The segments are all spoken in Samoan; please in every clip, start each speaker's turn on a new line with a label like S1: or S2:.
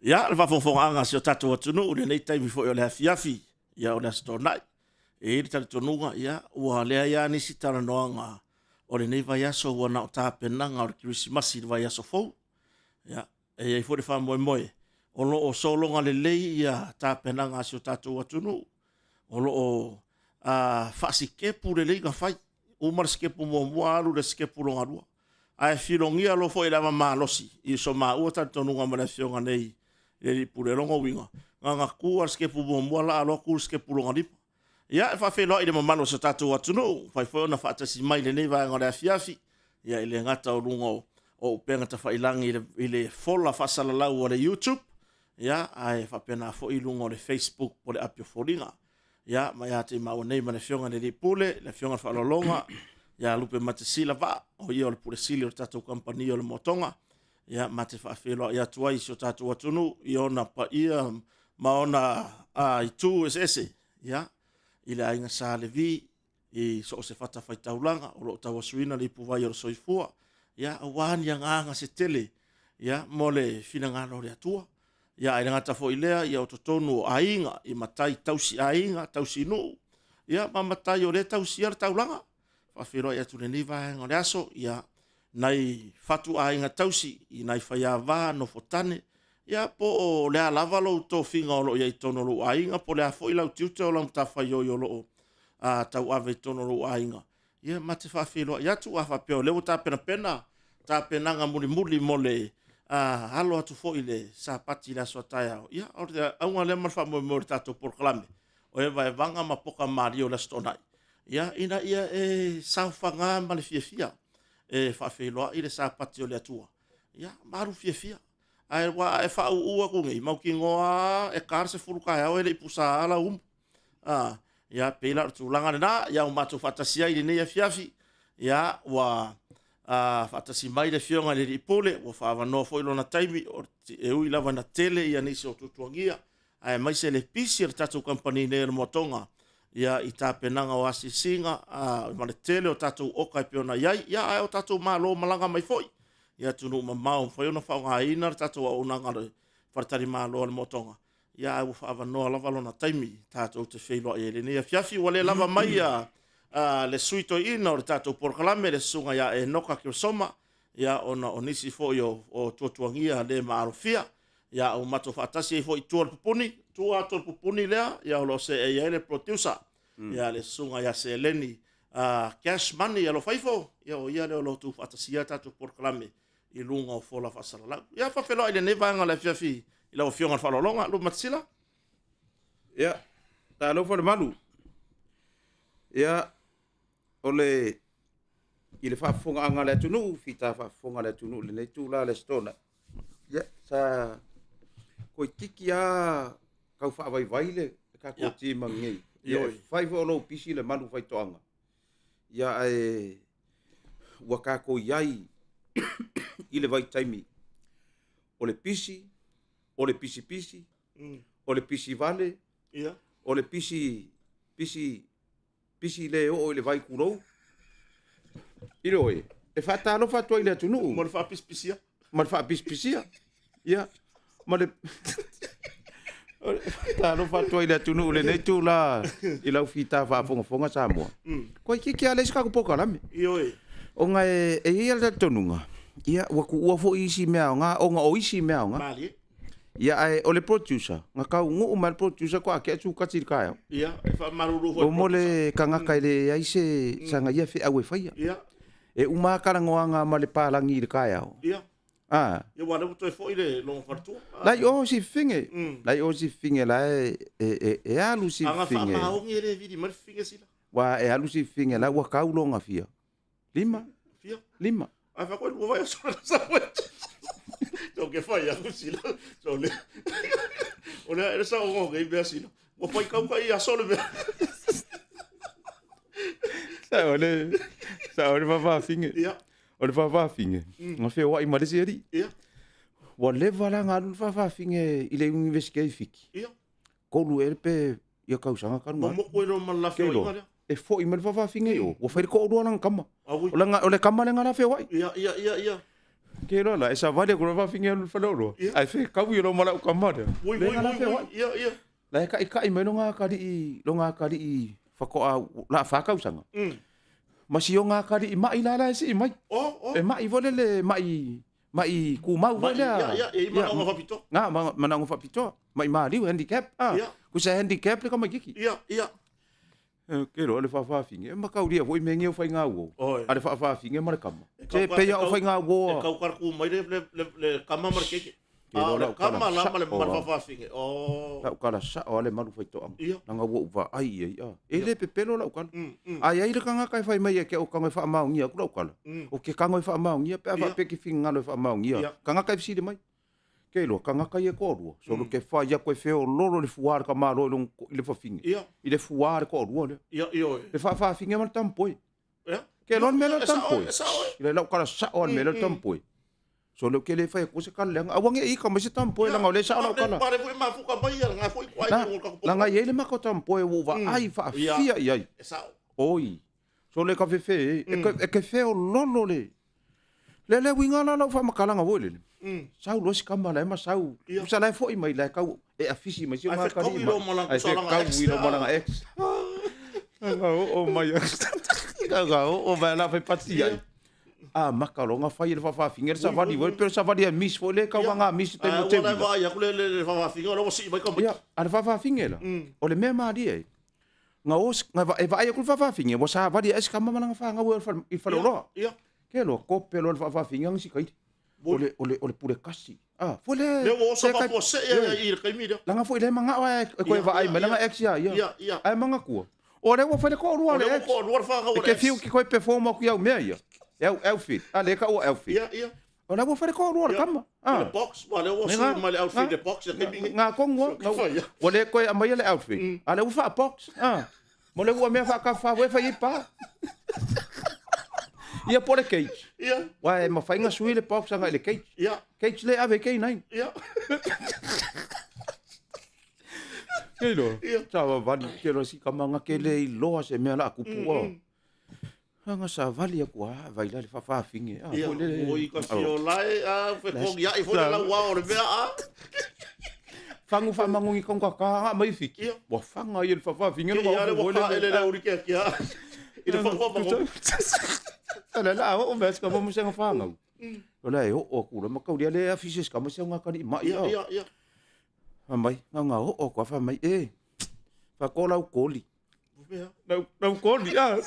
S1: Ia, le faafogafogaaga a si o tatou atunuu i lenei taimi foi o le afiafi, ia o le Aso Toonai. E i ai le talitonuga, ia, ua leai lava nisi talanoaga o lenei vaiaso ua na o tapenaga o le Kerisimasi i le vaiaso fou. Ia, e i ai foi le faamoemoe o lo o sologa lelei ia tapenaga a si o tatou atunuu, o lo o faasikepu lelei ona fai. Uma le sikepu muamua alu i le sikepu lona lua. Ae filogia loa foi e le ava malosi i so maua talitonuga ma le Afioga nei i le Alii Pule. O lona uiga, na ona tu lava i le sikepu muamua laa loa tu i le sikepu lona lima. Ia, e faafeiloai i le mamalu o si o tatou atunuu, ua mafai foi ona faatasi mai i lenei vaega o le afiafi, ia e le gata o luga o upega tafailagi i le fola faasalalau a le YouTube, ia ae faapena foi luga o le Facebook po o le api o foliga. Ia, ma ia te maua nei ma le Afioga i le Alii Pule, le Afioga i le Faaaloaloga ia Lupematasila Vaa, o ia o le Pule Sili o le tatou Kamupani o le Moatoga. Ia, ma te faafeiloai atu ai i si o tatou atunuu i ona paia ma ona itu eseese, ia, i le Aiga Sa Levi, i so o se fatafaitaulaga o lo o tauasuina le ipuvai o le soifua, ia, aua ni agaga se tele, ia, mo le finagalo o le Atua. Ia, ae le gata foi i lea, ia o totonu o aiga, i matai tausi aiga, tausi nuu, ia, ma matai o lea e tausia le taulaga. Faafeiloai atu i lenei vaega o le aso, ia, nai fatuaiga tausi i nai faiava, nofotane, ia po o le a lava lou tofiga o lo o i ai i totonu o lou aiga, po o le a foi lau tiute o lau matafaioi o lo o tauave i totonu o lou aiga, ia ma te faafeiloai atu. A faapea o lea ua tapenapena tapenaga mulimuli mo le alo atu foi i le Sapati i le aso a taeao, ia o le auga lea ma le faamoemoe o le tatou polokalame, o evaevaga ma poka malie o le Aso Toonai, ia, ina ia e saofaga ma le fiafia e faafeiloai le Sapati o le Atua, ia ma alu fiafia. Ae ua a e faauu atu nei, mautinoa lava e ta le 10 taeao e le i pusa lava lau umu. Ia, pei la o le tulaga lena, ia ua matou faatasi ai i lenei afiafi, ia ua faatasi mai le Afioga i le Alii Pule, ua faaavanoa foi lona taimi, e ui lava ina tele nisi o tuatuagia, aemaise le pisi o le tatou kamupani nei o le Moatoga, ia, i tapenaga o asiasiga ma le tele o tatou oka e pei ona i ai, ia, ae o tatou malo malaga mai foi i atunuu mamao e mafai ona faaaogaina le tatou auaunaga a le faletalimalo a le Moatoga, ia ae ua faaavanoa lava lona taimi tatou te feiloai ai i lenei afiafi. Ua le lava mai le sui toeaina o le tatou polokalame, le susuga ia Enoka Keresoma, ia ona o nisi foi o tuatuagia le maalofia. Ia ua matou faatasi ai foi i tua o le pupuni, tua atu o le pupuni lea, ia o lo o seei ai le producer, ia le susuga ia Seleni Cash Money Alofaifo, ia o ia lea o lo o tuufaatasia le tatou polokalame i luga o fola faasalalau. Ia faafeiloai i lenei vaega o le afiafi i lau Afioga i le Faaaloaloga, Lupematasila.
S2: Ia, talofa le malu. Ia, o le i le faafofogaaga a le atunuu, fita faafofoga a le atunuu i lenei itula o le Aso Toonai, ia, sa toeitiiti lava tau faavaivai le tatou team nei. Ia, e fai foi o lou pisi le malu faitoaga, ia ae ua tatou i ai i le vaitaimi o le pisi, o le pisipisi, o le pisi vale, o le pisi, pisi, pisi le oo i le vai tulou. Ioe, e faatalofa atu ai i le atunuu.
S1: Ma le faapisipisia.
S2: Ma le faapisipisia. Ia, ma le faatalofa atu ai i le atunuu i lenei itula i lau fita faafogafoga Samoa. Toeitiiti lava leai se tatou polokalame.
S1: Ioe.
S2: Ona e i ai lava le talitonuga, ia ua tuua foi isi mea aoga ona o isi mea aoga.
S1: Malie.
S2: Ia ae o le producer, na taunuu mai le producer faatoa tea sukati i le taeao.
S1: Ia, e faamalulu foi.
S2: Mo le tagata e leai se sana ia feau e faia.
S1: Ia.
S2: E uma lava talanoaga ma le palagi i le taeao.
S1: Ia.
S2: A.
S1: Ia aua o lea ua toe foi le lona faletua.
S2: La i o si fafine. La i o si fafine la e alu si fafine.
S1: A na faamaoni e le vili mai le fafine sila.
S2: Ua e alu si fafine la ua kau lona fia. Lima.
S1: Fia?
S2: Lima.
S1: Ae fai koe lua vaiaso na sau e. So ke fai aku sila. So le. O lea e sa o ngai mea sila. Ua fai kau kai aso le mea.
S2: Sa o le sa o le faafaafine.
S1: Ia.
S2: O le faafaafine, na feoai ma le isi alii.
S1: Ia.
S2: Ua leva la na alu le faafaafine i le Iunivesite i Fiti.
S1: Ia.
S2: Tolu ea pe ia tausaga talu
S1: na. Momoku ai loa ma le la feoaiga lea.
S2: E foi mai le faafaafine i o, ua fai le toalua lana tama. O le tama lea na la feoai.
S1: Ia, ia, ia, ia.
S2: Ke loa la, e savali aku le fafine alu i le faleoloa, ae fekaui e lou ma lau tama lea.
S1: Ui,
S2: Le
S1: ui,
S2: nga la
S1: ui,
S2: feoai.
S1: ui, ia, ia.
S2: La e taʻitaʻi mai loga atalii, loga atalii faatoa la fa tausaga. Ma si oga atalii maʻi la la e sii mai.
S1: Oh, oh.
S2: E maʻi foi lele maʻi maʻi kumau foi
S1: Maʻi,
S2: lea.
S1: ia, ia, e i manaoga faapitoa.
S2: Na, manaoga faapitoa. Maʻi maliu, handicap. Ah.
S1: Ia.
S2: Kusa handicap le tamaititi.
S1: Ia, ia.
S2: Ke loa le faafafine, e mataulia foi mea nei o faiga uo.
S1: Oi.
S2: A le faafafine ma le kama.
S1: E
S2: Se
S1: kau
S2: pei a
S1: e
S2: o faiga uo
S1: E kau karaku mai le, le, le, le kama ma le keiki.
S2: Ke
S1: A
S2: loa
S1: o le
S2: lau kala
S1: kama la ma le,
S2: sao
S1: ma le
S2: a.
S1: faafafine. Oh.
S2: Lau kala sao a le malu faitoaga.
S1: Ia.
S2: Leaga ua ou vaai i ai, a. E
S1: Ia.
S2: le pepelo lau kala.
S1: A
S2: A i ai le tagata e fai mai e ke o kago e faamaonia aku lau kala. O ke kago e faamaonia pe a faapea ke finagalo e faamaonia.
S1: Ia.
S2: Tagata e fesili mai. Ke iloa, tagata ia e toalua. Solo ke fai aku e feololo le fua a le tamaloa i lona i le fafine.
S1: Ia.
S2: I le fua a le toalua lea.
S1: Ia, ioe.
S2: Le faafaafine ma le tampoe.
S1: Ia.
S2: Ke iloa le mea lea o le
S1: E sao,
S2: tampoe.
S1: e sao, e.
S2: I le lau kala sao a le mea lea o le tampoe. Solo ke le fai aku se kala leaga. Aua ne i ika mai se tampoe leaga o lea e sao lau kala.
S1: Pare foi mafuka mai ia nga foi kwa
S2: Na,
S1: i o
S2: leaga e i ai le matou tampoe ua ou vaai faafia i ai.
S1: E sao.
S2: Oi. Solo e ka fefe e. E ke, e ke feololo le. Le le uiga la lau faamatalaga foi lele. Sau loa si kama la e ma sau.
S1: Ia.
S2: Usa la e foi mai la e kau e afisi mai si o
S1: Ai
S2: ngā
S1: fekau
S2: kari
S1: i lo malanga
S2: Ai
S1: sa langa
S2: fekau
S1: ex.
S2: i lo malanga ex. Nga oo mai. Nga oo mai la fai pati ai. A maka longa fai le faafaafine le savali foi pe o le savali a misi foi le kau nga misi taimi o
S1: Ua la
S2: teuila.
S1: vaai aku le le le faafaafine o la ua sii mai ka mai.
S2: Ia, a le faafaafine la. O le mea malie ai. Nga o nga e vaai aku le faafaafine ua savali ae se kama ma lana fanau i le faleoloa.
S1: Ia.
S2: Ke loa kope loa le faafaafine aga sikaili. O le o le o le pule kasi. Ah, foi le
S1: Le ua oso
S2: le kai-
S1: faafuasei ia i le taimi lea.
S2: Langa foi le mangao e e koe
S1: Ia,
S2: vaai
S1: ia,
S2: mai langa
S1: ia.
S2: ex ia ia.
S1: Ia, ia.
S2: Ae mangatua. O le ua fai le toalua
S1: O
S2: le
S1: le ua
S2: ex.
S1: toalua le fanau
S2: E
S1: o le
S2: ke
S1: ex.
S2: fiu ki koe perform aku iau mea ia. E au outfit. A le ka ua outfit.
S1: Ia, ia.
S2: O le ua fai le toalua le
S1: Ia.
S2: kama.
S1: O le
S2: Ah.
S1: box, ua le ua
S2: Nga-
S1: sui mai le outfit
S2: nga-
S1: le box le taimi nei.
S2: Nga kongu
S1: So,
S2: nga
S1: fai, ia.
S2: ua le koe amaia le outfit. A le ua faa box. Ah. Mo le ua mea faakafa e fai ai pa. Ia po le cage.
S1: Ia,
S2: Wa e mawhai nga sui le box anga i le cage.
S1: ia,
S2: Cage le ave K9.
S1: ia.
S2: Ke loa.
S1: Ia.
S2: Sa vali ke loa si kama nga ke le iloa se mea la kupu o. Anga sa vali aku a vai la le faafaafine. Ah,
S1: Ia,
S2: foi le.
S1: oi ka fio lae, a fekogi ai foi le lau ao o le mea a.
S2: Fangu faamangogi kaunga ka nga mai fiki.
S1: Ia.
S2: Ua fanga ia le faafaafine
S1: Ke ia le
S2: foi
S1: waka ele le uri ke kia. I le whakwa mango.
S2: La la o mea se kama mo se nga whangau. O la e o o kula makau lia le afisi se kama se nga kani mai
S1: Ia,
S2: a.
S1: ia, ia.
S2: Fa mai, nga nga o o kwa fa mai e. Fa ko lau koli.
S1: Mea.
S2: Lau lau koli a.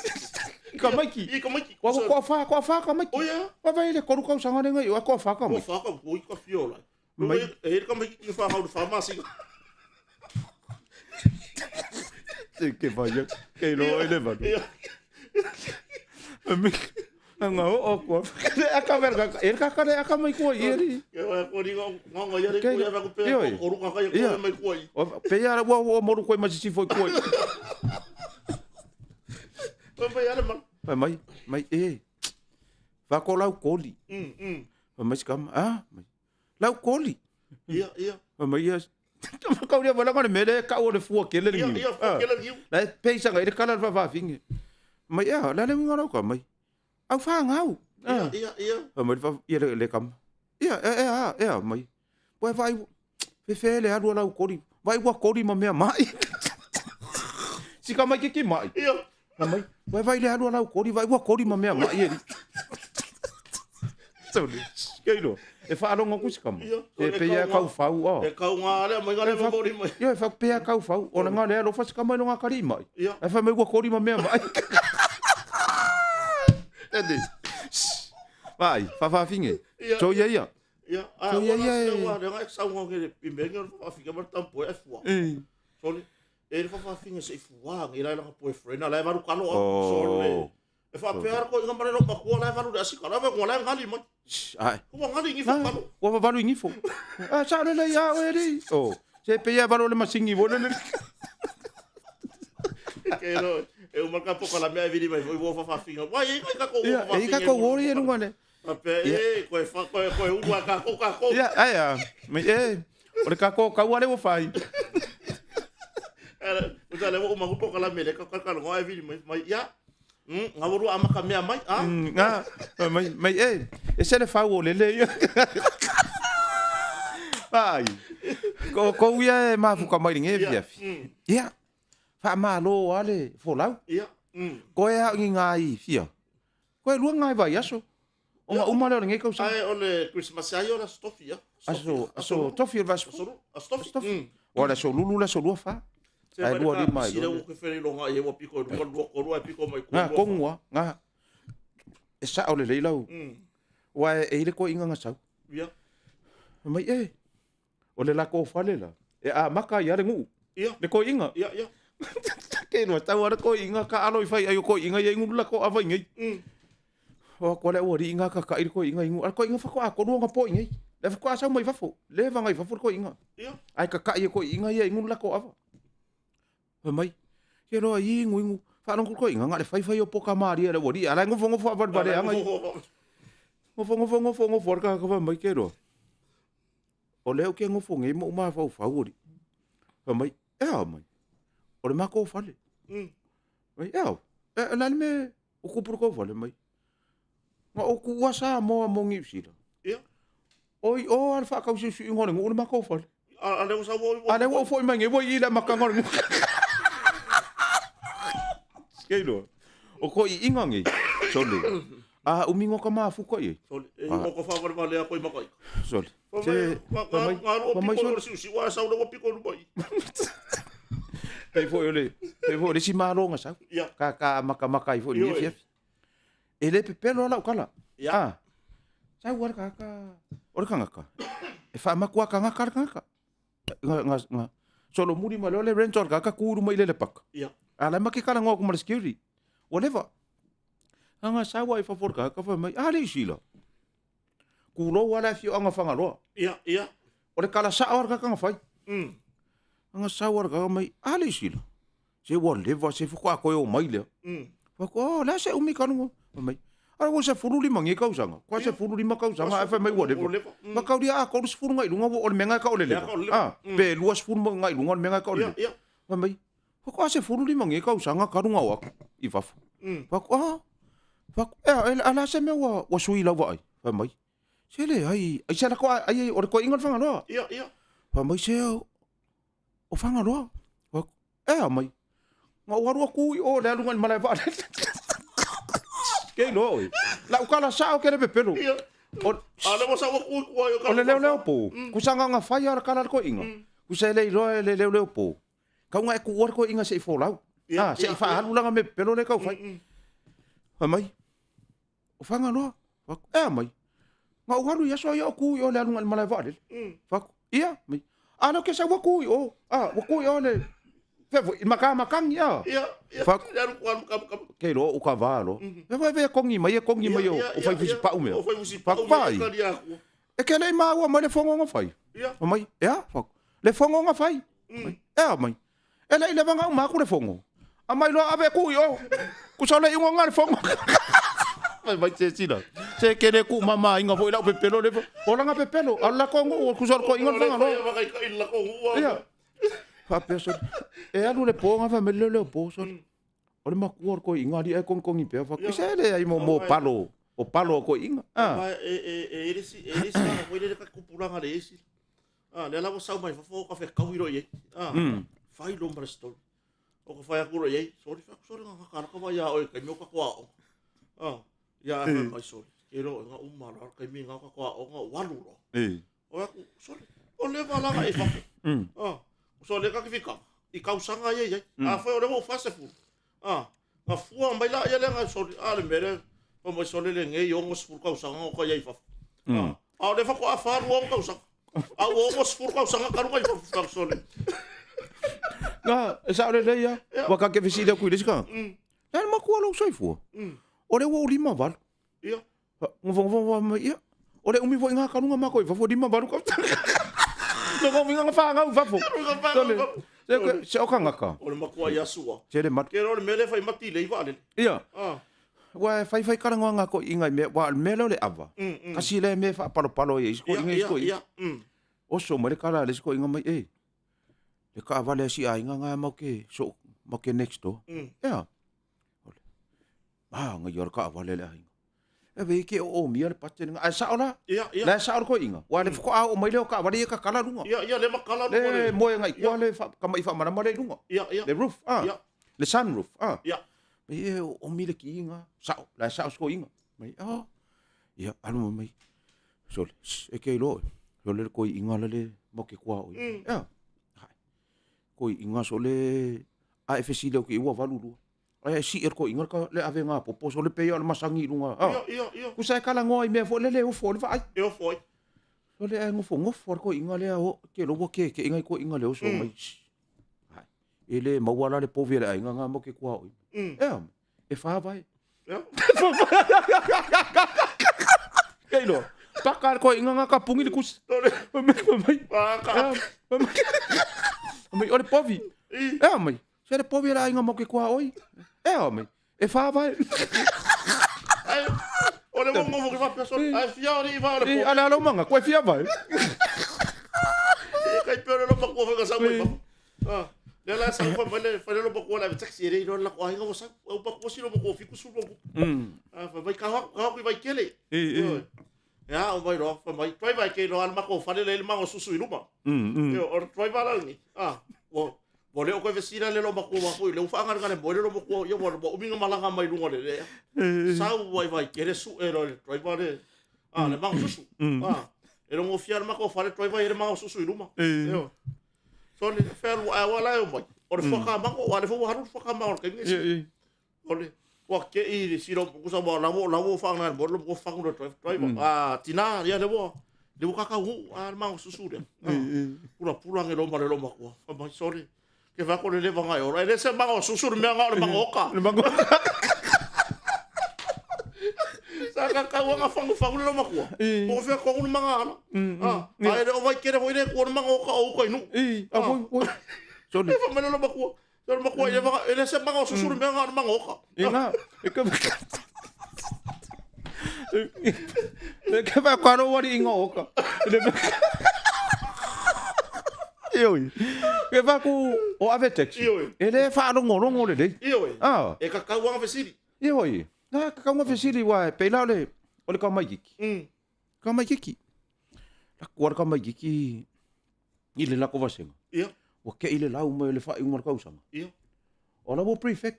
S2: Ka maiki.
S1: I ka maiki.
S2: Kwa kwa fa kwa fa ka maiki.
S1: O ia.
S2: Kwa vai le koru kau sanga lenga i o kwa fa ka
S1: Ua
S2: maiki.
S1: whaka, oi ka fio lae.
S2: Mai.
S1: E he ka maiki ki whakau le whamasi.
S2: Te ke vai ke lo ele va.
S1: Ia.
S2: Nga o o kwa. Le aka verga. E ka ka le aka mai kua i eri.
S1: Ke wai ko ringa ngonga ia re
S2: Ke-
S1: ko ia ku pe
S2: Ioi.
S1: ko ruka kai
S2: Ia.
S1: ko mai kua i.
S2: O pe ia ua ua moru koe ma sisi foi koe.
S1: Ko mai ale man.
S2: Fai mai, mai e. Fa ko lau koli. Fai mai sikama, ah, mai. Lau koli.
S1: Ia, ia.
S2: Fai mai ia. Kau ia wala ngone mele ka o le fua kele
S1: Ia,
S2: ngiu.
S1: ia, fua kele ngiu.
S2: La peisa ngai le kala le faafaafine. Mai ia, la le uiga lau ka mai. Au whangau.
S1: Ia, ia, ia.
S2: Fai mai le fa ia le, le kama. Ia, e, e, a, e a, mai. Poe vai, fefe le alu lau kori. Vai ua kori ma mea mai. Sika mai ke ki mai.
S1: Ia.
S2: Fai mai, poe vai le alu lau kori, vai ua kori ma mea mai e. Sole, kei loa. E whaalongo ku sika mai.
S1: Ia.
S2: E pe ia kau whau, o.
S1: E kau ngā lea, mai ngā lea mori mai.
S2: Ia, e whakapea kau whau. O la ngā lea alofa sika mai lo ngā kari mai.
S1: Ia.
S2: E whai mai ua kori ma mea mai. Tene. Vai, whawhawhinge.
S1: Ia.
S2: So ia ia.
S1: Ia. A,
S2: So, ia,
S1: ua la
S2: ia,
S1: sina
S2: e.
S1: ua, le ngai sau ngā kere, i mea ngā whawhawhinge ma le tampoe e fua. Sole, e le whawhawhinge se i fua, ngi lai langa boyfriend, a lai valu kalo a.
S2: Oh.
S1: Sole. E whapea ko inga mare no makua lai valu le asika, lai valu lai ngali mai.
S2: Ai.
S1: Ua ngali ngi fo kalo.
S2: Ua whavalu i ngifo. Ah, sa le lei a oe ri. Oh. Se pe ia valu le masingi wo le.
S1: Ke no, e umaka poka la mea e vili mai foi ua whawhawhinga. Wai, e kai kako ua
S2: Ia, e ka ko wori e lunga le.
S1: Whapea, e, koe wha, koe, koe ua kako, kako.
S2: Ia, ai a. Mai e. O le kako kaua le ua whai.
S1: Uta le ua umaku poka la mele, ka ka ka ngoa e vili mai, mai, ia. Nga ua lua amata mea mai, a?
S2: Nga, mai, mai, e, e se le fau o lele ia. Ai, ko, ko ia e mafuka mai le nge fiafi. Ia, faamalo a le folau.
S1: Ia.
S2: Koe a i ngā i fia. Koe lua ngā i vai aso. O ngā uma lea o lenei tausaga.
S1: Ae o le Christmas ai o le aso tofi ia.
S2: Aso, aso tofi o le
S1: aso lu, aso tofi.
S2: Aso tofi. O le aso lulu le aso lua fa.
S1: Ae lua lima i lua. Se mai le ka ua piko i lua, lua kolu ai piko mai
S2: kolu. Ngā kongu a, ngā. E sao le leilau. Ua e i le koe inga nga sau.
S1: Ia.
S2: Mai e, O le lako fale la, e amaka ai a le nuu.
S1: Ia.
S2: Le koiinga.
S1: Ia, ia.
S2: Ke no tau ara koiinga ka alo i fai ai o koiinga ia ingu lako ava ingei. O ko le ua inga ka ka i koiinga ingu. Al koiinga fa ko a ko nga po ingei. Le fa ko a sau mai fafo. Le vanga i fafo le koiinga.
S1: Ia.
S2: Ai ka ka i koiinga ia ingu lako ava. Fai mai, Ke roa i ingu ingu, whaalongo koe inga nga le whai whai o poka maria le wari, ala ngofo ngofo awal wale anga i. Ngofo ngofo ngofo ngofo ar ka ka mai ke roa. O leo ke ngofo ngei mo uma whau whau ori. Fai mai, e ao mai. O le mako whale. Mai, e ao. E, lani me, o kupuru kau whale mai. Nga o ku ua sa moa mo ngi usila.
S1: Ia.
S2: Oi o al wha kau siu ingo le ngu le mako whale.
S1: A le usa wo
S2: A le ua foi mai nge wo i le makanga le ngu. Skeilo. O ko i inga ngi. Sole. A umingo ka mafuka i.
S1: Sole. E ingo ko wha wale a koe makai.
S2: Sole.
S1: Se, fa mai, fa mai sole. Siu siu a sau le ua piko nu mai.
S2: Pei foi o le, pei foi o le si malo nga sau.
S1: Ia.
S2: Ka ka maka maka i foi ni fiafi. E le pepelo ala ukala.
S1: Ia.
S2: Ah. Sau ala ka ka o le kangaka. E wha makua kangaka le kangaka. Nga nga nga solo muri ma le rental ka ka kuru mai le le paka.
S1: Ia.
S2: Ala ma ke kala ngoa kuma le security. Whatever. Anga sawa i fafor ka ka fa mai ale isila. Kulou ala afioaga Fagaloa.
S1: Ia, ia.
S2: O le kala sao ala kakanga fai. Anga sau ala kaka mai, ale isila. Se ua leva, se fuko a koe o mai lea. Wako, oh, lea se umi kanunga. Mai, ara ua se fulu lima nge kausanga. Kua se fulu lima kausanga, ai fai mai ua leva. Ma kauria a koru sefulu ngai lunga, o le menga ka o le leva. Ah, pe lua sefulu ngai lunga, o le menga ka o le leva. Fai mai, Wako a se fulu lima nge kausanga karunga o aku i fafo. Wako, ah, wako, e, e, a la se mea ua, ua sui lau vaai. Fai mai, se le, ai, ai se la ko, ai, o le koe inga le Whangaloa.
S1: Ia, ia.
S2: Fai mai, se, o, o Whangaloa. Wako, e a mai, nga o aru aku i o le alunga ni malae vaale. Kei loa oe. La ukala sao ke le pepelo.
S1: Ia.
S2: O,
S1: A le wasa wa kui kua i o
S2: o le leo leo po. Kusa nga whai ara kala le koe inga. Kusa e le iloa e le leo leo po. Kau nga e ku ua le koe inga se i folau.
S1: Ia,
S2: Ah, se
S1: ia,
S2: i whaalu langa me pepelo le kau whai. Fai mai, o Whangaloa. Whaku, e a mai. Nga o halu i aso ia o ku i o le alunga i le malae vaalele. Whaku, ia, mai. A leo ke sau wa ku i o, a, wa ku i o le, fea foi, i maka makangi, a.
S1: Ia, ia,
S2: Whaku.
S1: ia, alu, alu, kamu, kamu.
S2: Kei roa o ka vā loa. Fea foi vea kongi mai, e kongi mai o, o whai fusi pau mea.
S1: O whai fusi pau
S2: Whaku,
S1: mea,
S2: whai.
S1: kari aku.
S2: E ke lei māua mai le fongo nga whai.
S1: Ia.
S2: Mai, e a, whaku. Le fongo nga whai. Mai, e a mai. E lei leva nga uma aku le fongo. A mai loa ave ku i o. Ku sa le ingo nga le fongo. Mai mai se sila. Se ke le ku mama inga foi lau pepelo le. O langa pepelo. A la kongo o ku sa ko inga le fanga
S1: lo.
S2: Ia. Fa peso. E alu le po nga fa me le le po so. O le makua o ko inga li e kong kongi pea fa. Se le ai mo mo palo. O palo ko inga. Ah.
S1: E e e e si e si ka ko le ka kupulanga le isi. Ah, lea lava sau mai fafo o ka whekau i roi ei. Ah, whai lo mara story. O ka whai aku roi ei, sorry, whai aku sorry nga kakaraka vai a oe, kai meo ka koa o. Ah, ia a whai mai sorry. Ke ro, nga uma la, kai mi nga ka koa o nga walu lo. O aku, sorry, o leva langa e fafo. Ah, so le ka ki whika, i kausanga ei ei. Ah, whai o lewa o whase furu. Ah, nga fua mai la ia le nga soli, a le mere, fa mai soli le ngei ongo sefulu kausaga o ka iai fafo. Ah, a o le fakoa whārua o kausaga. A ua ongo sefulu kausaga ka runga i fafo fa soli.
S2: Nga, e sao le lei a. Wa ka ke fesili aku i le isi kanga. Le ale makua lou soifua. O le ua o lima valu.
S1: Ia.
S2: Ngofo ngofo ngofo mai ia. O le umi foi ngā kalunga mako i fafo lima valu kausaga. No ngā winga ngā whāngau i fafo.
S1: Ngā whāngau i fafo.
S2: Se, se o kangaka.
S1: O le makua i asua.
S2: Se le matu.
S1: Ke reo le mea le whai mati le i waalele.
S2: Ia.
S1: Ah.
S2: Ua e whai whai karangoa ngā ko inga i mea, wa le mea leo le awa. Kasi le mea whaapalopalo i isi ko inga isi ko inga. Oso mai le kala le isi ko inga mai, e. Le ka awale asi a inga ngā mau ke, so, mau ke next door. Ea. Manaia le taavale a le aiga. E vei ke oomia le button lena. Ae sao la?
S1: Ia, ia.
S2: La e sao le toeaina. Aua le faatoa oo mai lea o taavale ia tatala luga.
S1: Ia, ia, le matala luga.
S2: Le moe agai i tua le tama'i faamalama lea i luga.
S1: Ia, ia.
S2: Le roof, ah.
S1: Ia.
S2: Le sun roof, ah.
S1: Ia.
S2: Mai e oomi le ki lena. Sao, la e sao si toeaina. Mai, oh. Ia, alu mai. Sole, shh, e ke iloa oe. Sole le toeaina la le ma ke kuaoi. Ia. Hai. Toeaina sole, a e fesili atu i ai ua 82. Ae sii le toeaina le avega popo sole pei o le masani i luga.
S1: Ah. Io, io, io.
S2: Kusa e talanoa i mea foi lele e ofo ai le vaai.
S1: E ofo ai.
S2: Sole ae nofonofo le toeaina lea o te iloa ua kekeina i toeaina le oso mai. Hai. E le maua la le povi a le aiga na ma ke kuaoi. Ea, e fa vae.
S1: Ea.
S2: Kei loa. Paka le toeaina na ka pungi le kusi. Fai mai, fai mai.
S1: Paka.
S2: Ea, fai mai. Fai mai, o le povi. Ea mai. Se le povi le aiga mo ke kuaoi. E o mai. E wha vai.
S1: Ai, o le mongo mo ke whapea sore. Ai fia o le iwa o le
S2: po. Ale alo manga, koe fia vai.
S1: E kai peo le loma kua whainga sau mai papu. Le la sau fa mai le whai le loma kua le taxi e rei loa la ko ainga o sau. Au pa kua si loma kua fiku su loma. Fa mai ka hoku ka hoku i vai kele. Ia, o mai loa, fai mai, driver e kei loa le mako fale le mango susu i luma. Io, o le driver la lenei. Ah, ua, ua le o koe fesili le loma kua foi, le ufa angare ngare moe le loma kua, ia ua, ua umi nga malanga mai lunga le lea. Sau wai vai kere su e loa le driver le, ah, le mango susu. Ah, e longo fia le mako fale driver i le mango susu i luma. Io. So le whea lua awa la e o mai. O le whaka mango, o le whaka haru whaka mango, le kaingi si. O le, ua keʻi le sila o kusa ua lawo lawo whaangai mo lo mo whangu le drive driver. Ah tina ia le ua le ua kakau hu a le mango susu le. Pula pula nge loma le loma kua. Fa mai sorry. Ke fa ko le leva ngai ora. E le se mango susu le mea nga o le mango oka.
S2: Le mango.
S1: Sa kakau anga whangu whangu le loma kua. Po fea ko le manga ala. Ah, a e le o vai kere foi le kua le mango oka o uka inu.
S2: I, a voi voi. Sorry.
S1: E fa mai le loma kua. Te makua, e waka, e le se manga o susuru mea ngā manga oka.
S2: E ngā, e ka... E ka wha karo wari i ngā oka. Ioi. E wha ku o ave taxi.
S1: Ioi.
S2: E le whaarongorongo le rei.
S1: Ioi.
S2: Ah.
S1: E ka kauanga fesili.
S2: Ioi. Nā, ka kaunga fesili wa e peila o le, o le kamaikiki. Kamaikiki. Laku ala kamaikiki i le lako vasega.
S1: Ia.
S2: Ua keʻi le lau mai o le faaiuga o le kausaga.
S1: Ia.
S2: O la ua prefect.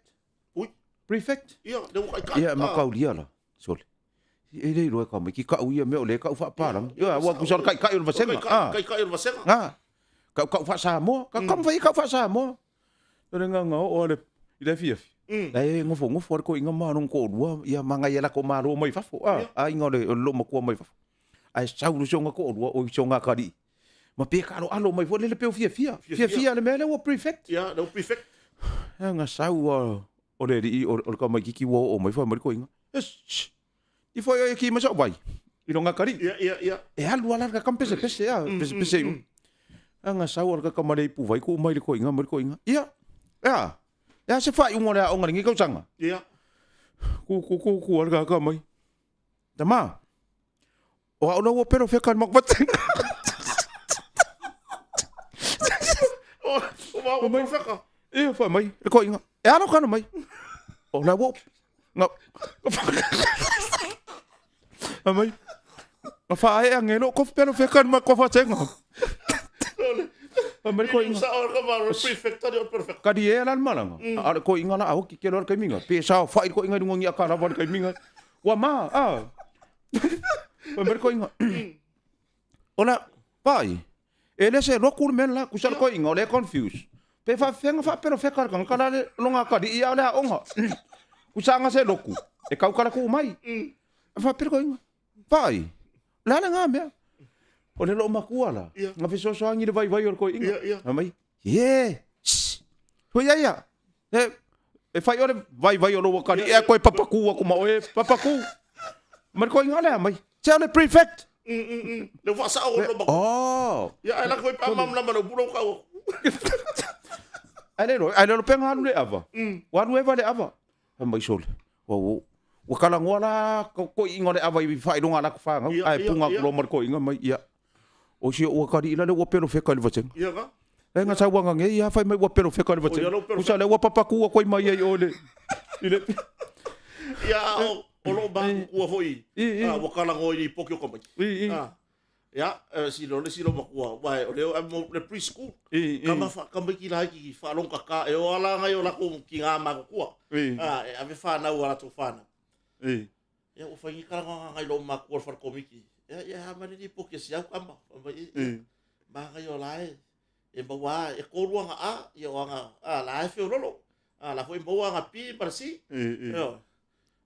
S1: Ui.
S2: Prefect.
S1: Ia, le ua kaikai.
S2: Ia, makaulia la. Sole. E le iloa e kamaiki kau ia mea o le kau faapalagi. Ia, ua kusa o le kaikai o le vasega.
S1: Ah. Kaikai o le vasega.
S2: Ah. Kau kau faasamoa. Kau kau fai kau faasamoa. O le gaga oo ale i le afiafi. La e nofonofo ale koiga ma lona toalua ia ma nai a latou malo mai fafo a aiga o le loomatua mai fafo. Ae sau loa si ona toalua oi si ona atalii ma pe taaloalo mai foi lele pe o fiafia. Fiafia le mea lea ua prefect.
S1: Ia, lea ua prefect.
S2: Ea na sau a o le alii o le tamaititi ua oo mai fai mai le toeaina. Shh. I foi oe e ki mai sa'u vai i lona atalii.
S1: Ia, ia, ia.
S2: E alu ala le kaka ma pesepese a, pesepese i Anga sau ala kaka ma le ipu vai ku mai le koinga mai le koinga. Ia, ea, ea se faaiuga o le aoga i lenei tausaga.
S1: Ia.
S2: Ku, ku, ku, ku ala kaka mai. Tama, o au la ua perofeka i le makumatenga.
S1: O, o ma ua perofeka.
S2: Ia, fai mai, le koinga. E alo kana mai. O la ua, nga, nga mai. Nga whaea nge lo kof pelo wheka ma kofa tenga. Fai mai ko inga.
S1: Sa o ka ma prefect tani o perfect.
S2: Kari e la malanga. A ko inga la au ki ke lo kai minga. Pe sa whai ko inga runga ngi aka rawa kai minga. Wa ma a. Fai mai ko inga. Ola pai. E le se loku le mea la kusa le koiga o le confuse. Pe faafefea faapelofeka le tagata la le loga atalii a o le aoga. Kusa aga se loku e kaukala kuu mai. Faapea le koiga, Vaai, o le a lena mea? O le loomatua la, na fesoasoani i le vaivai o le koiga. Fai mai, Ie, shh, hui ai ia, e fai oe le vaivai o lou atalii ae toe papakū atu ma oe, papakū. Ma le koiga lea mai, se o le prefect.
S1: Le faasao o loma.
S2: Oh.
S1: Ia, ae laki foi pe a malamalama le upu lou kau atu.
S2: Ae le iloa, ae le iloa pe na alu le ava. Ua alu eva le ava. Fai mai sole, ua, ua, ua talanoa la toeaiina o le ava i faailoga a latou fanau, ae punga atu loa ma le toeaina mai, ia, o si ou atalii la lea ua pelofeka i le vasega.
S1: Ia ka?
S2: E nga sauaga nei ia fai mai ua pelofeka i le vasega. Kusa lea ua papakū atu ai mai ai i o i le, i le.
S1: Ia, o, o loo makutua foi, a, ua talanoa i lipoti o tamaiti. A, ia, silo le silo matua, uae o lea mo le preschool. Kama fa, tamaiti laiti faalogotata e o ala nai o latou tina matutua. A, e ave fanau a latou fanau. Ia, ua fai ni talanoaga nai loo matua o le fale komiti. Ia, ia, a mai le lipoti a si au tama. Fai mai, ia, manaia o la e, e maua e tolu ana A, ia o ana A la e feololo. A la foi maua ana B ma le C. Ioe.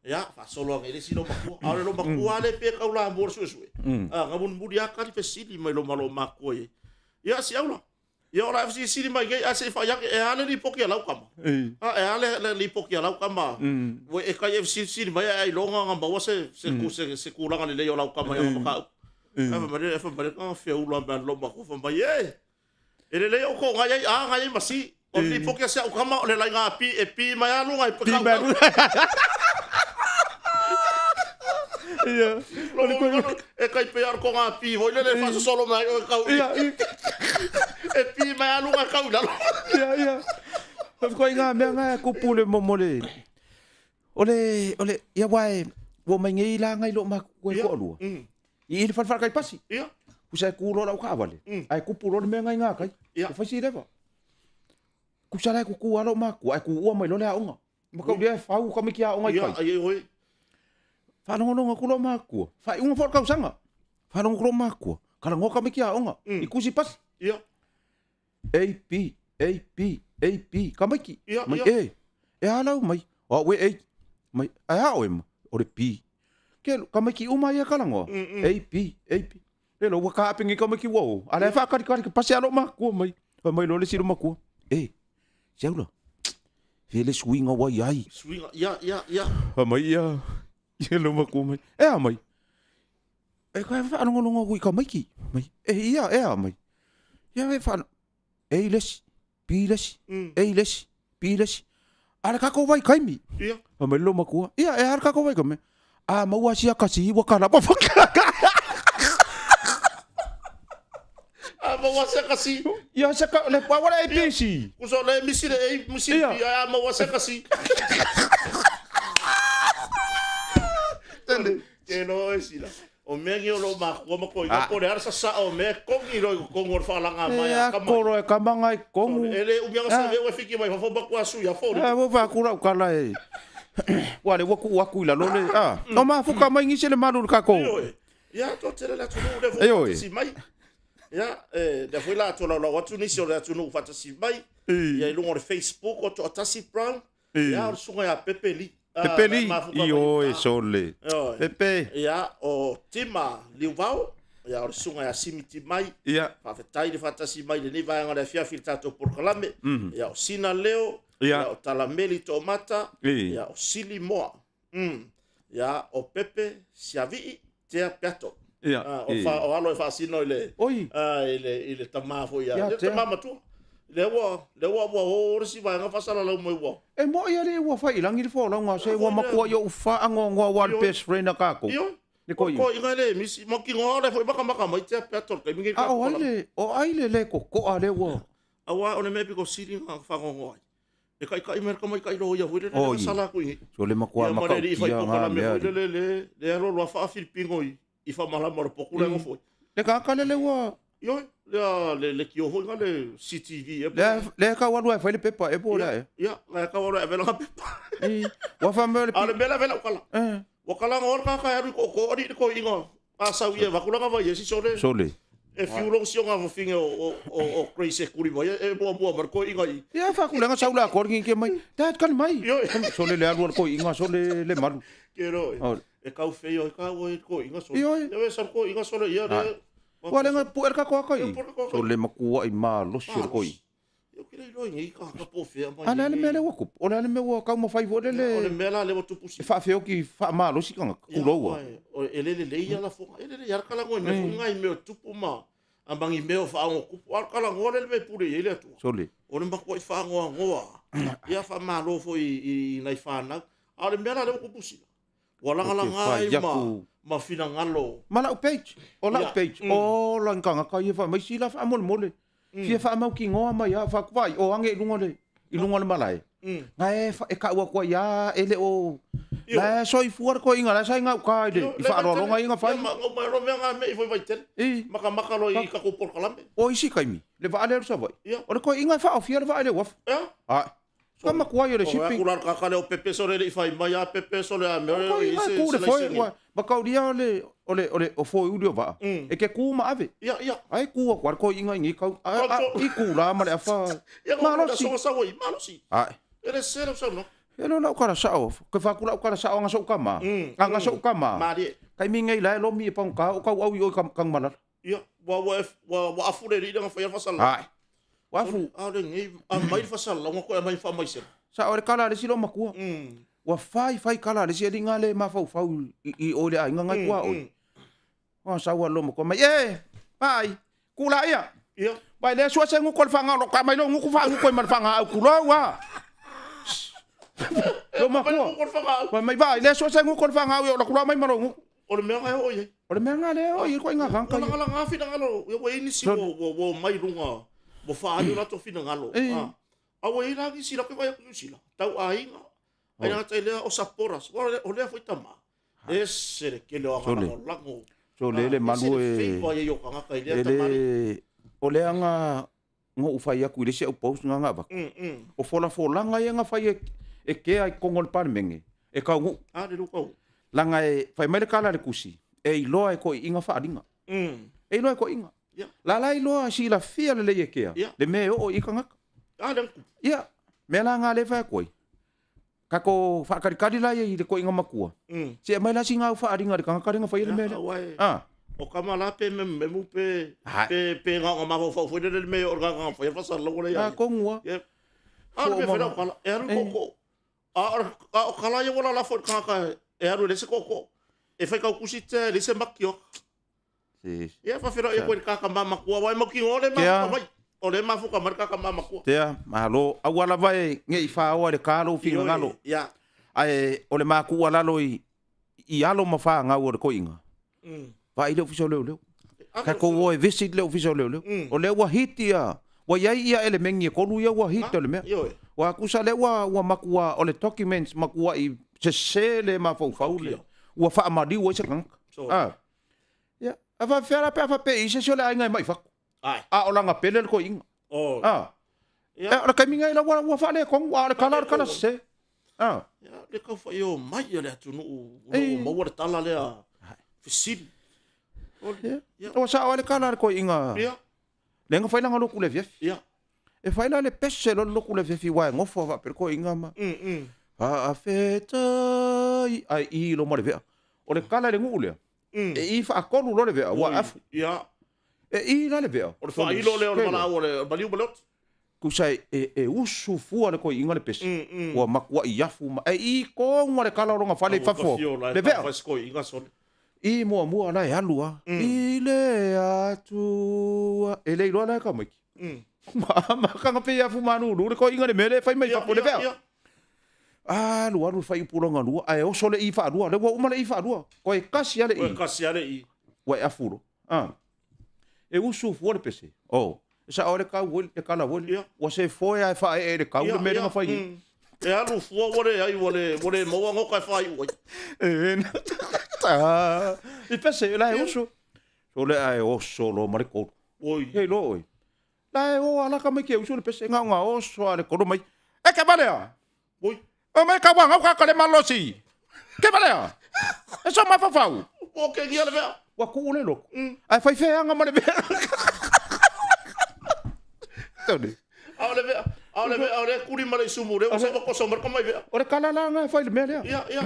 S1: Ia, faasolo ane i le isi loomatua. A o le loomatua lea pe tau lamua le suesue. A, na mulimuli lava tali fesili mai loma loomatua i ai. Ia, si aula. Ia, o la e fesilisili mai nei, ae se i fai ane, e a le lipoti a lau tama? A, e a le lipoti a lau tama? Ua e tai e fesilisili mai ae ailoga na maua se, se, se, se tulaga lelei o lau tama i ana mataupu. Ae fai mai le, fai mai le tama feula mai le loomatua, fai mai, e! E lelei ou ko ngai ai A ngai ai ma C. O le lipoti a si au tama o le laina P e P mai a luga e
S2: P mai luga. Ia.
S1: O le koe e kai pe ar ko ngā P foi lele e whasosolo mai o e kau.
S2: Ia.
S1: E P mai a luga e kau i lalo.
S2: Ia, ia. Ko i ngā mea ngā kupu le momo le. O le, o le, ia wae, ua mai nei la ngai lo maku e koalua. I i le whalewhale kai pasi.
S1: Ia.
S2: Kusa e kū loa lau kaawale. Ae kupu loa le mea ngai ngā kai.
S1: Ia.
S2: Ko whaisi rewa. Kusa lai kuku alo maku, ae kū ua mai loa le aonga. Ma kau lea whau ka miki aonga i kai.
S1: Ia, ai e hoi.
S2: Whalongolonga ku loa makua. Whai unga whao kausanga. Whalongo ku loa makua. Karangoa ka miki aonga. I kusi pasi.
S1: Ia.
S2: A, B, A, B, A, B, ka maiki.
S1: Ia,
S2: mai,
S1: ia.
S2: E, e a lau mai. O au e A. Mai, ai a oe ma, o le B. Ke, ka maiki uma ia kalangoa. A, B, A, B. Le lo, ua ka apengi ka maiki ua o. A le whaakari kari ka pasi alo makua mai. Fai mai lo le silo makua. E, si aula. He le suinga wai ai.
S1: Suinga, ia, ia, ia.
S2: Fai mai ia, ia lo makua mai. E a mai. E ka whaalongolongo aku i ka maiki. Mai, e ia, e a mai. Ia e whaalo, e i lesi, pi lesi, e i lesi, pi lesi. A le kako vai kaimi.
S1: Ia.
S2: Fai mai lo makua, ia, e a le kako vai kaimi. A maua sia kasi iwa ka lapa whakaka.
S1: A maua sia kasi.
S2: Ia se ka, le pawara e pisi.
S1: Kuso le misi le e misi
S2: Ia.
S1: pi a maua sia kasi.
S2: Tele.
S1: Ke no e sila. O mea ngi o lo makua ma koi. Po le ara sa sa o mea kongi roi ko kongo o whaalanga mai
S2: E
S1: a
S2: a
S1: kama.
S2: koro e kamanga i kongu.
S1: E le umianga sa veo e fiki mai fafo makua sui a fori.
S2: A ua whakura u kala e. Ua le ua ku aku i lalo le. A, no mafuka mai ngise le malu le kako.
S1: Ioe. Ia, to tele le atunuu lea foi
S2: Ioe.
S1: faatasi mai. Ia, e, lea foi la tolaulau atu nisi o le atunuu faatasi mai. Ia i luga o le Facebook o Toatasi Brown. Ia, o le susuga ia Pepe Lee. Ah,
S2: Pepe Lee,
S1: mafuka mai
S2: ioe
S1: uta.
S2: sole.
S1: Ioe.
S2: Pepe.
S1: Ia, o Tima Liuvao. Ia, o le susuga ia Simi Timai.
S2: Ia.
S1: Faafetai le faatasi mai i lenei vaega o le afiafi i le tatou polokalame. Ia, o Sina Leo.
S2: Ia.
S1: Ia, o Talameli Toomata.
S2: I.
S1: Ia, o Sili Moa. Ia, o Pepe Siavii Tea Peato.
S2: Ia,
S1: Ah, o,
S2: i.
S1: fa, o alo e faasino i le,
S2: Oi.
S1: ah, i le, i le tamā foi ia.
S2: Ia,
S1: Le
S2: Tea.
S1: tamā matua. Lea ua, lea ua, ua o le si vaega faasalalau mai ua.
S2: E mo ia le ua fai i langi le folauga se ua
S1: Foi lea.
S2: makua i ou whaangoangoa wa le
S1: Ioe.
S2: best friend a kākou.
S1: Ioe.
S2: Le koi.
S1: Ko inga le misi, mo ki ngoa le foi makamaka mai Tea Peato le taimi ngi
S2: A o ai le, o ai le le kokoa le ua.
S1: Aua o le mea piko sili ngā whangongoa ai. E kai kai mea ka mai kai loia foi le le
S2: Oi.
S1: sala ku i.
S2: So le makua
S1: Ia ma le li fai
S2: makautia ngā
S1: pokalame
S2: mea.
S1: foi le le le le alo loa wha Filipino i i whamalama o le poku le foi.
S2: Le kaka le le ua,
S1: Ioe, le a le le kio foi nga le CTV e.
S2: le, le kau alu ai fai le pepa e po le e.
S1: Ia, la ka wala e vela nga pepa.
S2: I, ua wha mea le
S1: A le
S2: pi.
S1: mea la vela ukala.
S2: Eh.
S1: Ua kala nga ora ka aru ko ko ari ko inga. A sau ia vakulanga vai e si sole.
S2: Sole.
S1: E fiulong sio nga finge o o o o Grace e kuri mai e mua mua mar ko inga i.
S2: Ia whakulenga sau la kori ke mai. Dad kan mai.
S1: Ioe.
S2: Sole le alu al koi inga sole le malu.
S1: Ke ro.
S2: Oi.
S1: E kau fei o ka o ko inga sole.
S2: Ioe.
S1: Ia sa ko inga sole ia le.
S2: Ua lenga pu er ka koa kai.
S1: Ia, pu er ka koa kai.
S2: Sole makua i malosi o le koi.
S1: Ia kira i roi ngi ka ka po fea mai.
S2: A le ale mea le ua kupu. O le ale mea ua kau mawhai fo le
S1: O le
S2: le.
S1: mea la le wa tupu si.
S2: E whaawheoki whaamalosi kanga kuloua.
S1: O e lele le ia la fonga. E lele ia kala ngoi me fonga i mea tupu ma. A mangi mea o whaango kupu. A kala ngoa le me pure i le atua.
S2: Sole.
S1: O le makua i whaangoa ngoa. Ia wha malo fo i, i, i nai whanau. A o le mea la le wa kupu sila. Ua lagalagā ai ma, ma finagalo.
S2: Ma lau page, o lau
S1: Ia.
S2: page, o la nganga ia wha mai sila wha mole mole. Fia wha mau ki ngoa mai a wha kuai o ange i lunga le i lunga le malae. Nga e wha, e ka ua kua ia e le o La e soifua le toeaina la sa i gauta i le i faaaloaloga ia na fai.
S1: Ia ma ma ro mea nga mei foi Vaitele.
S2: I.
S1: Makamaka loa i tatou polokalame.
S2: O isi taimi, le vaa lea o le Savaii.
S1: Ia.
S2: O le toeaina e faaofia le vaa i le uafu.
S1: Ea?
S2: Ae. Ka matua ia le shipping.
S1: O aku la le kaka lea o Pepe sole le i fai mai a Pepe sole a mea
S2: o
S1: i
S2: se
S1: se
S2: le foe mataulia o le o le o le o foe uli o vaa. E ke ku ma ave.
S1: Ia ia.
S2: Ai ku aku a le toeaina i nei kau. I ku la ma le afa.
S1: Ia
S2: Malosi.
S1: Malosi.
S2: Ae.
S1: E le se lau saunoaga.
S2: E le o lau tala sao, ke fai atu lau tala sao aga so'u tama, aga so'u tama,
S1: Malie.
S2: taimi nei la e lomi e pagota o tauau i o i Tanumalala.
S1: Ia, ua ua ua ua afu le alii lea na faia le faasalalau.
S2: Ae. Ua afu.
S1: A o lenei, aumai le faasalalauga toe aumai faamaisega.
S2: Sao le tala a le isi loomatua. Ua fai fai tala a le isi alii na le mafaufau i o i le aiga na i tuaoi. Ua sau a le loomatua mai, e, vaai, ku laia.
S1: Ia.
S2: Vai lea sua se gutu o le faga o loo ka mai lou gutu faagutu ai ma le fagaau tulou a. Loomatua. Fai mai vaai lea sua se gutu o le fagaau ia o latu loa mai ma lou gutu.
S1: O le mea na e oo i ai.
S2: O le mea na lea e oo i ai ituaiga tagata
S1: ia. Ua lagalaga finagalo, ua i ai nisi ua ua omai i luga, ua faaali o latou finagalo. A ua i ai la nisi la ke vaai atu i Niu Sila, tau aiga, ai le gata i lea o supporters, o lea foi tama, ese le tele o aga lagolago.
S2: Sole le malu
S1: e. Ese le favor i ai o tagata i lea tamalii.
S2: O lea na ou fai atu i le isi au post na na avatu. O folafolaga ia na fai e Kea i totonu o le Palemene, e taunuu.
S1: A le lukau.
S2: Leaga e fai mai le tala a le tusi, e iloa e toeaiina faaaliga. E iloa e toeaiina. La la iloa silafia lelei e Kea le mea e oo i ai tagata.
S1: A lea na tupu.
S2: Ia, mea la na lea e fai atu ai, tatou faatalitali la i le toeaina matua, se i aumai la sina au faaaliga i le tagata lea na faia le mea lea.
S1: Aua e, o tama la pe memumemu pe, pe, pe na ona mafaufau foi lele le mea o le tagata na faia le faasalalauga lea ia ia.
S2: Atonu lava.
S1: Ia. A o le mea e fai lau tala, e alu i tootoo. A o tala ia ua lalafo i le tagata e alu e leai se tootoo. E fai tautusi tea e leai se makioka. Ia faafeiloai atu ai i le tama matua aua e mautinoa o lea e mafuta mai. O lea e mafuta mai le tama matua.
S2: Tea, malo. Aua lava e ne i faoa i le ta lou finagalo.
S1: Ia.
S2: Ae o le matua lalo i alo ma fanau o le toeaina, vaai le Ofisa o Leoleo. Tatou o e visit le Ofisa o Leoleo. O lea ua hit ia, ua i ai ia elemeni e tolu ia ua hit o le mea. Ua tusa lea ua matua, o le documents matuai sese le mafaufau le, ua faamaliu ai se tagata. Ia, a faapefea la pe a faapea i se isi o le aiga e mai fatu? A o lana pele le toeaina. A. Ia, o le taimi nei la ua, ua faaletonu, a o le tala o le tala sese. A.
S1: Ia, le tau fai mai o le atunuu ua maua le tala lea fesili.
S2: Ia, ua sao ai le tala a le toeaina.
S1: Ia.
S2: Lea na fai lana lotu i le afiafi.
S1: Ia.
S2: E fai la le pese loa le lotu i le afiafi aua e nofo lava faapea le toeaina ma. Faafetai ae i loa ma le vea. O le tala i le nuu lea, e i faatolu loa le vea ua afu.
S1: Ia.
S2: E i la le vea.
S1: O le faailo lea o le valaau o le maliu ma le oti.
S2: Tusa e usu fua le toeaina le pese. Ua matuai afu ma e i tonu lava le tala o lona fale i fafo atu. Le vea. I muamua la e alu lava. I le Atua. E le iloa la e tamaiti. Ma amata pei e afu malulu le toeaina i le mea lea e fai mai fafo i le vea. Alu alu le faaiupu lona lua ae oso le i faalua. Lea ua uma le i faalua. Toe tasi lava le i.
S1: Toe tasi lava le i.
S2: Ua e afu loa. E usu fua le pese. Oh. E sao ai le kau foi, le kala foi lea. Ua se foe lava e faaee i le kau le mea lea na fai ai.
S1: E alu fua ua leai, ua le, ua le maua goka e faaiu ai.
S2: E I pese, la e usu. So le ae oso loa ma le kolu.
S1: Oi.
S2: Hei loa oi. La e o alaka mai ke usu le pese, ngao ngā oso a le kolu mai. E ke valea!
S1: Oi.
S2: O mai ka wangau ka kale malosi. Ke valea! E so mafaufau.
S1: O ke gia le vea.
S2: Ua kuu le loko. Ae fai feaga ma le vea. Tony.
S1: A o le vea, a o le vea, o le kuli ma le isumu, le ua sa koso mar ka mai vea.
S2: O le kala la nga e fai le mea lea.
S1: Ia, ia.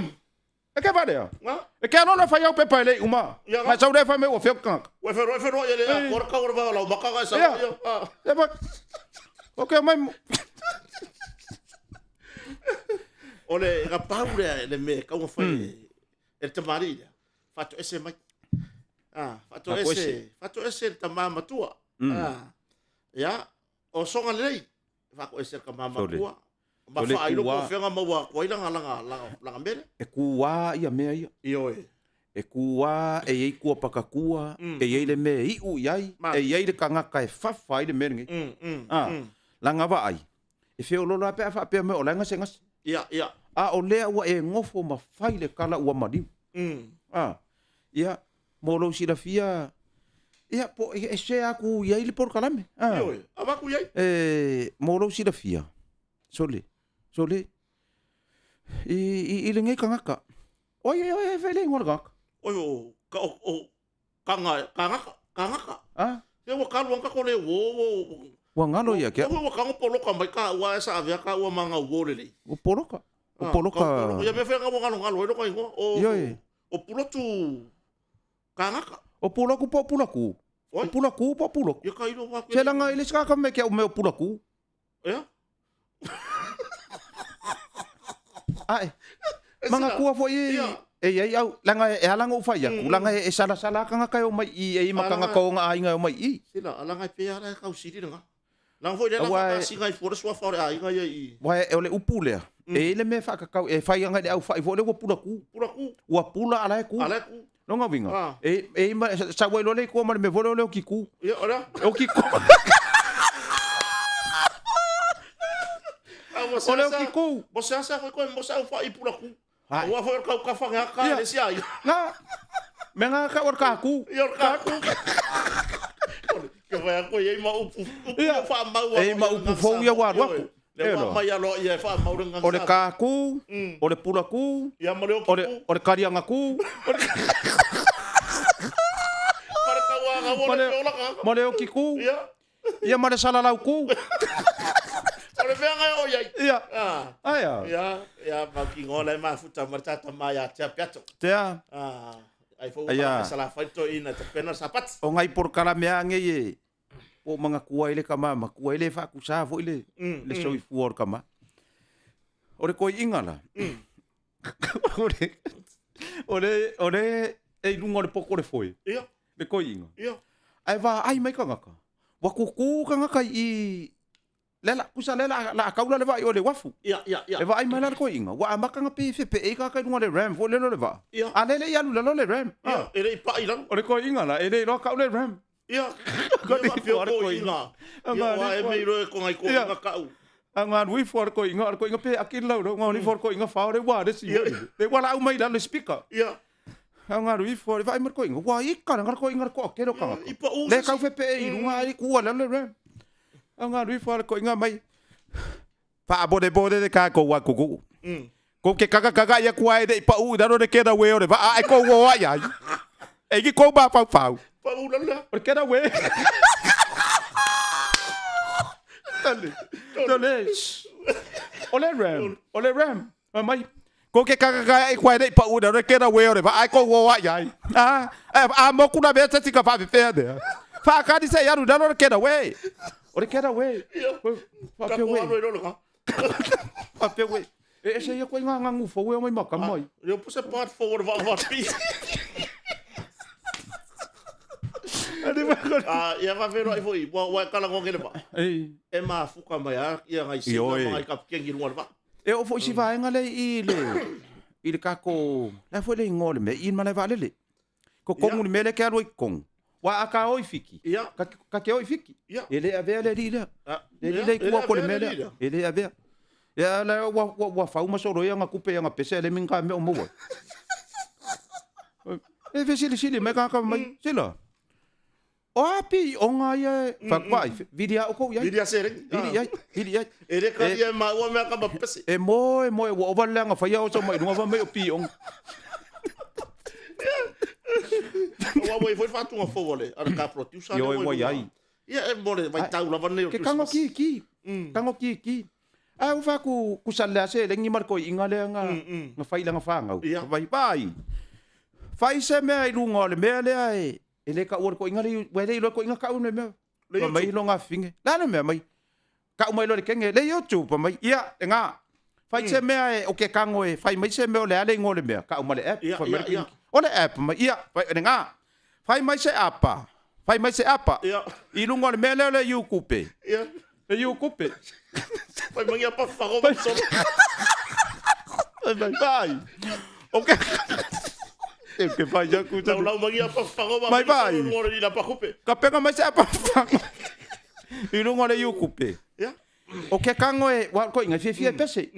S2: E ke valea.
S1: Nga.
S2: E ke alola fai au pepa e le uma.
S1: Ia,
S2: nga. Sau le fai mai ua fea kanga.
S1: Ua whenua, e whenua, ia le a kora ka ora vaa lau maka ga e sa.
S2: Ia.
S1: Ia.
S2: Ia fa. O ke mai.
S1: O le ga pau lea le me kaunga fai e le tamalii lea. Faatoese mai. Ah, faatoese, faatoese le tama matua. Ah. Ia, o soga lelei. Faatoese le tama matua. Ma faailo po o fea na maua atu ai lana, lana, lana, lana mele.
S2: E kūā ia mea ia.
S1: Ioe.
S2: E kūā, e i ai kua pakakua, e i ai le mea e iu i ai, e i ai le tagata e fafa ai le mea lenei. A, lana vaai, e feoloolo lava pe a faapea mai o la e gasegase.
S1: Ia, ia.
S2: A o lea ua e gofo ma fai le tala ua maliu. A, ia, mo lou silafia, ia, po e share atu i ai le polokalame. A,
S1: Ioe, avatu i ai.
S2: E, mo lou silafia, sole, sole, i, i, i lenei tagata. Oi, oi, oi, fai le igoa o le tagata.
S1: Oi, o, ka, o, o, kanga, kangaka, kangaka.
S2: A?
S1: Se ua kalu anga ko le wo, wo.
S2: Ua ngalo ia ke.
S1: Ua kango poloka mai ka ua esa avea ka ua manga wo lelei.
S2: O poloka. O poloka.
S1: Ia me fenga ua ngalo ngalo e loka ingoa. O,
S2: Ioe.
S1: o pulotu kangaka.
S2: O puloku po pulaku. O pulaku po puloku.
S1: Ia ka ilo wa.
S2: Se langa ile ska ka me ke o me o pulaku.
S1: Ia.
S2: Ae. Manga kua foi e e iai au langa e ala ngou fai aku langa e salasala kanga kai o mai i e ima kanga ko nga ainga o mai i.
S1: Sila ala ngai pe ala e kau siri nga. Langa foi le la fa singa i fore sua fa o le ainga ia i.
S2: Wa e o le upu lea. E ile me fa kakau e fai anga le au fai foi le ua pula ku.
S1: Pula ku.
S2: Ua pula ala e ku.
S1: Ala e ku.
S2: Longa winga. E e ima sa wai lole ko ma le me vole ole o kiku.
S1: Ia ora.
S2: O kiku. Ole o kiku.
S1: Mo se asa foi ko mo sa fa i pula ku. Ua foi kau ka whange aka le sia ai.
S2: Na. Me nga ka or ka ku.
S1: Ia ka ku. Ke vai ko ia ma upu. Upu fa mau.
S2: E ma upu fou ia wa aku.
S1: Le wa mai alo ia e whaamau le
S2: O le kākū, o le pulakū,
S1: Ia ma le
S2: o le, o le kariangakū,
S1: Ma le kauāga ua le feola ka.
S2: ma le okikū,
S1: Ia.
S2: ia ma le salalaukū.
S1: O le mea ngai o iai.
S2: Ia,
S1: Ah.
S2: aia.
S1: Ia, ia, mau ki ngola e mafuta ma le tata mai a tea peato.
S2: Tea,
S1: Ah. Ai fo
S2: Aia.
S1: ua sala fai to ina te pena sapati.
S2: o ngai porokalame a ngei e, po o magakua ai le kama, makua ai le faakusā foi le, le soifua o le kama. O le koi'iga la, o le, o le, o le, e i luga o le poko o le foe,
S1: Ia,
S2: le koi'iga.
S1: ia.
S2: Ae vaai mai tagata, ua kukū tagata i i, le la, kusa le la, la kaula le vaai o le uafu.
S1: Ia, ia, ia.
S2: E vaai mai la le koi'iga, ua amata ona pe fepe'ei tagata i luga o le ram foi lele o le vaa.
S1: Ia.
S2: A lele i alu i lalo le ram.
S1: Ia, e le i pa'i lalo.
S2: O le koi'iga la, e le iloa ka'u le ram.
S1: Ia, ia faapea o koi'iga. Ia, ua e mei loe ko ngai koi'iga ka'u.
S2: A galu ifo a le koi'iga, o le koi'iga pe aki le laulau, galu ifo a le koi'iga fao le ua le si. Le ua laau mai i lalo le speaker.
S1: Ia.
S2: A galu ifo a le vaai mai le koi'iga, ua ika le le koi'iga le toatele o tagata.
S1: I pa'u
S2: Le kau fepe'e i luga ai kua lalo le ram. A galu ifo a le koi'iga mai. Faabolebole le kakou a kuku. Kou ke kakakaka ia kua e le'i pa'u i lalo le getaway o le vaa ae kou o ai ai. E iki kou mafaufau.
S1: Pa'u lalo lea.
S2: O le getaway. Tole. Tole. O le ram. O le ram. Fai mai. Kou ke kakaka ia kua e le'i pa'u i lalo le getaway o le vaa ae kou o ai ai. A, a moku na mea tati ka faafefea lea. Faakali se i alu i lalo le getaway. O le getaway.
S1: Faapea uē. Ka alo i lalo
S2: Faapea uē. E ese ia koe ngā ngā fou e o mai maka mai.
S1: Leo po se part fou o le vaa vapi. Ia faafeiloai foi, ua ua e kala ke le vaa. E mafuka mai a ia ngai sina ma ngai kapikeni i luga o le vaa.
S2: E oo foi si vaega lea i le i le tatou la foi le igoa o le mea i le malae vaalele. Ko Kongu le mea lea ke alu ai i Kongu. Ua a ka o i Fiki.
S1: Ia.
S2: Ka, ka ke o i Fiki.
S1: Ia.
S2: E le avea le alii lea.
S1: A,
S2: Le alii lea i tua ko le mea lea. E le avea. Ia la ua, ua, ua fau ma solo ia nga kupe ia nga pese le minga mea o maua. E fesilisili mai kaka mai. Sila. O a piʻiʻoga ia e fakuaʻi, vili a ʻoukou i ai.
S1: Vili a seleni.
S2: Vili i ai, vili i ai.
S1: E le kalia e maua mea ka ma pese.
S2: E moe, moe, ua ova le leaga faia oso mai luga fa mai o piʻiʻoga.
S1: Ua ua i foi faatuga fou a le, a le ka producer.
S2: Ioe ua i ai.
S1: Ia e mo le vaitau lava nei o
S2: Ke kango kiki, kango kiki. Ae ua fai atu ku sale a seleni ma le toeaina lea na na fai i lana fanau. Fai mai, fai se mea i luga o le mea lea e E le kau o le koiga le ua le iloa koiga kau le mea.
S1: Le
S2: Fa mai lo ngafine. La le mea mai. Kau mai lo le kenge le YouTube fa mai ia e nga. Fai se mea e o ke kango e fai mai se mea o le ale ingo le mea. Kau ma le app.
S1: Ia,
S2: Fai mai le
S1: ia, ia.
S2: kingi. O le app mai ia fai le nga. Fai mai se apa. Fai mai se apa.
S1: Ia.
S2: I lunga o le mea lea o le YouTube.
S1: Ia.
S2: Le YouTube.
S1: Fai mai ia pa whango mai solo.
S2: Fai mai vai. O ke E ke fai aku
S1: Lau lau mai ia pa whango
S2: Mai vai.
S1: Ngore ni la pa kupe.
S2: Ka peka mai se apa whango. I runga o le YouTube.
S1: Ia.
S2: O ke kango e, wa ko inga fiafia e pese.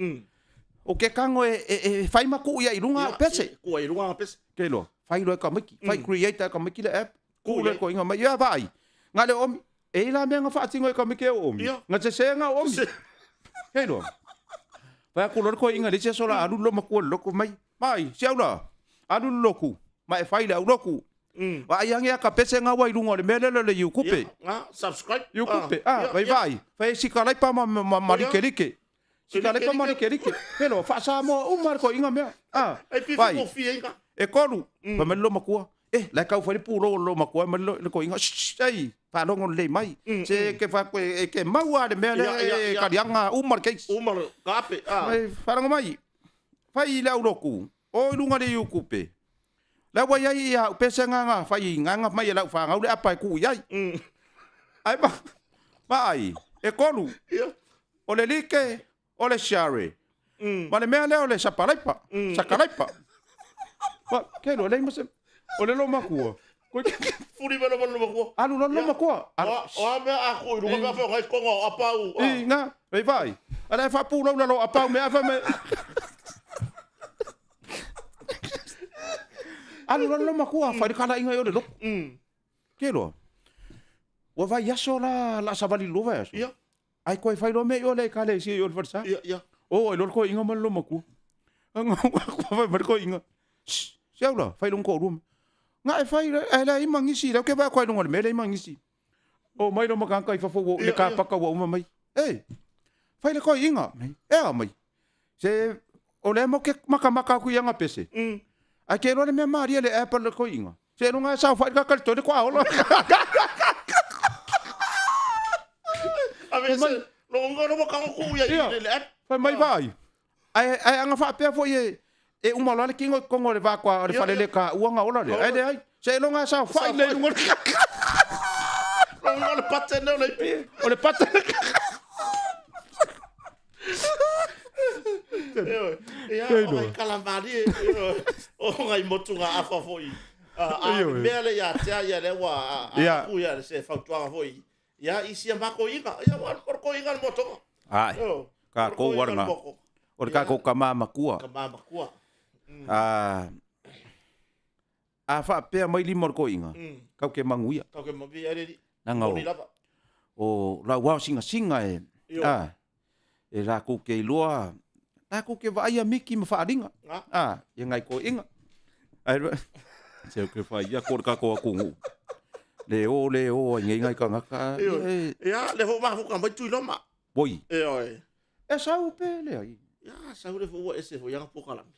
S2: O ke kago e, e, e fai ma kuu ia i luga au pese.
S1: Kuu ai i luga au pese.
S2: Ke loa, fai loa e tamaiti, fai create e tamaiti le app, kuu loa e koiga mai, ia vaai, na le omi, e i la mea na faatino e tamaiti e o omi, na sese na o omi. Ke loa, fai atu loa le koiga le isi aso la alu lo matua le lotu mai, mai, si au la, alu le lotu, ma e fai le au lotu. Vaai ane a ka pese nga ua i luga o le mea lele o le iukupe.
S1: Ia, subscribe.
S2: Iukupe, ah, vai vaai, fai e sikalaipa ma, ma, ma like like. Sikalaipa ma like like. Pelo, faa-Samoa uma le koiga mea. Ah,
S1: Ai pi
S2: vai.
S1: fofia inga.
S2: E kolu, fai mai le lomatua. Eh, la e kau fai le pulou o le lomatua mai le le koiga. Shh, ei, faalogo lelei mai. Se ke fa e ke maua le mea lea
S1: Ia, ia,
S2: e
S1: ia.
S2: kaliaga uma le case.
S1: Uma le kape. Ah.
S2: Fai, faalogo mai. Fai i le aulotu, o i luga le iukupe. La ua iai ia au pese nga fai nganga mai e lau whangau le apa e kuu iai. Ai ma, ma ai, e kolu, o le like, o le share. Ma le mea lea o le sapalaipa, sakalaipa. Ma, ke lo, lei ma se, o le lo makua. Koe ke,
S1: Fuli me lo lo makua.
S2: alu lo lo makua. Alu,
S1: O a mea a ku i luga mea whai ngai konga o apau.
S2: I, nga, vei vai. Ala e whapū lau lo apau mea wha me. Alu lalo lo makua, whai le kala inga i o le loko. Ke loa. Ua vai aso la, la savali lo vai aso.
S1: Ia.
S2: Ai koe whai loa me i o le kale i si i o le wharesa.
S1: Ia, ia.
S2: O, ai loa le koe inga ma le lo makua. Anga, kua whai ma le koe inga. Shh, se au la, whai longo ko rua. Nga e whai, e le ima ngisi, leo ke vai koe lunga le me le ima ngisi. O mai lo makanga i fafo ua le ka paka ua uma mai. Ei, whai le koe inga, e a mai. Se, o le mo ke makamaka aku i anga pese. Ai ke loa le mea maria le app le koe inga. Se lunga e sao whai ka kali tole koa ola.
S1: A me se, lo unga no makanga ku ia i le app.
S2: Whai mai vai. Ai, ai anga whaapea foi e, e uma loa le kingo i kongo le vākoa o le whare le ka uanga ola le. Ai le ai. Se longa sa whai le lunga.
S1: Longa le pate ne o le ipi.
S2: O le pate.
S1: Ia, o ngai kalamari, o ngai motu ngā awha foi. A mea le ia tea ia le ua a ku ia se fautuaga foi. Ia, i sia mako inga. Ia, ua ko inga le motonga.
S2: Ai. Ka ko waranga. O le kako ka mamakua.
S1: Ka mamakua.
S2: A whaapea mai lima o le koiga, kau ke manuia.
S1: Kau ke manuia e reri.
S2: Nanga o, o lau ao singasinga e, a, e rākou ke iloa, rākou ke vaai a miki ma whaaringa. A, ia ngai koiga. Ai, se o ke whai ia ko le kako a kongu. Le o, le o, ai ngai ngai kangaka.
S1: Ia, le ho mafuka mai tui loma.
S2: Poi.
S1: E oe.
S2: E sau pe le ai.
S1: Ia, sau le fua ese fo ianga pokalame.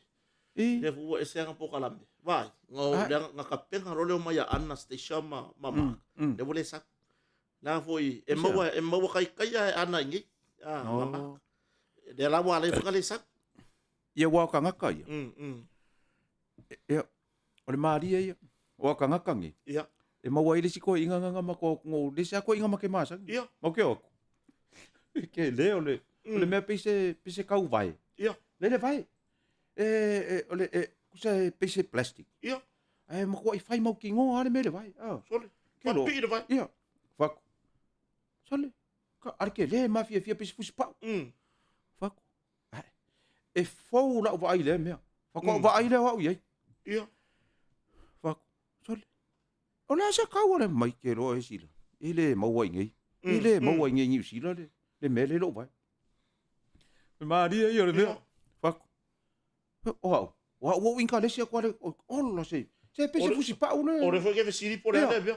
S2: I.
S1: Le fua ese anga pokalame. Vai, nga le nga kapenga ro le mai Anna Station ma ma ma. Le vole sa. La foi e maua e maua kai kai e Anna ngi. Ah, ma ma. Le la wa le fuka le sa.
S2: Ia wa ka ngaka ia. Ia, o le maria ia. O ka ngaka ngi.
S1: Ia.
S2: E maua i le siko inga nganga ma ko ngo le sa ko inga ma ke masa.
S1: Ia.
S2: Ma ke o. Ke le o le o le mea pise pise kau vai.
S1: Ia.
S2: Le le vai. E e o le e kusa e pise plastic.
S1: Ia.
S2: E ma ko i whai mau ki ngo ale me le vai. Ah.
S1: Sole.
S2: Ke lo.
S1: Pi le vai.
S2: Ia. Faku. Sole. Ka are ke le ma fia fia pise fusi pau. Faku. E fou lau vaai le mea. Faku mm. vaai le au iai.
S1: Ia.
S2: Faku. Sole. O le asa kau le mai ke loa e sila. E le maua i nei. E le maua i nei Niu Sila le, le mea le lou vai. E maria ia le mea. Faku. O au. O au o inka lesi aku ale. Ola se. Se pese fusi pau le.
S1: O le foi ke vesiri po le le mea.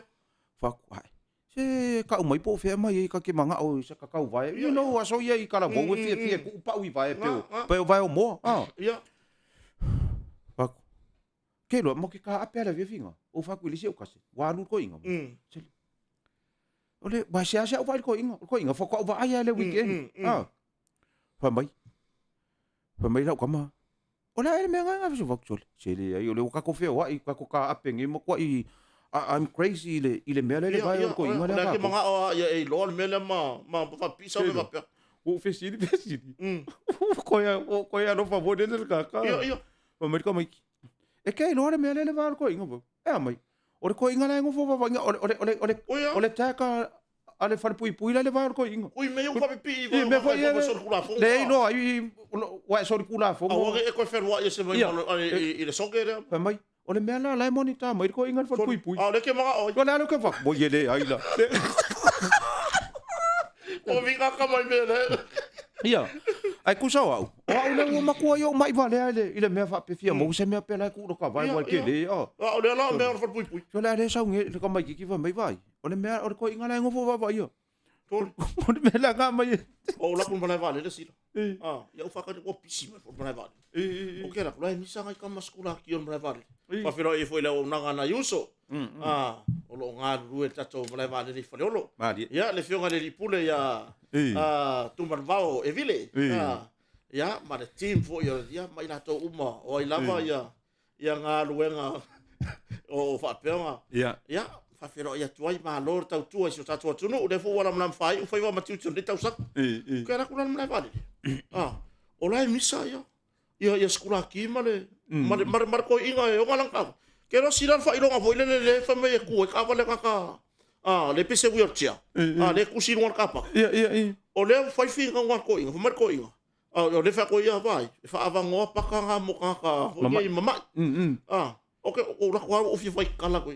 S2: Faku. Ai. Se kau mai po fea mai e ka ke manga o se ka kau vai. You know aso ia i kala vou e fia fia ku pau i vai peo. Peo vai o moa. Ah.
S1: Ia.
S2: Faku. Ke loa, mo ke ka ape ala fiafiga, o whaku i le si au kase, wa alu ko inga. O le, wa se ase au vai ko inga, ko inga, whakau wa ai le weekend. Ah. Wha mai. Wha mai lau kama. O le ae mea ngai ngai whaku sole. Se le ai, o le wakako whea wa i, kako ka ape nge mo kua i, I'm crazy i le, i le mea le le vai o ko inga le
S1: ka.
S2: O
S1: le ke manga o ia e loa le mea le ma, ma whapisa me whapea.
S2: O fesili, fesili. Koe, koe alofa mo le le kaka.
S1: Ia, ia.
S2: Wa mai ka mai. E kei loa le mea le le va o le koiga po. E a mai. O le koiga la e ngofo vavainga o le o le o le o le o le taka a le falepuipui la le vae o le toeaina.
S1: Ui mea ua faapipii
S2: i mea foi ia le iloa ai ua e solitulafono.
S1: Aua ne i e toe feluai ese mai i le soke lea.
S2: Fai mai, o le mea la la e monitor mai le toeaina i le falepuipui.
S1: A o lea e te manao ai.
S2: O le a lea ou te fai, oi e leai la.
S1: O vika mai mea lea.
S2: Ia, ae tusa o au, o au lea ua matua ai ou mai valea i le mea faapea fia maua se mea pe la e tuu lota vae ua e tele.
S1: A o lea la o mea o le falepuipui.
S2: O le a lea sau nei le tamaitiiti fai mai, vaai, o le mea o le toeaina la e nofo vaavaaia. O le mea la nga mai e.
S1: O la ku malae vaalele sila. Ah, ia u whakare ua pisi mai fo malae vaalele. O ke la, la e misa ngai kama skula ki o malae vaalele. Whawhero e fo i le au nanga na iuso. Ah, o lo ngā ruru e tatou malae vaalele i Faleolo. Ia, le fionga le lipule ia Tumanvao e vile. Ah, ia, ma le team fo ia, ia, mai latou uma, o ai lava ia, ia galuega o faapea
S2: ia
S1: ia faafeiloai atu ai malo le tautua i si o tatou atunuu lea foi ua lamalama faaiu faiva ma tiute o lenei tausaga ke ala kula le malae vaalele ah o la e misa ia ia ia sikulaki ma le ma le ma le ma le toeaiina e ona lana taavale ke loa sila le faailoga foi lele le fai mai e tu ai taavale kaka ah le pese wheelchair ah le tusi i luga o le kapaka
S2: ia ia ia
S1: o lea fai finauga a le toeaiina fai mai le toeaiina A o le fai ia vai, e whaavanoa pakanga mo kākā, hoi nei mamai. A, o ke, o lako au o fia whai kala koe.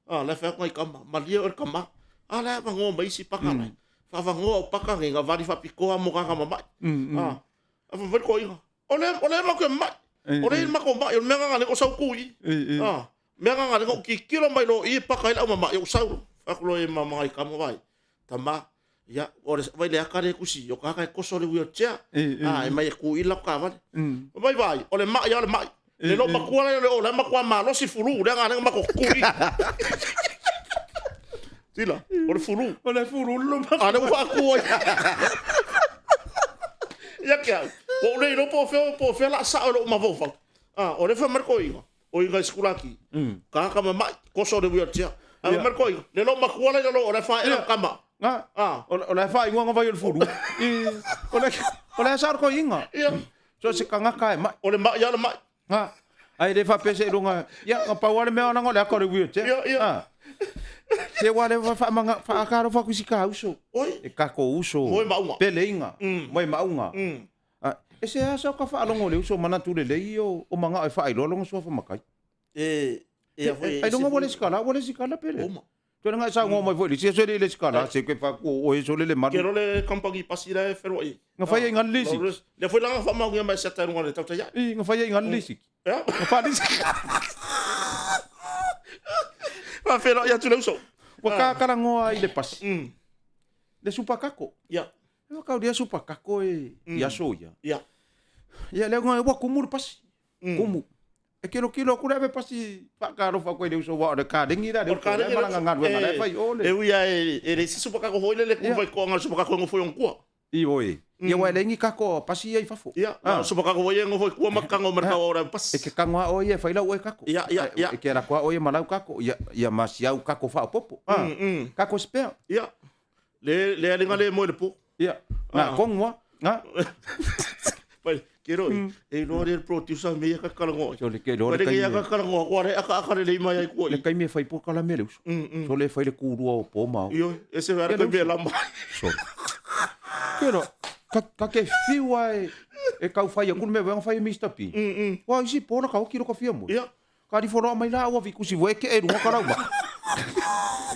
S1: A, le fai ngai kama, malia o le kama. A, le avanoa mai isi paka lai. Whaavanoa o paka ngai ngā vari whapikoa mo kākā mamai. A, a whai ko inga. O le, o le mau ke mamai. O le mako mai, o le mea ngā le o sau kui. A, mea ngā le o kikilo mai lo i paka i lau mamai o sau. Whakulo e mamai kama vai. Tama, ia, o le, vai le aka le kusi, o kaka e koso le wheelchair, a, e mai e ku i lau kaavale. Vai vai, o le mai o le mai. Le lo makua le o le makua malosi fulu, le nga le mako kui. Tila, o le fulu.
S2: O le fulu lo
S1: A le ua ku ai. Ia kia, o le ilo po feo, po feo la sa o lo mavofau. A, o le fa marko inga. O inga i sikulaki. Ka ka mamai, koso le wheelchair. A yeah. marko inga, le lo makua le lo o le fa e kama.
S2: Nga, ah. o le fa inga vai o le fulu. I, o le, o le sa ko inga.
S1: Ia.
S2: So se kangaka e mai.
S1: O le mai, ia le mai.
S2: Nga, ai le fa pese lunga. Ia, nga pau ale mea ona le aka o le wheelchair.
S1: Ia, ia. Ah.
S2: Se wa le fa manga fa akaro fa kusi ka uso.
S1: Oi.
S2: E ka ko uso.
S1: Moe maunga.
S2: Pele inga. Moe maunga. Ah, e se asa ka faalogo le uso manatu lelei o, o magao e faailoa lona suafa makai.
S1: E, e a foi.
S2: Ai longa ua le sikala, ua le sikala pele.
S1: Oma.
S2: Tuena ngai saunoa mai foi le sia sole le sikala, se ke fa ku o e sole le malu.
S1: Ke role company pasi la e whenua i.
S2: Nga fai ai ngal lisi.
S1: Le foi langa whamaungia mai se tae runga le tauta ia.
S2: I, nga fai ai ngal lisi.
S1: Ia.
S2: Nga fa lisi.
S1: Fa whenua i atu le uso.
S2: Ua kakarangoa i le pasi. Le supakako.
S1: Ia.
S2: E whakauria supakako e i aso ia.
S1: Ia.
S2: Ia lea ngā ua kumu le pasi. Kumu. E kilo kilo aku le ave pasi whakaalofa koe le uso wa o le kārengi la le uso le malanga ngaluenga la e whai o le.
S1: E ui a e, e le isi supakako hoi le le kuwai koa ngā supakako e ngofoi onkua.
S2: I oi. Ia wa e lengi kako pasi ia i fafo.
S1: Ia, ah. supakako hoi e ngofoi kua makango marka o ora pasi.
S2: E ke kango a oi e whai lau e kako.
S1: Ia, ia, ia.
S2: E ke la koa oi e malau kako. Ia, ia masiau kako whaopopo. Ah. Kako spare.
S1: Ia. Le le alinga le moe le po.
S2: Ia. Nga kongua. Nga.
S1: Pai, ke roi, e loa le producer me ia ka kalangoa.
S2: So le ke loa le
S1: kai. Ia ka kalangoa, kua re aka aka le leima ia i kua.
S2: Le kai me fai po kala me le uso. So le fai le kurua o po mau.
S1: Io, e se ara kai me lama.
S2: So. Ke roa, ka, ka ke whiua e, e kau whai aku me wanga whai e Mr. P. Wa isi po na ka hoki roka whia mo.
S1: Ia.
S2: Ka rifo roa mai la ua vikusi voe ke e runga ka rauma.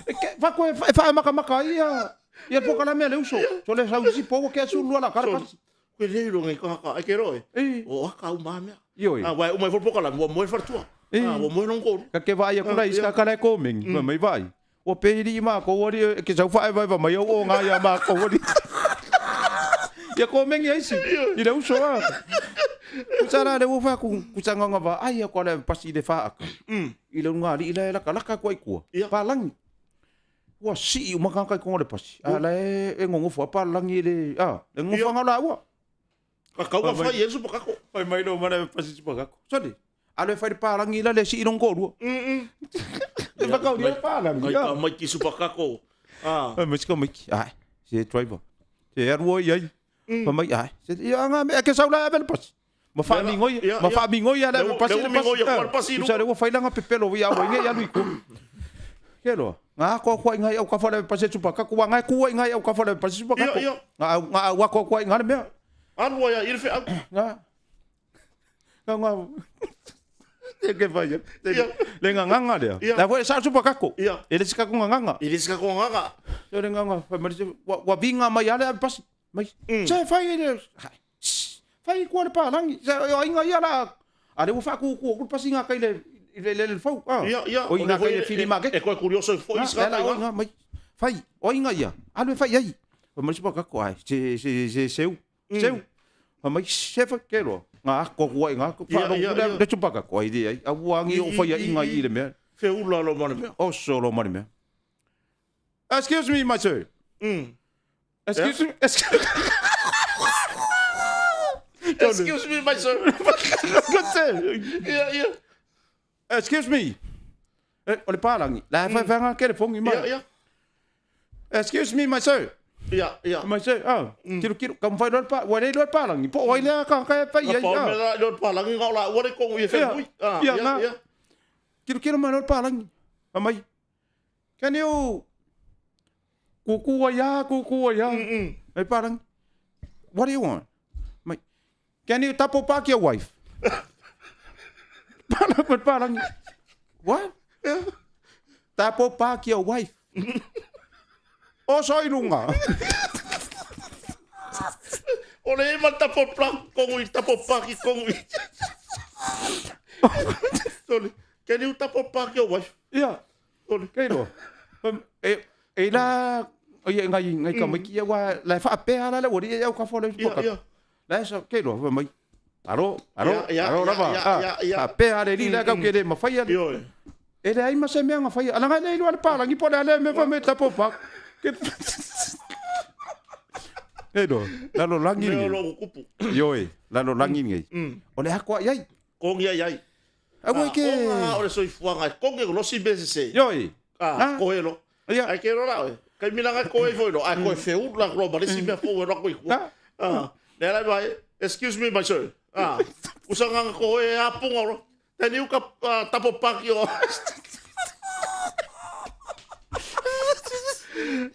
S2: E ke, fa koe e whae maka maka ia, ia po kala mea le uso. So le sau isi po ke asu lua la kara pasi.
S1: Koe le iro ngai ka ka, e ke roe. O aka u mea.
S2: Ioi.
S1: Ah, wai umai fo kala, ua moe whartua. Ah, ua moe nong koru.
S2: Ka ke vai aku la iska kala e komengi, mai vai. Ua pehili i mākou ali e ke sau whaevaeva mai au o ngā ia mākou ali. Ia komengi aisi, i le uso a. Kusa la le ua wha ku, kusa nganga wa ai a kua le pasi le whaaka. I le unga ali i le laka laka kua i kua. Pālangi. Ua sii uma kākai konga le pasi. A la e, e ngongofo a pālangi le, a, le ngongofo ngā la ua.
S1: Ka kau ka whai e supakako.
S2: Whai mai lo mana e pasi supakako. Sorry. Alo e whai le pārangi la le si ilong kōrua. E whakauri e pārangi.
S1: Ngai ka mai ki supakako. Ah.
S2: Ai mai sika mai ki. Ai, se driver. Se aru oi ai. Pa mai ai. Se ia nga me ke sau la ave le pasi. Ma wha mingoi, ma wha mingoi ala le pasi le pasi. Sa le ua whai langa pepelo ia ua inge ia lui ko. Ke loa. Nga ako aku ai ngai au kafa le pase tupa kaku wa ngai ku ai ngai au kafa le pase tupa kaku.
S1: Ia, ia.
S2: Nga au nga au ako aku ai nga le mea.
S1: Alu ai i le feau.
S2: Nga. Nga nga. Te ke fai.
S1: Ia.
S2: Le nganganga lea.
S1: Ia.
S2: La foi sa tupa kaku.
S1: Ia.
S2: E le sika ku nganganga.
S1: I le sika ku nganganga.
S2: Le nganga fai mai wa wa vinga mai ale pasi. Mai. Se fai le. Fai kua le palangi. Se o inga ia la. A le ua faakuku aku le pasiga kai le le le le fau. Ah.
S1: Ia, ia.
S2: O ina kai le fili market.
S1: E koe kurioso i foi
S2: Ah,
S1: sika
S2: la
S1: kai
S2: o inga mai. Fai, o inga ia. Alu e fai ai. Fai mai se kako ai. Se se se seu. Seu. Fai mai se fa ke loa. Nga ako kua inga ko
S1: Ia,
S2: fa
S1: ia,
S2: le
S1: ia.
S2: le tupaka ko ai ai. A ua ngi o fai inga i le mea.
S1: Feula lo mana mea.
S2: O solo mani mea. Excuse me, my sir. Excuse me. Excuse
S1: Excuse me, my sir.
S2: Good sir.
S1: Ia, ia.
S2: Excuse me. Eh, o le palangi. La fa fa nga ke le fongi mai.
S1: Ia, ia.
S2: Excuse me, my sir.
S1: Ia, ia.
S2: My sir. Ah, kilo kilo kam fai lo pa, wa le lo palangi. Po oi le ka ka fa ia.
S1: Pa me la lo palangi ngau la ua le kongu i
S2: Ia.
S1: whenui. Ah,
S2: Ia,
S1: ia,
S2: nga.
S1: ia.
S2: Kilo kilo mai lo palangi. Amai. Can you kuku ya kuku ya. Mai palangi. What do you want? Mai. Can you tapo pak your wife? Palangi, palangi. What? Tapo pak your wife. O soi lunga.
S1: O le ema tapo plak kongu i tapo paki kongu i. Sorry. Can you tapo pak your wife?
S2: Ia.
S1: Sorry.
S2: Kei loa. E, e la, o ia ngai, ngai ka mai ki ia wa, la e whaapea la le ori e au ka whale
S1: Ia, ia.
S2: La e sa, kei loa, wha mai. Aro, aro,
S1: Ia, ia,
S2: aro
S1: ia,
S2: lava.
S1: ia,
S2: Ah,
S1: ia, ia.
S2: Whaapea le li la kau ke le mawhai ale.
S1: Ioe.
S2: E le ai ma se mea nga whai. Ala ngai le iloa le pālangi po le ale me wha me tapo pak. Ke... Kei loa, lalo langi
S1: Mea o
S2: ngai.
S1: lo kukupu.
S2: Ioe, lalo langi ngai. O le akoa iai.
S1: Kongi ai ai.
S2: Aua i ke...
S1: Konga o le soifuaga e kongi o losi mea sese.
S2: Ioe.
S1: Ah,
S2: Ah.
S1: koe lo.
S2: Ia.
S1: Ai ke rola oe. Kai mina ngai koe foi lo. Ai koe feulu la kro ma lesi mea fou e roa koe kua.
S2: Ah.
S1: Ah. Le ala mai, excuse me my sir. Ah. Usa nganga koe e apunga ro. Tani uka tapo paki o.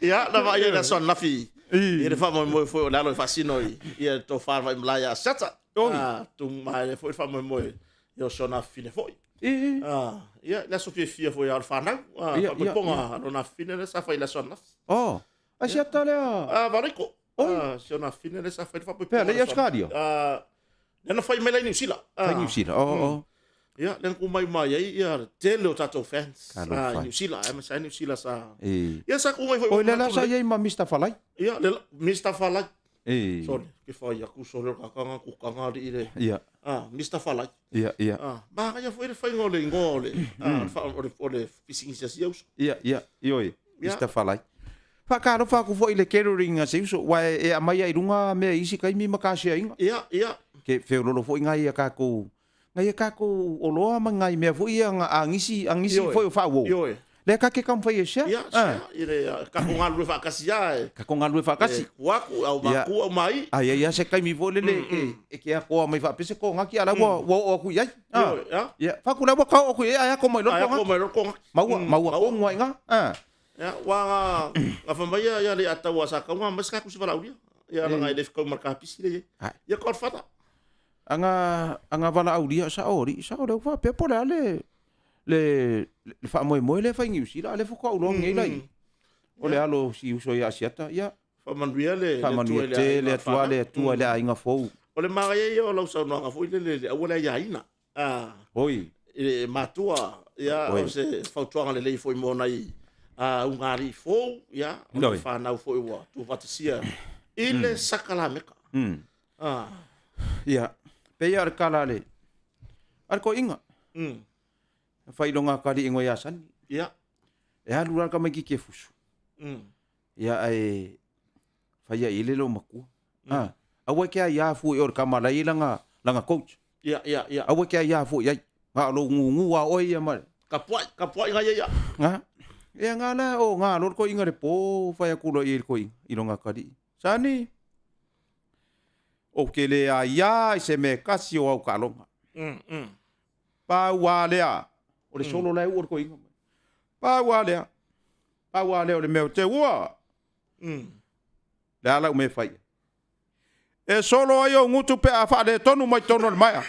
S1: Ia, na vai na son lafi.
S2: I.
S1: I le faamoemoe foi o le alo e faasino i ia le tofā le vaimalae ia Asiata.
S2: Oi.
S1: Ah, tung mai le foi le faamoemoe ia o si ona afafine foi.
S2: I.
S1: Ah, ia, le aso fiafia foi a o le fanau. Ah,
S2: Ia, ia,
S1: faamoepoga lona afafine lea sa fai i le aso ananafi.
S2: Oh, Asiata lea.
S1: Ah, Variko.
S2: Oi.
S1: Ah, si ona afafine lea sa fai le faamoepoga.
S2: Pea, le i Australia?
S1: Ah, lea na fai mai la i Niu Sila. Ah,
S2: Kai New Zealand. Oh, oh.
S1: Ia, lea na kumai mai ai ia le tele o tatou fans.
S2: Talofa.
S1: Ah, i Niu Sila, ai ma sa i Niu Sila sa.
S2: E.
S1: Ia sa kumai foi.
S2: Oi, le la sa iai ma Mr. Falai.
S1: Ia, le Mr. Falai.
S2: E.
S1: Sorry, ke whai aku sorry o kakanga kukanga ri le.
S2: Ia,
S1: Ah, Mr. Falai.
S2: ia, ia.
S1: Ah, ma ia foi le whainga o le ingoa o le, ah, o le, o le pisingisia si auso.
S2: Ia, ia, ioi.
S1: Ia.
S2: Mr. Falai. Whakaalofa aku foi le catering a se uso, wa e, e amai ai runga mea isi kaimi ma ka inga.
S1: Ia, ia.
S2: Ke wheololo foi ngai a kākou, ngai a kākou oloa ma ngai mea foi ia nga angisi, angisi
S1: Ioe.
S2: foi o whaawou.
S1: Ioe.
S2: Le ka ke kam whai e sea?
S1: Ia,
S2: Ah.
S1: sia, i le ka ko ngā lue whaakasi a e.
S2: Ka ko ngā lue whaakasi.
S1: E, kuaku, au
S2: Ia.
S1: maku, au mai.
S2: Ai ai a se kaimi foi lele e, e ke akoa mai whaapese ko ngaki ala ua, ua o aku iai. Ah.
S1: Ioe, ia.
S2: Ia, whakura ua kao aku iai, ai ako mai
S1: Ai
S2: loro
S1: ako
S2: ko ngaki.
S1: mai loro ko ngaki.
S2: Maua, maua ko ngua inga. Ah.
S1: Ia, wa nga, nga whamai ia le atau a sa kaunga, mas ka kusi wala uria. Ia, la ngai le whakau marka pisi le ye.
S2: Ai.
S1: Ia, Godfather.
S2: Anga anga vala aulia sa ori sa ore fa pe pole ale le le fa moe moe le fa ngiu sila ale fo ka ulo ngi lai. O le alo si uso ia asiata ia
S1: Whamanuia le,
S2: fa
S1: le
S2: manuia
S1: tua le
S2: te
S1: aiga
S2: le atua le
S1: whanau.
S2: atua le ainga fou.
S1: O le mara ia o lau saunoaga foi le le le aua le aiaina. Ah,
S2: Oi.
S1: i le matua, ia,
S2: Oi.
S1: o se fautuaga lelei foi mo nai a ugāliʻi fou, ia, o le
S2: Oi.
S1: fanau foi ua tuufatasia i le sakalameka. Ah,
S2: Ia. Pe ia le kala le. Al ko inga. Fa ilonga kali ingo ia sani.
S1: Ia.
S2: E halu ra ka mai ki ke fusu. Ia ai fa ia ile lo makua. Ah. Aua ke ia fu i o ka malai langa langa coach.
S1: Ia, ia, ia.
S2: Aua ke ia fu ia. Nga lo ngu ngu a oi ia ma.
S1: Ka puai, ka puai ngai ia.
S2: Nga. Ia nga la o nga lo ko inga le po fa ia kulo i ko inga ilonga kali. Sani. O ke le a ia i se me kasi o au kalonga. Pa ua lea. O le solo lai ua ko inga. Pa ua lea. Pau lava lea o le mea o te ua. Le a lau mea e fai ai? E solo ai ou gutu pe a faaletonu mai totonu o le maea.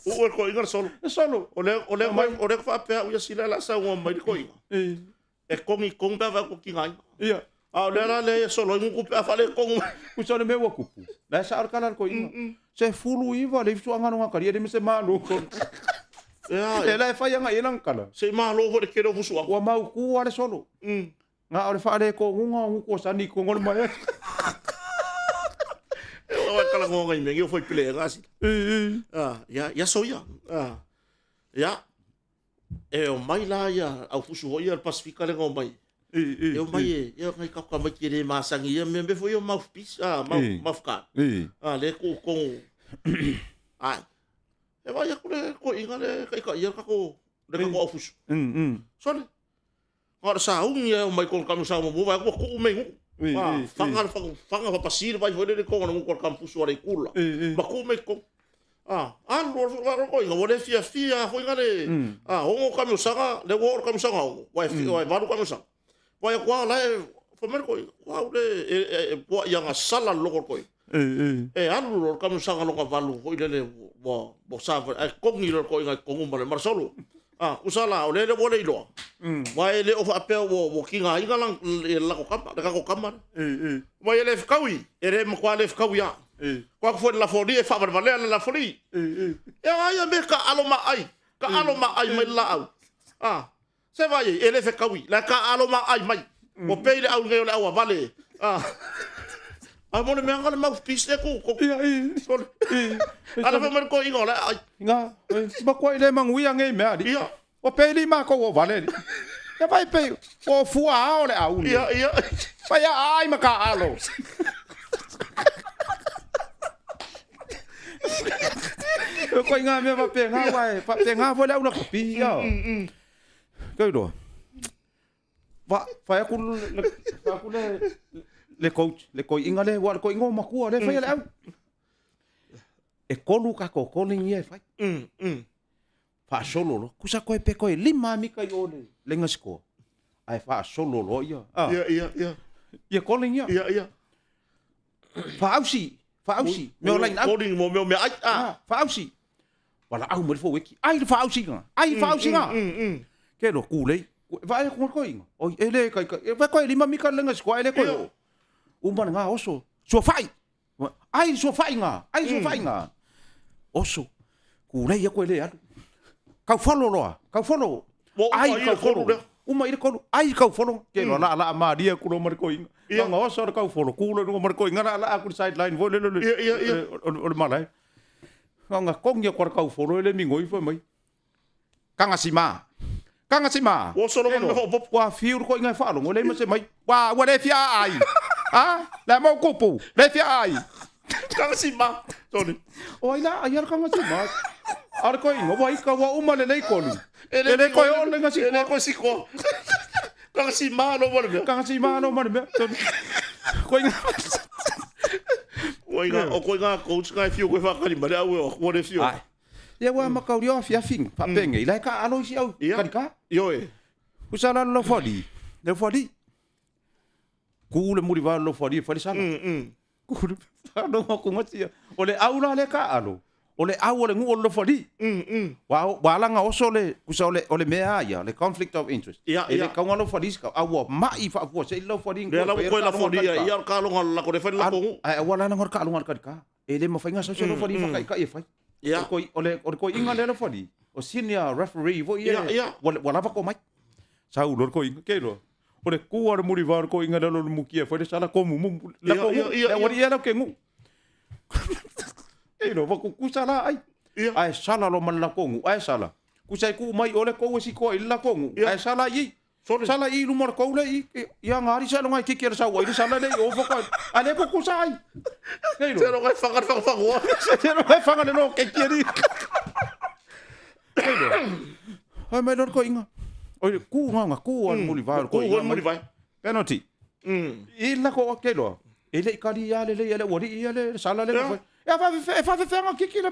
S1: Uu e le toeaina le solo.
S2: Le solo.
S1: O lea, o lea, o lea faapea au ia sila la saunoa mai le toeaina. E kogi kogi pe a fai atu Ia. A o lea la lea e solo ai gutu pe a faaletonu mai.
S2: Usa o le mea ua kupu. La e sao le kala a le toeaina. 19 le ifisuaga lona kalia le ma se malo.
S1: Ia,
S2: E la e fai agai i ai lana kala.
S1: Se i malo foi le tele o fusuaga.
S2: Ua mautu lava le solo. Na o le faaletonuga o gutu o sani i totonu o le maea.
S1: E o e talanoa ngai mea nei o fai pele ga sila. Ah, ia, ia so ia. Ah. Ia, E omai la ia au fusu foi ia le Pasifika lea na omai. E omai e ia ngai tatou tamaiti e le masani ia mea mea foi ia o mouthpiece, ah, mouth, mouth guard. Ah, lea e tuu i totonu. Ai. E vaai atu le toeaina lea e taitaia le tatou le tatou aufusu. Sole. Na o le sauni lava e omai i totonu o le taamilosaga muamua, vaai atu ua tuu mea i gutu. Ah, faga le faga faapasi le vai foi lele i totonu o le gutu o le taamifusu a le itu la. Ma tuu mea i totonu. Ah, alu alu alu alu toeaina ua le fiafia lava foi lale. Ah, 6 taamilosaga, lea ua oo i le taamilosaga 6, ua e 8 taamilosaga. Vaai atu lava la e fai mai le toeaina, o au le e puai agasala le logo o le toeaina. E alu loa le taamilosaga lona 8 foi lele ua savali ae togi loa le toeaina i totonu ma le solo. Ah, tusa la o lea ua le iloa. Aua e le o faapea ua tigaina le latou tama, le tatou tama lea. Aua e le fetaui, e le matua le fetaui lava. Ko atu foi le lafoalii e faavalevalea le lafoalii. E a ia mea taaalo maai, taaalo maai mai le laau. Ah, se vaai ai, e le fetaui, la e taaalo maai mai. Ua pei le au nei o le auavale. Ah. A mo le mea na le mouthpiece lea tu.
S2: Ia, i.
S1: Ala fai mai le toeaina o le ai.
S2: Nga, makuai le manuia nei mea alii.
S1: Ia.
S2: Ua pei li makou o vale li. Ia vai pei, o fua ao le au nei.
S1: Ia, ia.
S2: Vai a ai ma ka alo. E koe ngā mea whapenga, wae, whapenga foi le au na kapi, ia. Kau roa. Wa, whai aku le, whai aku le, le coach, le koiinga le, wa le koiinga o makua, le whai le au. E kolu ka ko calling ia e whai. Whaasolo lo. Kusa koe pe koe lima mika i o le lenga sikoa. Ae whaasolo lo ia.
S1: Ah. Ia, ia, ia.
S2: Ia calling ia.
S1: Ia, ia.
S2: Whaausi, whaausi. Mea o line out.
S1: Calling mo mea o mea ai.
S2: Ah. Whaausi. Walaau mai le foueki. Ai le whaausiga. Ai le whaausiga. Ke lo kulei. Vaai aku koe inga. Oi, e le kai kai. E vai koe lima mika lenga sikoa e le koe o. Uma ngā oso. Sua whai. Ai sua whai ngā. Ai sua whai ngā. Oso. Kulei aku e le alu. Kau folo loa. Kau folo. Ai kau folo. Uma i le kolu. Ai kau folo. Ke loa la la maria ku lo mare koe inga. Nga oso le kau folo. Ku lo mare koe inga la la aku le sideline. Voi le le le. O le malae. Nga kongi aku le kau folo e le mingoi fai mai. Kangasima. Kangasima.
S1: Ua solo mai mea faaopoopo.
S2: Ua fiu le koiga e faalogo le ma se mai. Ua ua le fia ai. A, le mau kupu, le fia ai.
S1: Kangasima. Sorry.
S2: O ai la, ai ala kangasima. A le koiga, ua ika ua uma lelei kolu. E le koe o le
S1: E le koe sikoa. Kangasima no ma le mea.
S2: Kangasima no ma le mea. Sorry. Koiga.
S1: Koiga, o koiga coach ngai fiu koe whakari ma le au e o, ua le fiu.
S2: Ai. Ia ua makauri o afiafi faapenge la e taaalo isi au kalika.
S1: Ioe.
S2: Usa la lo fali. Le fali. Ku le muri va lo fali fali sala. Ku le no ku ngati. O le au la le taaalo. O le au o le ngu o lo fali. Wa wa langa oso le kusa o le o le mea ia le conflict of interest.
S1: Ia,
S2: E le
S1: ia.
S2: kaunga lo fali ska au ua mai faafua se lo fali
S1: Lea la ua koe lafo ia, ia o le kaloga o le lako le fai le lako nuu.
S2: Ai ua la langa o le kaloga o le kalika. E le mafai nga sausi lo fali whakaikai e fai.
S1: Ia.
S2: O le o le koiinga lea lo fali. O senior referee foi ia.
S1: Ia, ia.
S2: Ua lava ko mai. Sau lo koiinga ke lo. O le kua le muri va le koiinga lea lo le mukia fai le sala komu mu. La ko
S1: Ia, ia, ia,
S2: ia ia la ke ngu. Ke lo va ku sala ai.
S1: Ia.
S2: Ai sala lo man la kongu. Ai sala. Kusa i ku mai o le kou e sikoa i le la kongu.
S1: Ia.
S2: Ai sala i.
S1: Sorry.
S2: Sala i luma o le kou le i, ia ngari sa longa i kiki le sau ai le sala le i ofo koe. A le kuku sa ai. Nei
S1: Se
S2: lo.
S1: longa i whanga whanga whanga.
S2: Se longa i whanga le lo kiki ari. Nei lo. Ai mai lor ko inga. Oi ku nganga ku an muli vai ko
S1: Ku
S2: inga.
S1: an muli vai.
S2: Penalty. I la ko ke lo. E le i kali ia lelei e le ualii ia le sala le na fai. E faafefea e faafefea ona kiki le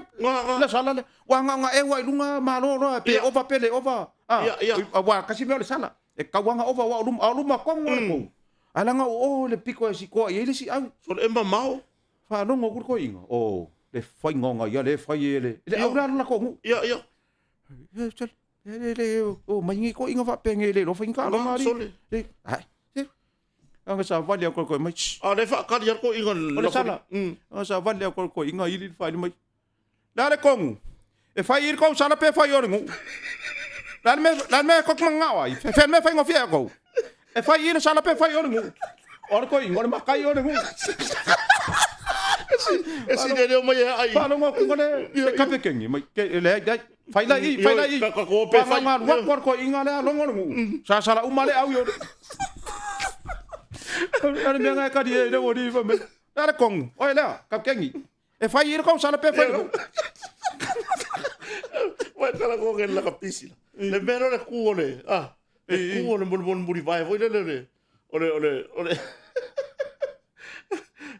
S2: le sala le. Ua na ona eua i luga malo loa pe ova pe le ova. Aua tasi mea o le sala. E tatau lava ona ova aua o luma, a o luma tonu lava o le pou. Ae leaga o o le pito e sikoa i ai le isi au.
S1: Sole e mamao.
S2: Faalogo atu le toeaina, oh, le faiga o ia lea e fai e le, le au le alu latou nuu.
S1: Ia, ia.
S2: Le, le, o mai nei toeaina faapea nei le iloa fai ni taaloga alii.
S1: Sole.
S2: Le, ai, se. Aga savali atu le mai.
S1: A le faakali atu toeaina.
S2: O le sala. Aga savali atu le toeaina ili le faili mai. Le a le tonu? E fai i le tou sala pe fai i o le nuu? Le a le mea, le a le mea e tou te mananao ai? Fea le mea e faigofie ai outou? E fai i le sala pe fai i o le nuu? O le toeaina, o le matai o le nuu.
S1: E sili leo mai e ai.
S2: Faalogo atu le le kapekeni mai, ke, leai, leai. Fai la i, fai la i.
S1: Ka ka ko pe fai.
S2: Whangau ngā rua koe inga lea longo le nuu. Sasala uma le au i o. Ale mea ngai kari e le ori fa me. Ale kongu. Oi lea, kapekeni. E fai i le kausala pe fai le
S1: Wai kala ko ke laka pisi la. Le mea le ku o le, ah, le ku o le moli moli moli vai foi le le le o le o le o le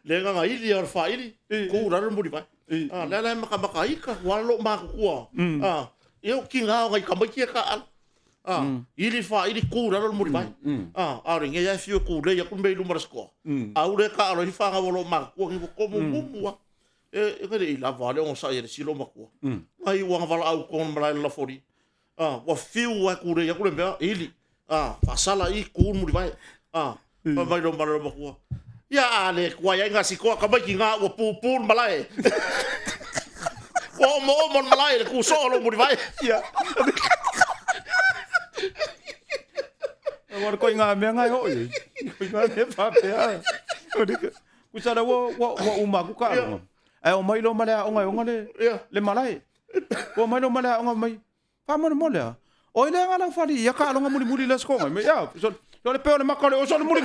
S1: le nganga ili o le whaili, ku raro moli vai. Ah, le la maka maka ika, wa lo makukua. Ah, e o ki ngā o ngai kamaiti e ka ala. Ah, ili whaili ku raro moli vai. Ah, a re ngai fiu ku le ya ku me luma skoa. A ure ka alo hi whanga o lo makukua ki ko mu mu mua. E e le i lava le o sa i le silo makua. Ngai ua wala au kon malai la fori. Ah, ua fiu ai ku le ya ku le mea ili. Ah, whasala i ku muri vai. Ah, pa mai lo malai makua. Ia a le kua ia ngā sikoa ka mai ki ngā ua pūpū malae. Ua omo omo malae le ku so lo muri vai.
S2: Ia. Ua koe ngā mea ngai hoi. Koe ngā mea whapea. Kusara ua, ua, ua uma ku ka aronga. Ai o mai lo male a onga onga le, le malae. Ua mai lo male a onga mai. Faamolemole a. O ile nga lau fali ia ka alonga muli muli le skonga. Me ia, so so le peo le maka le o so le muli.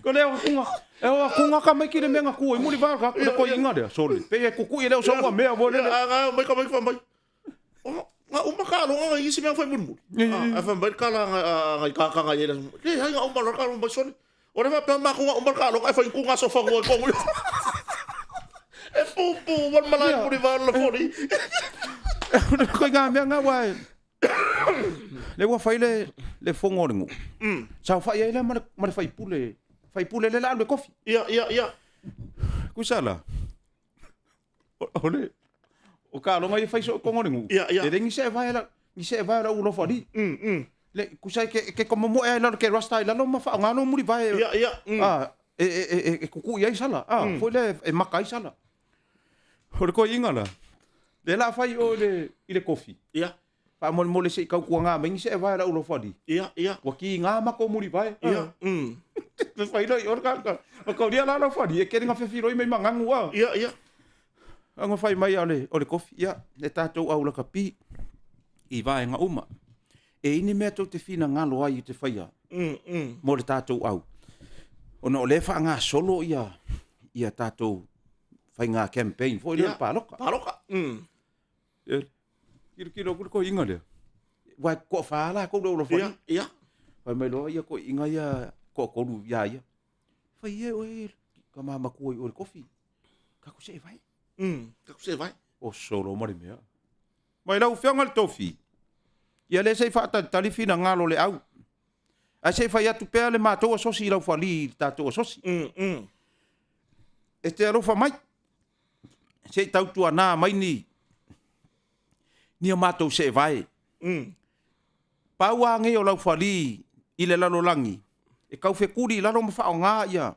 S2: Ko le o kunga. E o kunga ka mai ki le menga ku i muli va ka le ko inga le so le. Pe e kuku i le o so ua mea vo le.
S1: A nga mai ka mai fa mai. Nga uma ka alonga nga isi mea fai muli muli. A fa mai ka la nga ka ka nga ye le. Le hai nga uma la ka mai so le. O le faapea makou nga uma le taaloga ae fai ku nga sofa ngua i kogu E pūpū ma le malae muli vai o le lafoni.
S2: Koe ngā mea ngā wā e. Le ua fai le, le fongo o le nuu. Sa o fai ai lea ma le, ma le faipule. Faipule le la alu e kofi.
S1: Ia, ia, ia.
S2: Kusa la. O le, o taaloga ia fai so kongo le nuu.
S1: Ia, ia.
S2: E le ni se vai la, ni se vai la ulo fali. Le kusa ke ke komo mo e lalo ke rasta i lalo ma fa ngalo muri vai.
S1: Ia, ia.
S2: Ah, e e e e kuku ia i sala. Ah, foi le e maka i sala. O le koiinga la. Le la fai o le i le kofi.
S1: Ia.
S2: Faamolemole se i tautuaga mai ni se vae lau lofa ali.
S1: Ia, ia.
S2: Ua kiga makou muli vae.
S1: Ia.
S2: Te fai loa i o le tagata. Ma kaulia la lau fali, e kele na fefiloi mai magagu a.
S1: Ia, ia.
S2: Aga fai mai o le, o le kofi, ia, le tatou au lakapi i vaega uma. E i ni mea tou te finagalo ai i te faia mo le tatou au. Ona o lea e faagasolo ia, ia tatou faiga campaign foi lea o le paloka.
S1: Paloka.
S2: E, Kilokilo aku le koiinga lea. Ua e toafa lakou le olofa
S1: Ia, ia.
S2: Fai mai loa ia koiinga ia toatolu ia ia. Fai e oe ka mamatua i oe le kofi. Kaku se e vai.
S1: Kaku se e vai.
S2: O solo ma le mea. Mai lau afioga le tofi. Ia le se i faatalitali finagalo le au. Ae se i fai atu pea le matou asosi i lau fali i le tatou asosi. E te alofa mai. Se i tautuana mai ni ni a matou seevae. Pau a nei o lau fali i le lalolagi e taufekuli i lalo ma faaaoga ia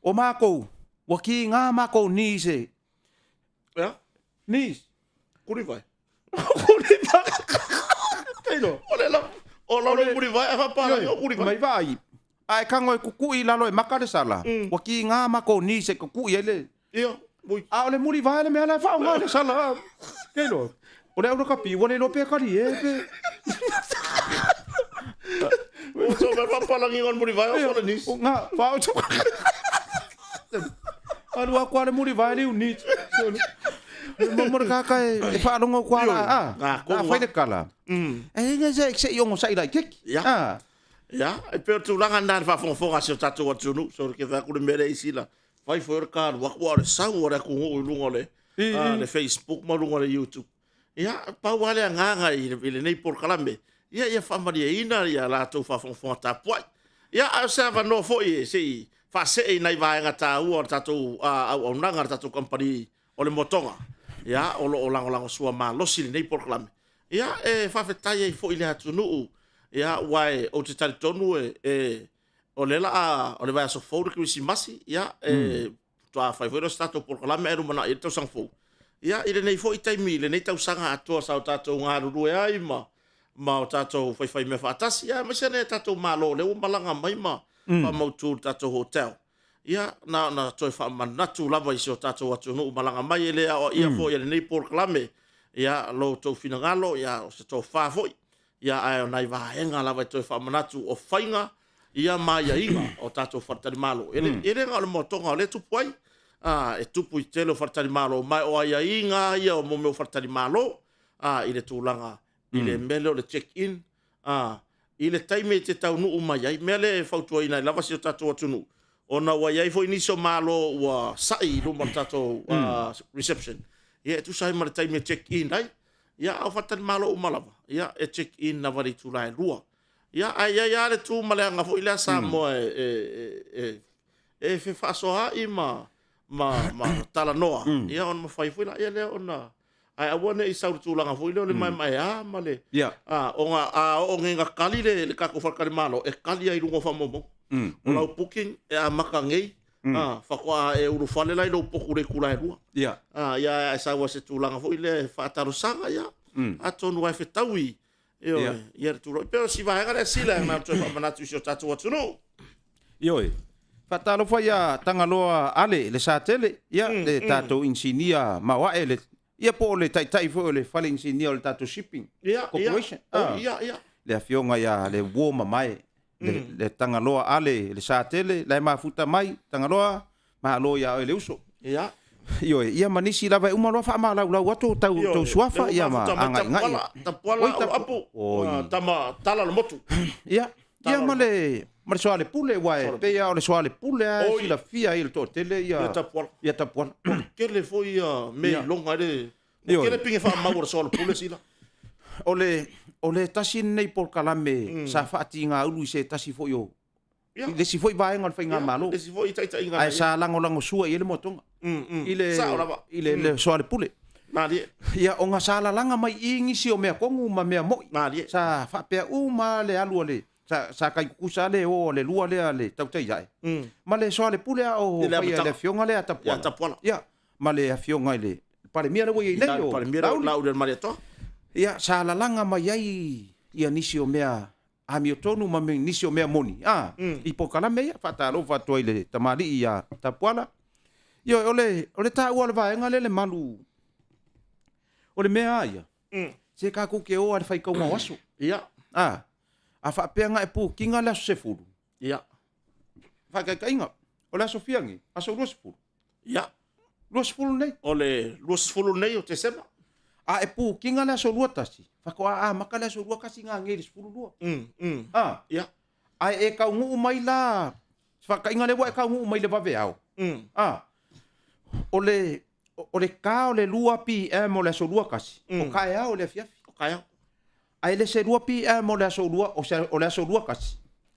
S2: o makou ua kiga makou knees e
S1: Ea?
S2: Knees.
S1: Kuli vai.
S2: Kuli vai. Keilo.
S1: O le la o lalo kuli vai a whapara o kuli vai.
S2: Mai vai. A e kango e kukui lalo e maka le sala. Ua kiga makou knees e kukui ai le.
S1: Ia. Mui.
S2: A o le muli vai le mea la e faaaoga le sala. Keilo. O le au lakapi, ua le iloa pe kali e pe.
S1: O so me whapalangi ngon muli vai o le nis.
S2: O ngā, whao tō. Alu a kua le muli vai le uni. Mo mo ka ka e whaalongo kua la. Ah,
S1: Ngā
S2: a whai le kala. E inga se se i ongo sai lai keki.
S1: Ia.
S2: Ah.
S1: Ia, e pei o le tulaga lena i le faafogafoga a si o tatou atunuu, so ke fai atu le mea lea i sila, fai foi o le ka alu atu a o le sau a le atunuu i luga o le, le Facebook ma luga o le YouTube. Ia, pau lava le agaga i lenei polokalame, ia ia faamalieina ia latou faafogafoga tapuai. Ia, a o se avanoa foi se i faasee i nai vaega taua o le tatou auaunaga a le tatou kamupani o le Motoga, ia, o lo o lagolagosua malosi i lenei polokalame. Ia, e faafetai ai foi i le atunuu, ia, aua ou te talitonu e o lea la a, o le vaiaso fou le Kerisimasi, ia, e faatoa fai foi lea o se tatou polokalame ae lumanai ai le tausaga fou. Ia, i lenei foi taimi, i lenei tausaga atoa sa o tatou galulue ai ma o tatou faifaimea faatasi, ia, aemaise nai a tatou malo o lea ua malaga mai ma faamautu i le tatou hotel. Ia, na ona toe faamanatu lava i si o tatou atunuu malaga mai, e le aoaia foi e lenei polokalame, ia, lo outou finagalo, ia, o se tofa foi, ia, ae o nai vaega lava e toe faamanatu o faiga, ia, ma aiaiga o tatou faletalimalo. E le, e le na o le moatoga o lea e tupu ai, a, e tupu i le tele o faletalimalo, ma o aiaiga lava ia o mea o faletalimalo, a, i le tulaga i le mea lea o le check in, a, i le taimi e te taunuu mai ai, mea lea e fautuaina ai lava si o tatou atunuu, ona ua i ai foi nisi o Malo ua sai i luma o le tatou reception, ia e tusa ai ma le taimi e check in ai. Ia, a o faletalimalo uma lava, ia e check in lava i le itula e 2. Ia, ae i ai lava le tu ma le aga foi lea Samoa e fefaasoaai ma talanoa, ia ona mafai foi laia lea ona Ae aua ne i sau i le tulaga foi lea o le maemaea ma le ona a oo nei ina kali le tatou faletalimalo, e kali lava i luga o faamaumauga. O lau booking e amata nei, faatoa e ulufale la i lou potu i le itula e 2. Ia ae sau lava i se tulaga foi lea e faatalosaga, ia, atonu lava e fetaui, ioe, ia le tulaga. E pei o si vaega lea Sila na ona toe faamanatu i si o tatou atunuu.
S2: Ioe. Faatalofa ia Tagaloa Ale Lesatele, ia le tatou inisinia maoae le ia po o le taitai foi o le fale inisinia o le tatou Shipping Corporation. Le afioga ia le uo mamae le Tagaloa Ale Lesatele la e mafuta mai Tagaloa, malo ia oe le uso.
S1: Ia.
S2: Ioe, ia ma nisi lava e uma loa faamalaulau atu tau tou suafa ia ma agaigai.
S1: Tapuala Oloapu, tama tala o le motu.
S2: Ia, ia ma le ma le soalepule aua e pei lava o le soalepule lava e silafia ai e le toatele ia
S1: Tapuala.
S2: Ia Tapuala.
S1: Ua tele foi ia mea i loga ai le Ua tele pine faamau a le soalepule sila.
S2: O le tasi lenei polokalame sa faatigaulu i se tasi foi o i le isi foi vaega o le faigamalo.
S1: Le isi foi taitaiga.
S2: Ae sa lagolagosua i ai le moatoga.
S1: I le
S2: Sao lava. I le soalepule.
S1: Malie.
S2: Ia, ona sa lalaga mai i nisi o mea tonu ma mea moi.
S1: Malie.
S2: Sa faapea uma le alu a le sa tai tutusa le o a le lua lea le tautai ae. Ma le soalepule a o faia e le afioga lea a
S1: Tapuala. Ia Tapuala.
S2: Ia, ma le afioga i le Palemia lea ua i ai nei o
S1: Palemia Lauli Malietoa.
S2: Ia, sa lalaga mai ai ia nisi o mea amiotonu ma nisi o mea moni a i polokalame ia. Faatalofa atu ai i le tamalii ia Tapuala. Ioe, o le taua o le vaega lea le malu, o le mea lava ia, se tatou te o lava i le faitauga o aso.
S1: Ia.
S2: A, a faapea na e pukiga le aso 10.
S1: Ia.
S2: Faataitaiga, o le aso fia nei? Aso 20.
S1: Ia.
S2: 20 nei.
S1: O le 20 nei o Tesema.
S2: A e pukiga le aso 21, faatoa amata le aso 21 gagei i le 12.
S1: A. Ia.
S2: Ae e taunuu mai la, faataitaiga lea ua e taunuu mai i le vaveao. A. O le o le ta o le 2 PM o le aso 21, o taeao i le afiafi.
S1: O taeao.
S2: Ae le se 2 PM o le aso 2, o le aso 21,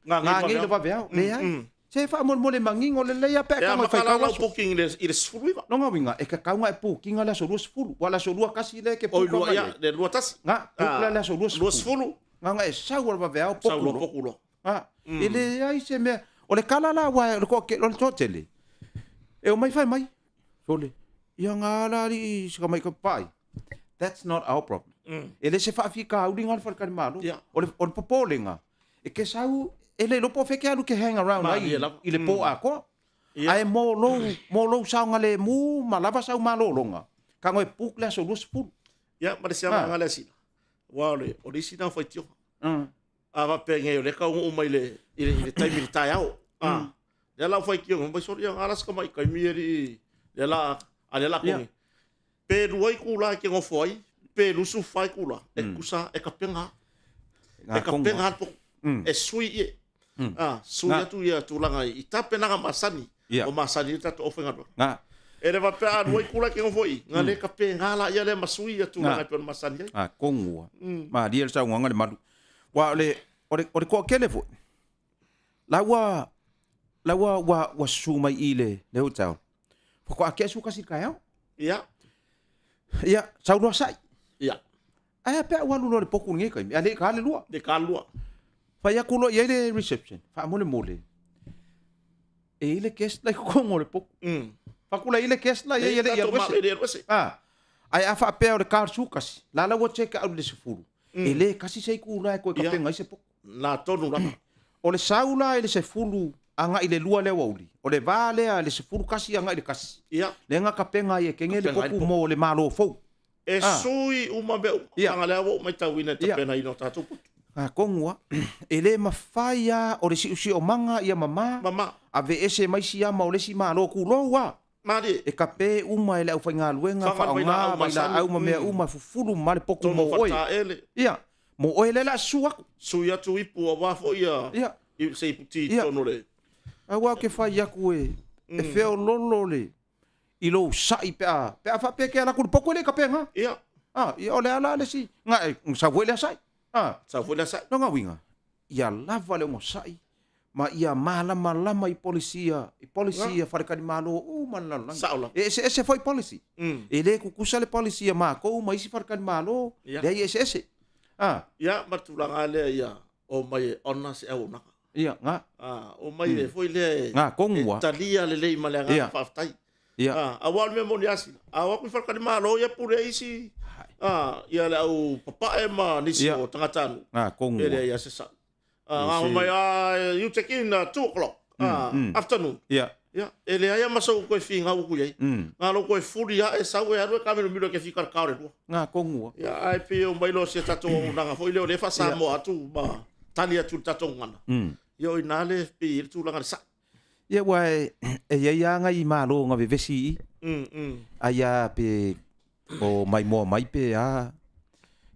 S2: gagei le vaveao. Leai. Se faamolemole manino lelei lava pe a
S1: e tago e faitau aso. booking i le 19.
S2: Lona uiga, e tatau ona e pukiga le aso 20, aua o le aso 21 lea e te puka mai ai.
S1: Le 21.
S2: Na, puka le aso 20.
S1: 20.
S2: Na ona e sau lava le vaveao, potu
S1: loa. Sau loa potu loa.
S2: A, e leai se mea. O le kala la, aua o le toatele, e omai fai mai, sole, ia nga ala alii i se tamaiti paai. That's not our problem. E le se faafitauli nga le faletalimalo. O le popolega, e ke sau, e le iloa po o fea e ke alu ke hang around ai i le po atoa. Ae mo lou, mo lou saogalemu ma lava sau malologa, tago e book le aso 20.
S1: Ia, ma le siama nga le asina. Aua o le isi na o faitioga. A faapea nei o lea e taunuu mai i le taimi i le taeao. A, lea la ua faitioga mai sole, ia ala si tamai taimi alii, lea la, a lea la kogi. Pe 2 itula e te nofo ai, pe 24 itula, e tutusa e tapena. E tapena le potu. E sui ie. A, sui atu ia tulaga i tapenaga masani ua masani ai le tatou aufaigaluega. E le faapea a alu ai kula e te nofo i i, na le tapena la ia lea ma sui ia tulaga e pei ona masani ai.
S2: Atonu ua malie le saunoaga le malu. Aua o le, o le, o le toatele foi, la ua, la ua, ua, ua susu mai i le, le hotel, faatoa tea le 11 i le taeao. Ia, sau loa sai. Ae a pe a ua alu loa i le potu i lenei taimi, a le i ta le lua.
S1: Le ta le lua.
S2: Fai atu loa i ai le reception, faamolemole, e i ai le guest la i totonu o le potu. Fai atu la e i ai le guest la i ai e le i alu ese. E le i alu ese. Ae a faapea o le ta o le 11, la la ua check out i le 10, e le tasi se itula e toe tapena ai se potu.
S1: Na tonu lava.
S2: O le sau la i le 10 agai i le 2 i le aoauli, o le va lea i le 11 agai i le 1, lea na tapena ai e Kenge le potu mo le Malo fou.
S1: E sui uma mea uma. Leaga lea ua ou matauina i le tapenaina o tatou potu.
S2: Atonu lava, e le mafai lava o le siosiomaga ia mama,
S1: mama,
S2: aveese mai si ama o le isi Malo, tulou lava.
S1: Malie.
S2: E tape uma e le aufaigaluega, faaaoga vailaau ma mea uma, e fufulu uma le potu mo oe. Ia, mo oe lea o le a susu atu.
S1: Sui atu ipu aua foi ia se iputi i totonu o le.
S2: Aua ou te fai atu e feololo le i lou sa'i pe a, pe a faapea e te alu atu i le potu e le i tapena.
S1: Ia.
S2: A, ia o le a la le isi, na e sau foi lea sa'i.
S1: A. Sau foi lea sa'i.
S2: Lona uiga, ia lava le onosai ma ia malamalama i policy a, i policy a faletalimalo uma o le lalolagi.
S1: Sao lava.
S2: E eseese foi policy. E le tutusa le policy a matou ma isi faletalimalo, leai e eseese.
S1: A. Ia, ma le tulaga lava lea ia omai e honour se auaunaga.
S2: Ia, na.
S1: A, omai e foi lea e,
S2: na, tonu
S1: e talia lelei ma le agaga faafetai.
S2: Ia.
S1: A, aua o le mea moni lava sina, a o atu i faletalimalo ia pule ai isi, a, ia le au papae ma nisi o tagatanuu.
S2: Na, tonu
S1: E leai lava se sao. A, a mai, a, you check in at 2 o'clock, a, afternoon.
S2: Ia.
S1: Ia, e leai lava ma sou toe finau atu i ai. Na lou toe fuli ae sau e alu e kamilomilo e ke fika i le kao le lua.
S2: Na tonu
S1: lava. Ia, ae pei e omai loa si a tatou auaunaga foi lea o lea e faa-Samoa atu ma tali atu i le tatou gagana. Ia o i ina le pei e i ai le tulaga i le sa'i.
S2: Ia, aua e i ai lava nai malo na vevesi i i. Ai lava pe o maimoa mai pe a.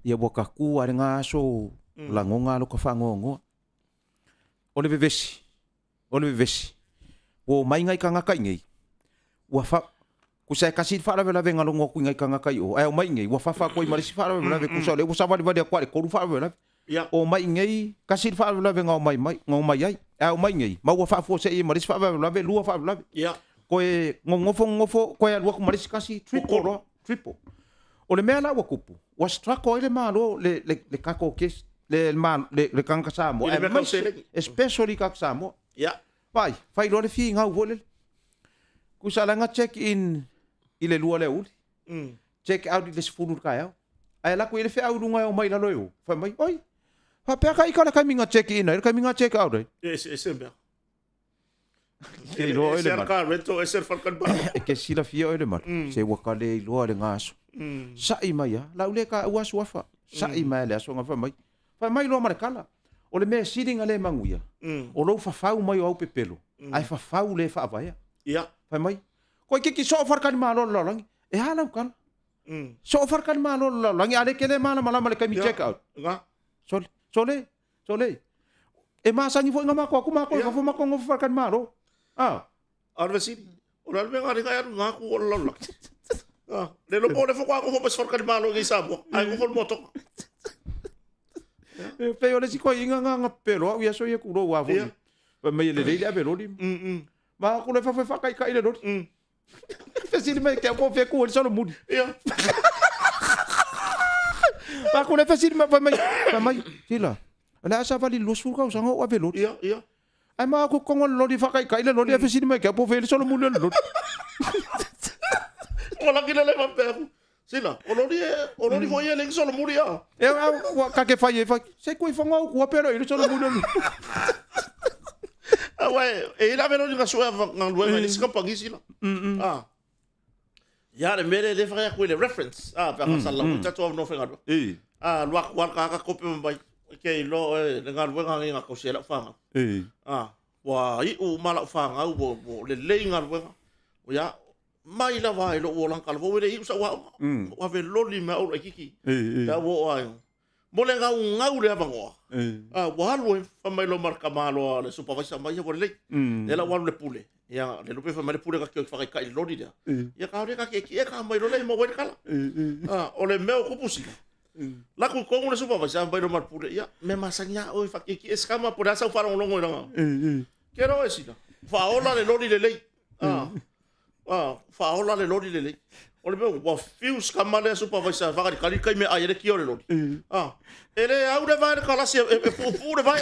S2: Ia ua taku lava i lena aso lagona lota faanoanoa. O le vevesi, o le vevesi, ua omai nai tagata i nei, ua fa, tusa e tasi le faalavelave na logo atu i nai tagata i o, ae omai i nei, ua fafa atu ai ma le isi faalavelave, tusa o lea ua savalivali atu lava i le tolu faalavelave. Omai i nei, tasi le faalavelave na omai mai, na omai ai, ae omai i nei, ma ua faafuasei ai ma le isi faalavelave, lua faalavelave. Toe nonofo nonofo, toe alu atu ma le isi tasi, triple loa, triple. O le mea la ua tupu, ua struggle ai le Malo, le, le, le tatou case, le, le, le tagata Samoa,
S1: I le mea tau seleni.
S2: especially tagata Samoa.
S1: Ia.
S2: Vaai, fai loa le finau foi lele. Tusa la na check in i le 2 i le aoauli, check out i le 10 i le taeao. Ae alu atu i ai le feau i luga e omai i lalo e o, fai mai, oi, faapea ka ika le taimi na check in ai, le taimi na check out ai.
S1: E eseese mea.
S2: Ke iloa oe le
S1: Ese
S2: malu.
S1: car rental, ese le faletalimalo.
S2: E ke silafia oe le malu, se ua ka le iloa le gaso. Sa'i mai a, lau le ka ua suafa. Sa'i mai le aso nga fai mai. Fai mai loa ma le kala. O le mea sili nga le manuia, o lou fafau mai o au pepelo, ae fafau le faavaea.
S1: Ia.
S2: Fai mai, koe kiki soo faletalimalo le lalolagi, e a lau kala? Soo faletalimalo le lalolagi, a le ke le malamalama le taimi check out.
S1: Nga.
S2: Sole, sole, Sole, e masani foi nga makou aku makou e nofo makou nofo faletalimalo.
S1: A. A o le fesili, o le a le mea nga e alu nga aku o le lalolagi? A, le iloa po o le faatoa nofo ma se faletalimalo i nei i Samoa, ae nofo i le motoka.
S2: E pei o le isi toeaiina nga na pepelo au i aso ia tulou a foi. Fai mai e lelei le ave loli. Ma aku loa i fafo e faataitai le loli. Fesili mai ke au po fea ku ai le solomuli.
S1: Ia.
S2: Ma aku le fesili mai fai mai, fai mai, Sila, o le a savali i le 20 tausaga o ou ave loli.
S1: Ia, ia.
S2: Ae ma aku kongo le loli faataitai le loli ae fesili mai ke au po fea le solomuli o le loli.
S1: Ua laki le le faapea aku. Sila, o loli e, o loli foi e le solomuli a.
S2: E au, ua ka ke fai e fai, se kui whanga o kua pera i le solomuli o le.
S1: Aua e, e i la loli nga sue nga luenga i le sika pangi sila. Ah. Ia le mele le whai aku i le reference. Ah, pe a sala mm. tatu au no whenga lua.
S2: E.
S1: Ah, lua ku al ka ka kope mai. Ke i lo e le nga luenga ngi nga kausi e lau whanga.
S2: E.
S1: Ah, ua i u ma lau whanga u wo le lei nga luenga. Ia, Mai lava ai lou olaga kalafou e le iu sau aoga. Ua ave loli me au laitiiti. Pe au oo ai. Mo le gaugau le avanoa, a, ua alu ai, fai mai loa ma le tamaloa le supervisor mai, ia ua lelei. Lea la ua alu le pule, ia, le lupe fai mai le pule ka te o whakaitai i le lori lea. Ia ka ore ka ke ki e ka mai loa le maua ai le kala. A, o le mea o kupu sila, la ku kongu le supervisor mai loa ma le pule, ia, mea masani a oe whakeki e skama po le asa u whaalongolongo i ranga. Ke roa e sila, whaola le lori lelei. A, Ah, whaola le lori lelei. O le mea, ua fuse ka male supervisor whakalikali kai me ai e le kia o le lori. Ah, e le au le vae le kalasi e, e puupuu le vae.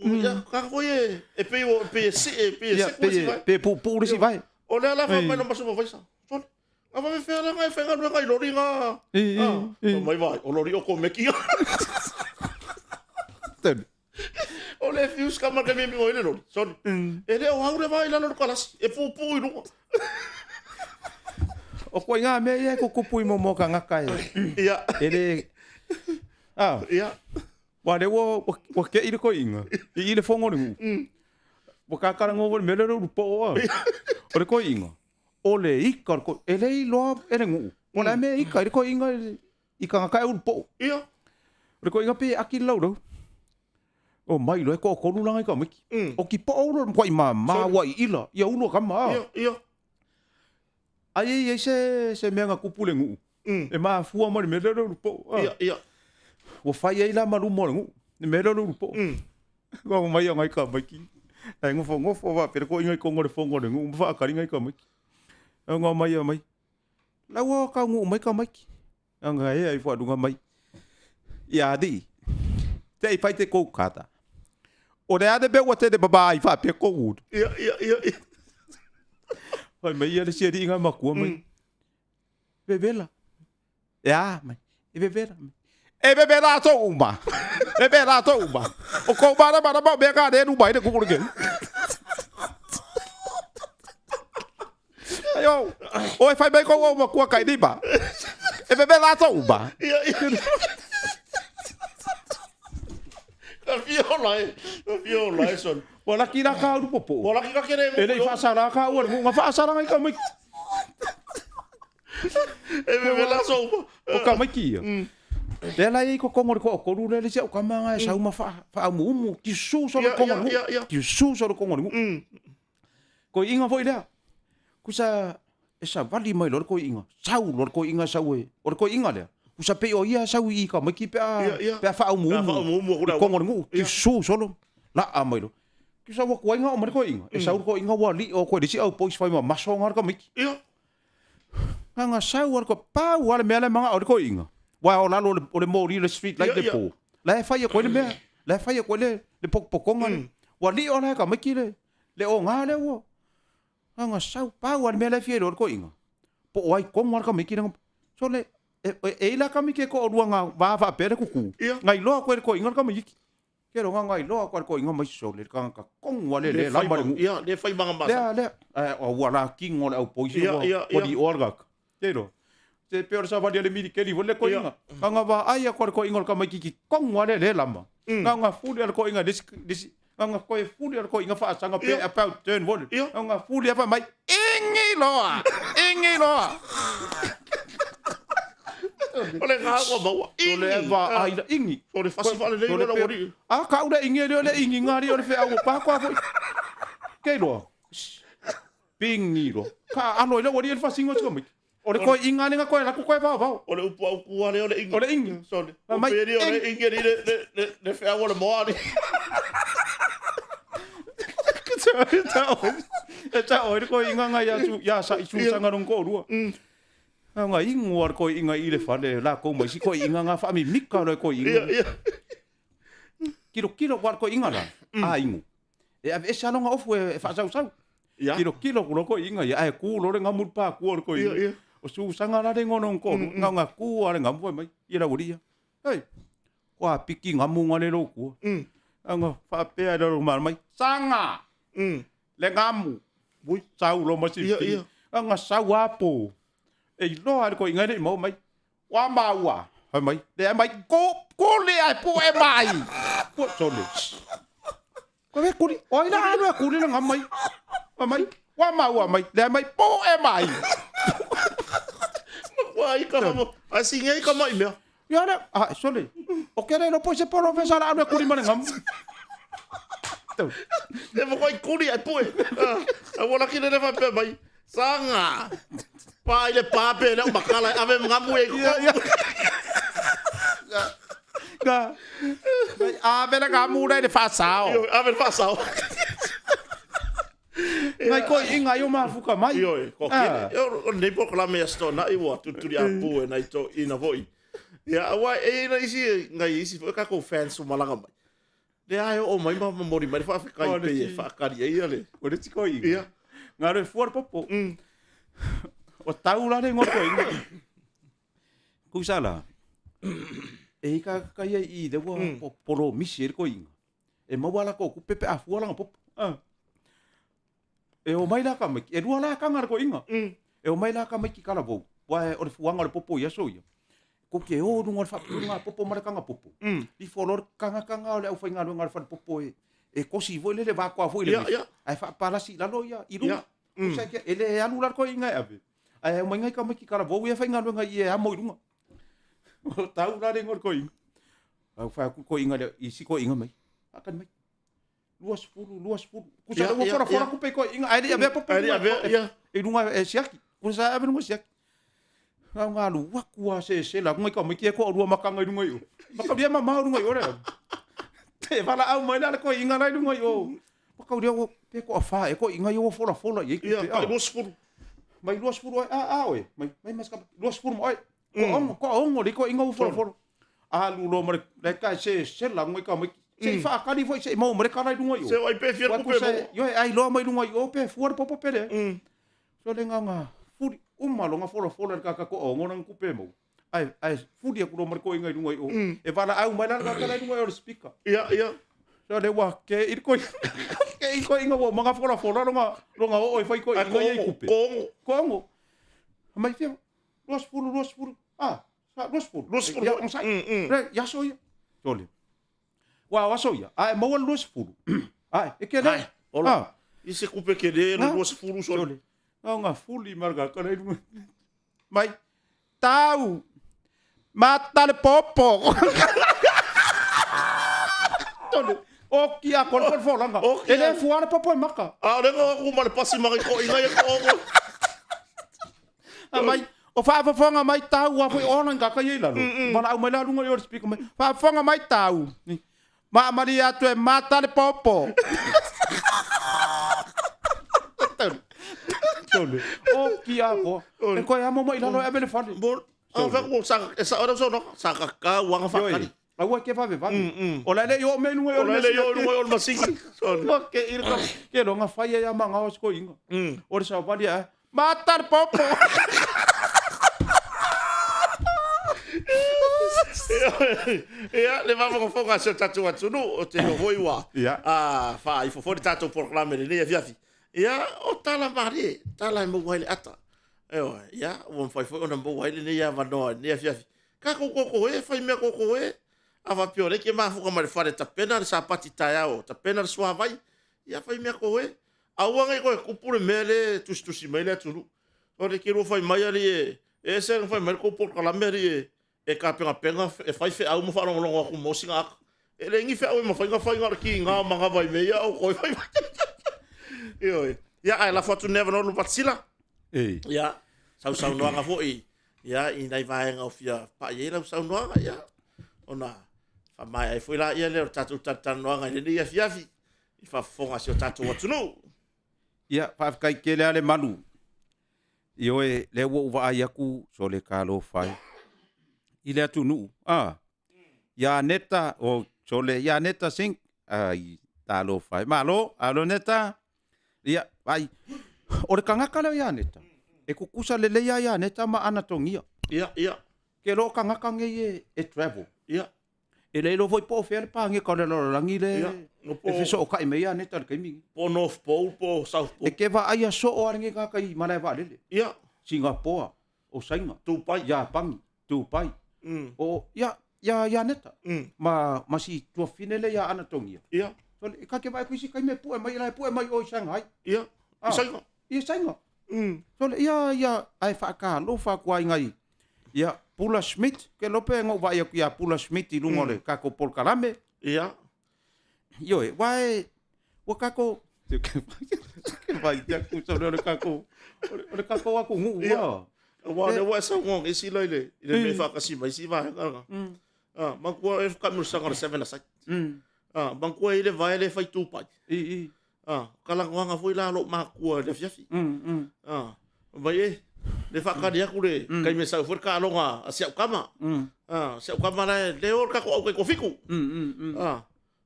S1: Ia, ka foi e, e pei o, pei e si, e pei e seku le si vae.
S2: Pe puupuu le si vae.
S1: O lea la wha mai no ma supervisor. Sole, nga wawe whea la nga e whainga i lori nga. Ah, mai vai, o lori o ko mekia. O le fiu ska ma kemi mi le lori. Sorry. E le o haure vai lalo le kalasi. E pu pu i lunga.
S2: O koe ngā mea ia e kukupu i momo ka ngaka e.
S1: Ia.
S2: E le... Ah.
S1: Ia.
S2: Wa le ua, ua, ua ke i le koi inga. I i le fongo le ngu. Ua kakara ngō le mele le uru po o. O le koi inga. O le ika le koi. E le i loa e le ngu. O le mea ika i le koi inga i ka ngaka e uru po.
S1: Ia.
S2: O le koiga pe aki le laulau. O mai loa e toatolu langa i ka maiki. O ki po'o ulo makua'i mama ua iila ia ulo kama a.
S1: Ia, ia.
S2: Ai e iai se, se mea na kupu le nu'u. E mafua mai le mea lea o le ulu po'o.
S1: Ia, ia.
S2: Ua fai ai la ma luma o le nu'u, le mea lea o le ulu po'o. Ua mai ana i ka maiki. Ae nofonofo faapea le koiga i koga o le fono a le nu'u ma faakali nai ka maiki. Ona omai ia mai, Lau ua taunu'u mai ka maiki. Anga e ai whaarunga mai. Ia alii, te i whai te kou kata. O le ane mea ua tele mama ai whaapea kou uru.
S1: Ia, ia, ia, ia.
S2: Whai mai ia le si alii ngā makua mai. Vevela. E a mai. E vevela mai. E vevela tō uma. Vevela tō uma. O kou mana mana mau mea kā rēnu mai le kukuru kei. Ai o, o e whai mai kou o makua kai rima. E veve lātou uma.
S1: Ia, ia. Ka fia ola e, ka fia ola e son.
S2: Ua laki la ka uru popo.
S1: Ua laki ka kere
S2: E lei whaasara ka ua le ngunga whaasara ngai ka mai.
S1: E veve lātou uma.
S2: O ka mai ki ia. Lea la i ko kongo le ko o koru le le si au kama ngai sau ma wha, wha umu umu, ki su so le kongo le ngu. Ki su so le kongo le ngu. Ko inga foi lea. Kusa e savali mai loa le koiinga. Sau loa le koiinga sau e. O le koiinga lea. Kusa pei o ia sau i ka maiki pe a
S1: Ia, ia.
S2: pe a whaaumuumu.
S1: Pe a whaaumuumu aku
S2: I
S1: le awa.
S2: kongo le nguu. Ki
S1: Ia.
S2: su solo. Laa mai loa. Kusa ua kuai ngao mai le koiinga. E sau le koiinga ua lii o koe le isi au pois whai ma maso ngā le ka maiki.
S1: Ia.
S2: Nganga sau a le ko pau a le mea le manga o le koiinga. Wa o lalo o le, o le mori le street light
S1: Ia,
S2: le
S1: ia.
S2: po. La e whai a koe le mea. La e whai a koe le, le pokopokonga le. Ua lii o la e ka maiki le. Le o ngā lea ua. Anga sau pau a le mea la e fia iloa le koiinga. Po o ai kogo a le kamiki le So le, e, e, e ila kamiki e ko olua ngā vā whaapea le kuku.
S1: Ia.
S2: Ngai loa koe le koiinga le kamiki. Ke ronga ngai loa koe le koiinga mai so le kanga kongu a le le lama le ngu.
S1: Ia, le whai manga masa.
S2: Lea, lea. Eh, o ua la kingo le au poisi
S1: Ia,
S2: ua,
S1: ia,
S2: ua
S1: ia.
S2: li oa le kaka. Ke roa. Te peo le sawali a le miri keri le koiinga. Kanga vā ai a koe le koiinga o le kamaiki ki kongu a le le lama. Nganga fuli a le koiinga lesi, lesi, nganga koe fuli a le koiinga whaasanga pe about turn vole. Nganga fuli a wha mai, ingi loa, ingi loa.
S1: O le ngā ua maua,
S2: So le
S1: ingi.
S2: vā ai la ingi.
S1: O le fasi whaale lei
S2: So le
S1: loa
S2: peo-
S1: wari.
S2: A ka ura ingi e leo le ingi ngā ri o le whea ua pākoa foi. Kei loa. Pingi loa. Ka alo i le wari e le fasingo tiko miki. O le koe inga lenga koe laku koe vao vao.
S1: O le upu au kua le o le ingi.
S2: O le ingi.
S1: Sorry.
S2: Ma mai-
S1: O peri o le ingi ni le, le, le, le whea o le moa ni.
S2: E ta oi le koe inga ngai ia su, ia sa i su sanga rong ko rua. A nga ingoa le koe inga i le whare la kou mai si koe inga ngā whaami mika le koe inga.
S1: Ia, ia.
S2: Kilo kilo kwa le koe inga la. A ingu. E ave ese alonga ofu e whaasau sau.
S1: Ia.
S2: Kilo kilo kulo koe inga ia ae ku lo le ngamu pa ku le koe
S1: Ia,
S2: inga.
S1: ia.
S2: O su sanga la le ngono ko nga nga ku ale ngamu mai ia la uria. Hei. Kua piki ngamu nga le lo ku. Anga whaapea le ro mai. Sanga. Le ngamu. Ui, sau lo ma si.
S1: Ia, ia.
S2: Anga sau apo. E iloa le koe inga le mau mai. Wa maua. Hai mai. Le mai ko ko le ai po e mai. Po sole. Ko ve kuri. Oi la alu kuri le ngamai. Wa mai. Wa maua mai. Le mai po e mai.
S1: Wa Ai ka famo, ai singe ka mai mea.
S2: Ia le, ah, sole. O ke le lopo se polo fesa la alu e kuli ma le ngamu.
S1: E mo koi kuli ai pue. A wala ki le fa pe mai. Sanga. Pa i le pa pe le makala ave ngamu e ko.
S2: Ga. Ave le ngamu le le faasao.
S1: Ave le faasao.
S2: Ngai ko inga i o mafuka mai.
S1: Ioe, ko kele. O nei polokalame ia stonaʻi ua tulituli apu e nai toeaiina foi. Ia, aua e i ai isi, nai isi foi o tatou fans ua malaga mai. Lea e oo mai ma momoli mai le faafetai pei e faatali ai ia le.
S2: O le isi toeaina. Ia. Galo e fua le popo. O tau la le igoa o le toeaina. Kusa la, e i ka ka ia i le ua polomisi ai le toeaina. E maua la kou kupe pe a fua langa popo. Ah. E o mai la ka mai, e lua la kanga le koinga. E o mai la ka mai ki kala vou. Wa o le fuanga o le popo ia so ia. Ko ke o lunga o le whapulunga popo ma le kanga popo. I folo le kanga kanga o le au whainga lunga le whare popo e e kosi foi le le vakoa foi le
S1: Ia, ia.
S2: Ai whaapalasi lalo ia i lunga.
S1: Ia.
S2: Kusa ke e le alu la koinga e ave. Ai au mai ngai ka mai ki kala vou ia whainga lunga i e amo i lunga. O tau la le ngor koinga. Au whai aku koinga le i si koinga mai. Akani mai. 20, 20. Kusa
S1: Ia,
S2: ua
S1: ia,
S2: fora fora
S1: ia.
S2: kupe koinga. Ai le avea popo.
S1: Ai le avea, ia.
S2: I lunga e siaki. Kusa ave lunga siaki. Ngau ngalu waku a se se la ngai ka mai ki e ko rua makanga i lunga i o. Makauria ma mau lunga i o le. Te wala au mai la le koinga la i lunga i o. Makauria o pe ko a wha e koinga i o fora fora i e
S1: Ia,
S2: kupe.
S1: kai 20.
S2: Mai 20 ai a a oe. Mai mai mas ka 20 mo ai. Ko ongo, ko ongo le ko inga u foro foro. A lu lo mare le ka se se la ngoi ka mai. Se i whaakari foi se i mau mare kara i lunga i o.
S1: Se o ai pe fia
S2: Wa
S1: kupe
S2: kusa
S1: mo.
S2: yo ai loa mai lunga i o pe fua le popo pere. So le nganga furi uma longa foro foro le kaka ko ongo nang kupe mo. Ai ai furi aku lo mare ko inga i lunga i o. E wala au mai la kaka i lunga i o le speaker.
S1: Ia, ia.
S2: So le wa ke i ko ke i ko inga wo manga foro foro longa longa o i whai ko
S1: Ai
S2: inga
S1: ko
S2: i
S1: ongo,
S2: kupe.
S1: ko ongo.
S2: Ko ongo. Mai fia 20, 20, ah, sa 20.
S1: 20.
S2: Ia, on sai. Re, ia so ia. Tole. Wa wa so ia. Ai maua le 20. Ai, e ke le.
S1: Ai, olo.
S2: Ah,
S1: I se kupe ke le le
S2: Ah.
S1: 20 so.
S2: tole. Ngau ngā fuli marga ka nei runga. Mai tau. Mata le popo. Tole. O ki a kol kol folanga.
S1: O ki
S2: E le
S1: a-
S2: fua le popo e maka.
S1: A o le ngau aku ma le pasi ma ko inga ia ko ongo.
S2: A mai, o whaafafonga mai tau a foi ona ngā kai ei lalo. Wala au mai la lunga i o le speaker mai. Whaafafonga mai tau. Ni. Ma amari atu e mata le popo. Tole. Tole. O ki a koa. E koe amo mai lalo e ave le fale.
S1: Mo a fa ko sa e sa ora so no sa ka ka wanga
S2: Ioi.
S1: whakari.
S2: Aua ke vave vave. O la le i o me lunga i o
S1: O le le yo lunga i o le masiki. So.
S2: O ke i ka ke longa whai e ama ngā o sko inga. O le sa wali a mata le popo.
S1: Ia, le faafogafoga a si o tatou atunuu o te hoi ua
S2: Ia.
S1: a faaifo foi le tatou polokalame lenei afiafi. Ia, o tala malie, tala e maua ai le ata. Eoe, ia, ua mafai foi ona maua ai lenei avanoa i lenei afiafi. Tatou koko e, fai mea koko e, a faapea o lea e ke mafuka mai le fale, tapena le sapati taeao, tapena le suavai, ia fai mea koe. Aua nei koe kupu le mea lea e tusitusi mai le atunuu. O le ke lua fai mai alii e, e ese na fai mai le kou polokalame alii e, e kapengapenga, e fai feau ma faalogologo atu mo sina aka. E le ni feau e mafai na fai na o le kiga o manava i mea ia o koe fai mai. Ioe. Ia, ae lafo atu lenei avanoa Lupatisila.
S2: Ei.
S1: Ia, sausaunoaga foi, ia, i nai vaega o fia pai ai lau saunoaga, ia, ona faamaea ai foi laia lea o le tatou talatalanoaga i lenei afiafi i faafofoga a si o tatou atunuu.
S2: Ia, faafetai tele lava le malu. Ioe, lea ua ou vaai atu sole talofa e i le atunuu. Ah, ia Neta, o sole, ia Neta Sink, ai, talofa e. Malo, alo Neta. Ia, ai, o le kangaka lea ia Neta, e kukusa lelei lava ia Neta ma Anatongia.
S1: Ia, ia.
S2: Ke lo kangaka nei e, e travel.
S1: Ia.
S2: E le iloa foi po o fea le pāgeka o le lalolagi le
S1: Ia, no po,
S2: e fesootai mai ia Neta i le taimi.
S1: po North Pole, po South
S2: E
S1: Pole.
S2: ke vaai a soo a lenei kaka i malae vaalele.
S1: Ia,
S2: Singapoa, o Saina,
S1: Dubai.
S2: Iapani, Dubai. O, ia, ia, ia Neta. Ma, ma si tuafine le ia Anatongia.
S1: Ia.
S2: So, e kake vaai ku isi kaime e pue mai, la e pue mai o i Shanghai.
S1: Ia, i
S2: Ah.
S1: Saina.
S2: I Saina. So, le, ia, ia, ai whaakalofa kua ingai. Ia, Pula Schmidt, ke lope ngou vai aku ia Pula Schmidt i lunga o le kako polokalame.
S1: Ia.
S2: Ioe, wae, ua kako, ke vai te aku sa o le kako, o le kako aku ngu
S1: ua. Ua le ua sa ngong isi la ile, ile me whakasi mai si vaega nga. Ah, mangkua e whakamirusaga o le seven aside. Ah, mangkua ile vae le whai tūpai.
S2: I, i.
S1: Ah, kalagoaga foi la lou makua i le afiafi. Ah, mai e, le whakari aku le, kai me sau foi le kaaloga a si au kama. Ah, si au kama la e, le o le kako au kai kofiku. Ah,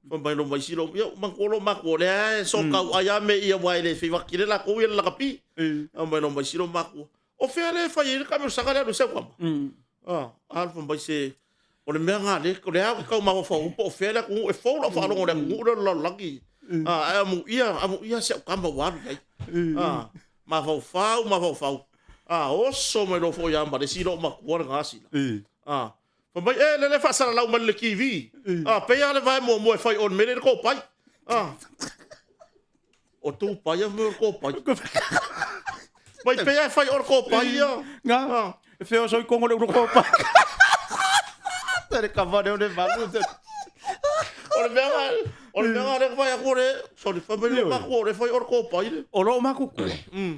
S1: fai mai lo mai silo, ia, mangkua lo makua, le ae so kau ai a me ia wai le whiwaki le la kou ia le lakapi. Ah, mai lo mai silo makua. O fea le whai e le kamirusaga le alu si au kama. Ah, alu fai mai se, O le mea ngā le, o le ao kau mafaufau po o fea le atunuu e fou lau faalogo i le atunuu lea o le lalolagi. Ah, ae amuia, amuia si au kama ua alu i ai. Ah, mafaufau, mafaufau. Ah, oso mai loa foi ia ma le isi lou matua le gasila. Ah, fai mai, e lele faasalalau mai le TV. Ah, pei lava le vae muamua e fai o le mea lea i le kopai. Ah, o tupai a mea o le kopai. Mai pei lava e fai o le kopai ia.
S2: Nga,
S1: Ah.
S2: e feo soi kongo le uro kopai. Tere kavane o le valu.
S1: O le mea nga, o le mea nga le fai aku o le, sorry, fai mai le maku o le fai o le kopai le.
S2: O loo makukua.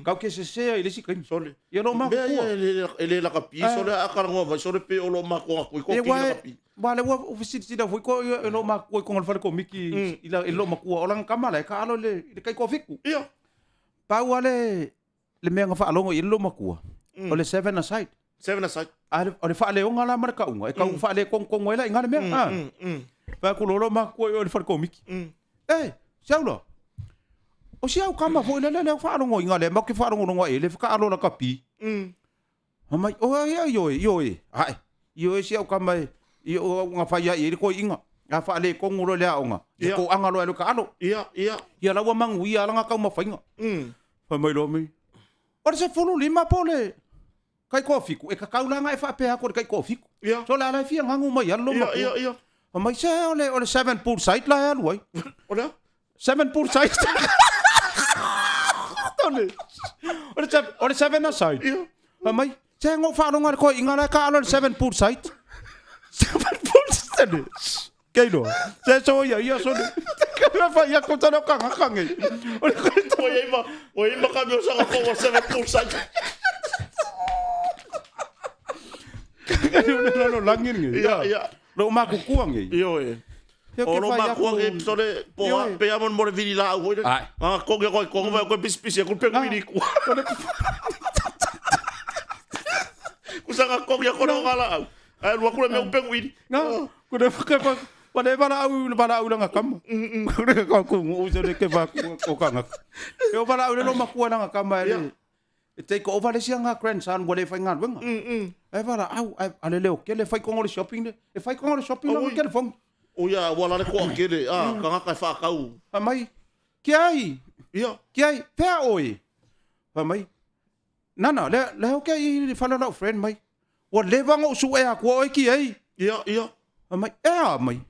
S2: Kau ke sesea i le isi kaimi.
S1: Sorry.
S2: Ia loo
S1: Mea
S2: makukua.
S1: ia e le, e le lakapi, sorry, a karangoa mai, sorry, pe o loo makua aku i ko
S2: E
S1: ki
S2: wae,
S1: lakapi.
S2: wa le ua fesilisili foi ko ia e loo makua i konga le fale komiki i la i loo makua o langa kama la e kaalo i le i le kaikofiku.
S1: Ia.
S2: Pau a le le mea nga faalogo i le loo makua o le seven aside.
S1: Seven aside.
S2: A le o le faaleoga la ma le kauga e kau faalekogokogo ai la i nga le mea. Ah. Fai atu loa loo makua i o i le fale komiki. E, siau loa. O si au kama foi lele lea faalogo i nga lea matou te faalogologo ai le whakaalo la kapi. Fai mai, o ia, ioe, ioe, ae, ioe si au kama e, i o au nga whai ai e le koi inga. A wha le kongo lo le aonga. Ia ko anga lo e ka alo.
S1: Ia, ia.
S2: Ia laua mangu ia alanga kau mawhainga. Fai mai loa mai. O le se fulu lima po le kai ko fiku. E kakau langa e whaapea ko le kai ko fiku.
S1: Ia.
S2: So le ala e fia ngangu mai alo
S1: Ia,
S2: makua.
S1: ia, ia.
S2: Fai mai se o le, o le seven pool site la e alu ai.
S1: O lea?
S2: Seven pool site. Tone. O le, o le seven aside.
S1: Ia.
S2: Fai mai, se ngo whaalonga le koe inga la ka alo le seven pool site. Seven pool site. Kei loa. Se so ia, ia so le. Ka whai ia kota leo kanga kange. O le koe
S1: O ia ima, o ia ima ka meo sanga koua seven pool site.
S2: Kei le lalo langi nge.
S1: Ia, ia.
S2: Lo makukua nge.
S1: Io e.
S2: Ia
S1: O
S2: ke
S1: lo
S2: whai
S1: makua
S2: aku.
S1: nge sole po
S2: Io
S1: a
S2: e.
S1: pe a mon mo le vili la au hoi le.
S2: Ai.
S1: Ah, konge koi konge vai koe pisi pisi aku pengu vili kua. Kusanga konge ko no ngala au. Ai lua kule meu pengu vili.
S2: Nga, ko le whaka wa le wala au le wala au langa kama. Ko le ka ku ngu se le ke wa ko kanga. E o wala au le lo makua langa kama e le. E take over le sia nga grandson wa le whai ngā wenga. E wala au a le leo ke le whai kongo le shopping le. E whai kongo le shopping
S1: Oi.
S2: la ke le fong.
S1: O ia wala le koa kele. Ah, kangaka e whakau.
S2: Fai mai, ki ai,
S1: Ia.
S2: ki ai, pea oi. Fai mai, nana, le, le hau ke i le whala lau friend mai. Ua leva ngou su e akua oi ki ai.
S1: Ia, ia.
S2: Fai mai, e a mai.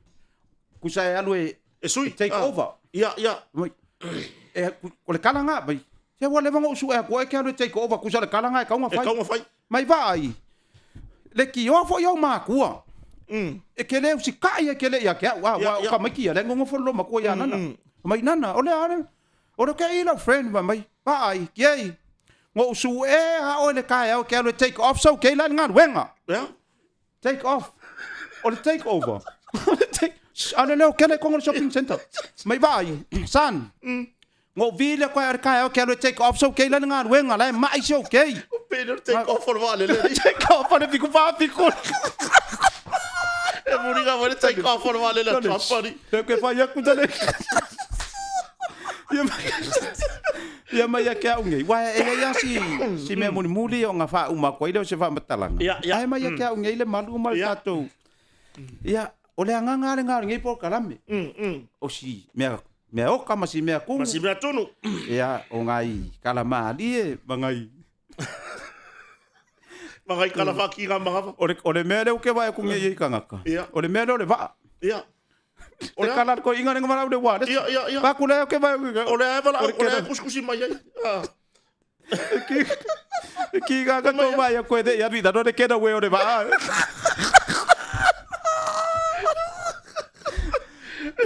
S2: Kusa e alu e
S1: E sui.
S2: take
S1: Ah.
S2: over.
S1: Ia, ia.
S2: Mai, e, o le kala ngā, mai. Se ua leva ngou su e akua e ke alu e take over, kusa le kala ngā e kaunga
S1: E
S2: whai.
S1: kaunga whai.
S2: Mai vaai, le ki oa foi au mākua. E ke le usi kai e ke le ia ke au, a,
S1: Ia,
S2: wa, o
S1: ia.
S2: ka mai ki ia, le ngongo folo makua ia nana. Mai nana, o le ale, o le ke i lau friend, mai, mai, vaai, ki ei, ngou su e ha oe le kai au ke alu e take off, so ke ila ngā wenga.
S1: Ia.
S2: Take off. O le take over. O le take, a le leo kele kongo le shopping center. Mai vaai, son. Ngou vile koe a le kai au ke alu e take off, so ke ila ngā wenga, lai mai so ke.
S1: Pēne o take off o le wā le le.
S2: Take off o le fiku whāfiku.
S1: E muri ngā wale take off o le wā le le trapani.
S2: Te ke whai aku tale. Ia mai, ia mai a ke au ngei. Wa e ia si, si mea muli muli o ngā wha uma koe leo se wha matalanga.
S1: Ia, ia.
S2: Ai mai a ke au ngei le malu ma le
S1: Ia.
S2: tātou. Ia, o le anganga le ngā ngei po kalame. O si mea, mea oka ma si mea
S1: Ma
S2: kungu.
S1: si mea tonu.
S2: Ia, o ngai kalama ali e, ma ngai.
S1: Ma ngai kala whaki ngā mahawa.
S2: O le, o le mea leo ke wae ku ngei i kangaka.
S1: Ia.
S2: O le mea leo le waa.
S1: Ia. O
S2: O le
S1: le
S2: kala ko inga lenga marau le wa.
S1: Ia, ia, ia.
S2: Pa ku leo ke wae.
S1: O le ae wala,
S2: O le
S1: o le ae
S2: kena.
S1: kuskusi mai ai. Ah.
S2: Ki ngā ka tō mai a koe te i anu i tano ne kena ue o le vaa.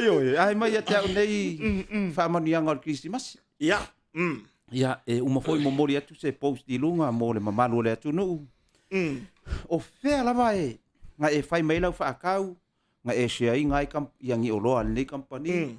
S2: Ioe, ai mai ia te au nei whaamanuiaga o le Kirisimasi.
S1: Ia.
S2: Ia, e uma foi momoli atu se post i luga mo le mamalu o le atunuu. O fea lava e na e fai mai lau faakau, na e share ina ai ia ni oloa a lenei kamupani.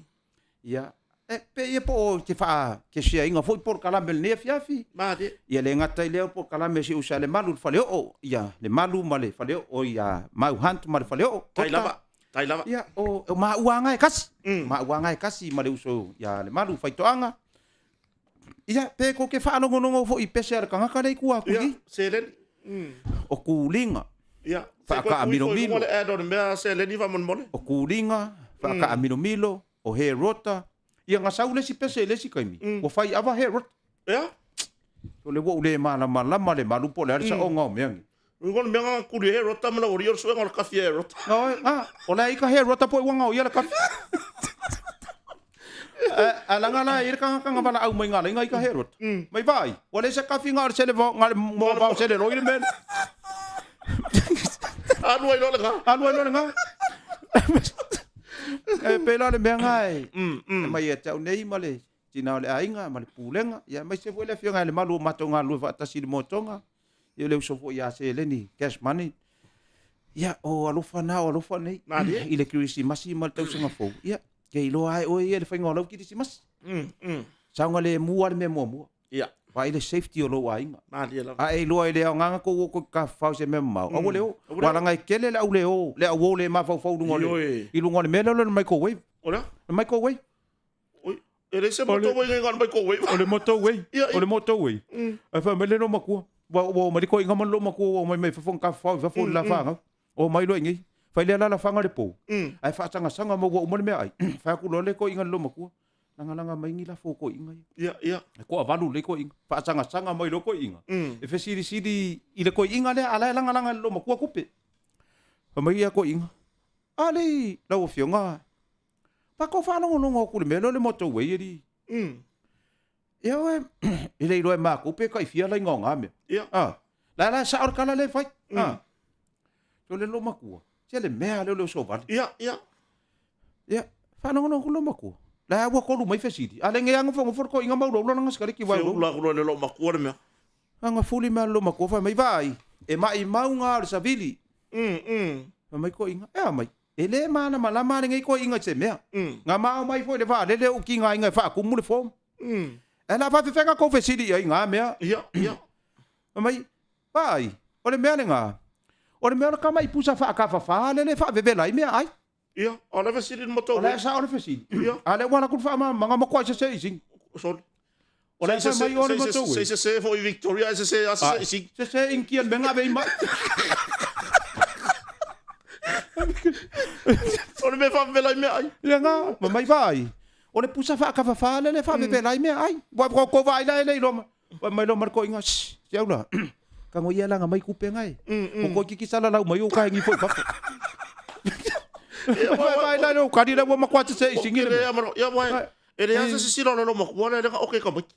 S2: Ia, e pe ia po o te wha, te share ina foi polokalame lenei afiafi.
S1: Malie.
S2: Ia le gata i lea polokalame si usa le malu le faleoo, ia le malu ma le faleoo, ia Mau Hunt ma le faleoo.
S1: Tai lava. Tai lava.
S2: Ia, o, o maua anga e kasi. Maua anga e kasi ma le uso ia le malu faitoaga. Ia, pe ko ke whaalongorongo fo i pese a le kangaka lei kua aku
S1: Ia,
S2: i.
S1: seleni.
S2: O kūlinga.
S1: Ia,
S2: Whaakaaminomino.
S1: Le add on mea seleni faamolemole.
S2: O kūlinga, whaakaaminomilo, o he rota. Ia nga sau le si pese le si kaimi. Ua whai awa he rota.
S1: Ia.
S2: O le ua ule ma la ma la ma le malu po le ale sa o ngao mea ngi.
S1: Ui kono mea nga kuli he rota ma la ori o le suenga o le kafi e rota.
S2: Nga oe, nga, o le ika he rota po i wanga o ia le kafi. A langa la i le kanga kanga wala au mai ngā lenga ika he rota. Mai vai, wa le se kafi ngā le sele vao, ngā le mō vao sele roi le mea.
S1: Alu ai loa le ngā.
S2: Alu ai loa le ngā. E pēlā le mea ngā e. E mai e te au nei ma le tina o le aiga ma le pulega, ia aemaise foi le afioga i le malu o matou galulue faatasi i le motoga, ia o le uso foi ia seleni, cash money. Ia, o alofa na, o alofa nei, i le kirisimasi ma le tausaga fou, ia, ke iloa ai oe ia le faiga o lau kirisimasi. Saogalemu lava le mea muamua.
S1: Ia.
S2: Vaai le safety o lou aiga.
S1: Malie lava.
S2: A e iloa e le aogaga kou o koe tafafao i se mea mamao, aua le o. Aua leaga e tele le au le o, le au o le mafaufau i luga o le, i luga o le mea lea o le microwave.
S1: O le a?
S2: Le microwave.
S1: Oi, e leai se motorway ngai ngā microwave.
S2: O le motorway, o le motorway. Ae fai mai le lou matua, ua ua omai le toeaina ma le lou matua ua omai mai fafo na tafafao i fafo i le la fanau. Omai loa i inei, fai lea lalafaga le pou, ae faasagasanga ma ua uma le meaai. Fai atu loa le toeaina i le lou matua, lagalaga mai ni lafo o toeaina ia.
S1: Ia, ia.
S2: E toavalu lelei toeaina. Faasagasanga mai loa toeaina, e fesilisili i le toeaina lea, a o la e lagalaga e le lou matua tupe. Fai mai ia toeaina, a lei lau afioga, Matou faalogologo atu i le mea lea o le motorway alii. Ia oe, e le iloa e matou pe tai fia laina o na mea.
S1: Ia.
S2: Ah, la la e sao le tala lea e fai. Ah. O le loomatua, se le mea lea o le osovale.
S1: Ia, ia.
S2: Ia, faalogologo atu le loomatua. La ua tolu mai fesili. A le ngea nofonofo le toeaina ma ulaula lana sikaleki
S1: Se ula aku loa i le loomatua le mea.
S2: Aga fuli mai le loomatua fai mai, vaai, e maimau ga o le savili. Fai mai toeaina, e a mai? E le malamalama lenei toeaina i se mea. Na mao mai foi le vaalele o tigaina e faatumu le form. Ae la faafefea tou fesili i ai i na mea?
S1: Ia, ia.
S2: Fai mai, Vaai, o le mea lena, o le mea o le tama i pusa faatafafa lele e faavevela ai meaai.
S1: Ia, o le fesili le moto.
S2: O le sao le fesili.
S1: Ia.
S2: A lea ua alu atu le faamalamalamaga matua sese i sini.
S1: Sorry.
S2: O le fai mai o le moto
S1: Se sese foi Victoria, sese a sese i sini.
S2: Sese inkia le mea na ave ai mai.
S1: O le mea faavevela ai meaai.
S2: Ia na, ma mai vaai. O le pusa faatafafa lele e faavevela ai meaai. Ua ua vaai la e le iloa. Fai mai loa ma le toeaina, Shh, se au la, tago ia laga mai kupe nga e. Ua toeitiiti salalau mai ou kaegi foi i fafo. Fai mai la ou kali la ua matua sese i sigi le mea.
S1: Ia wae, e leai se sisila o le loomatua lea lenga oke tamaiti.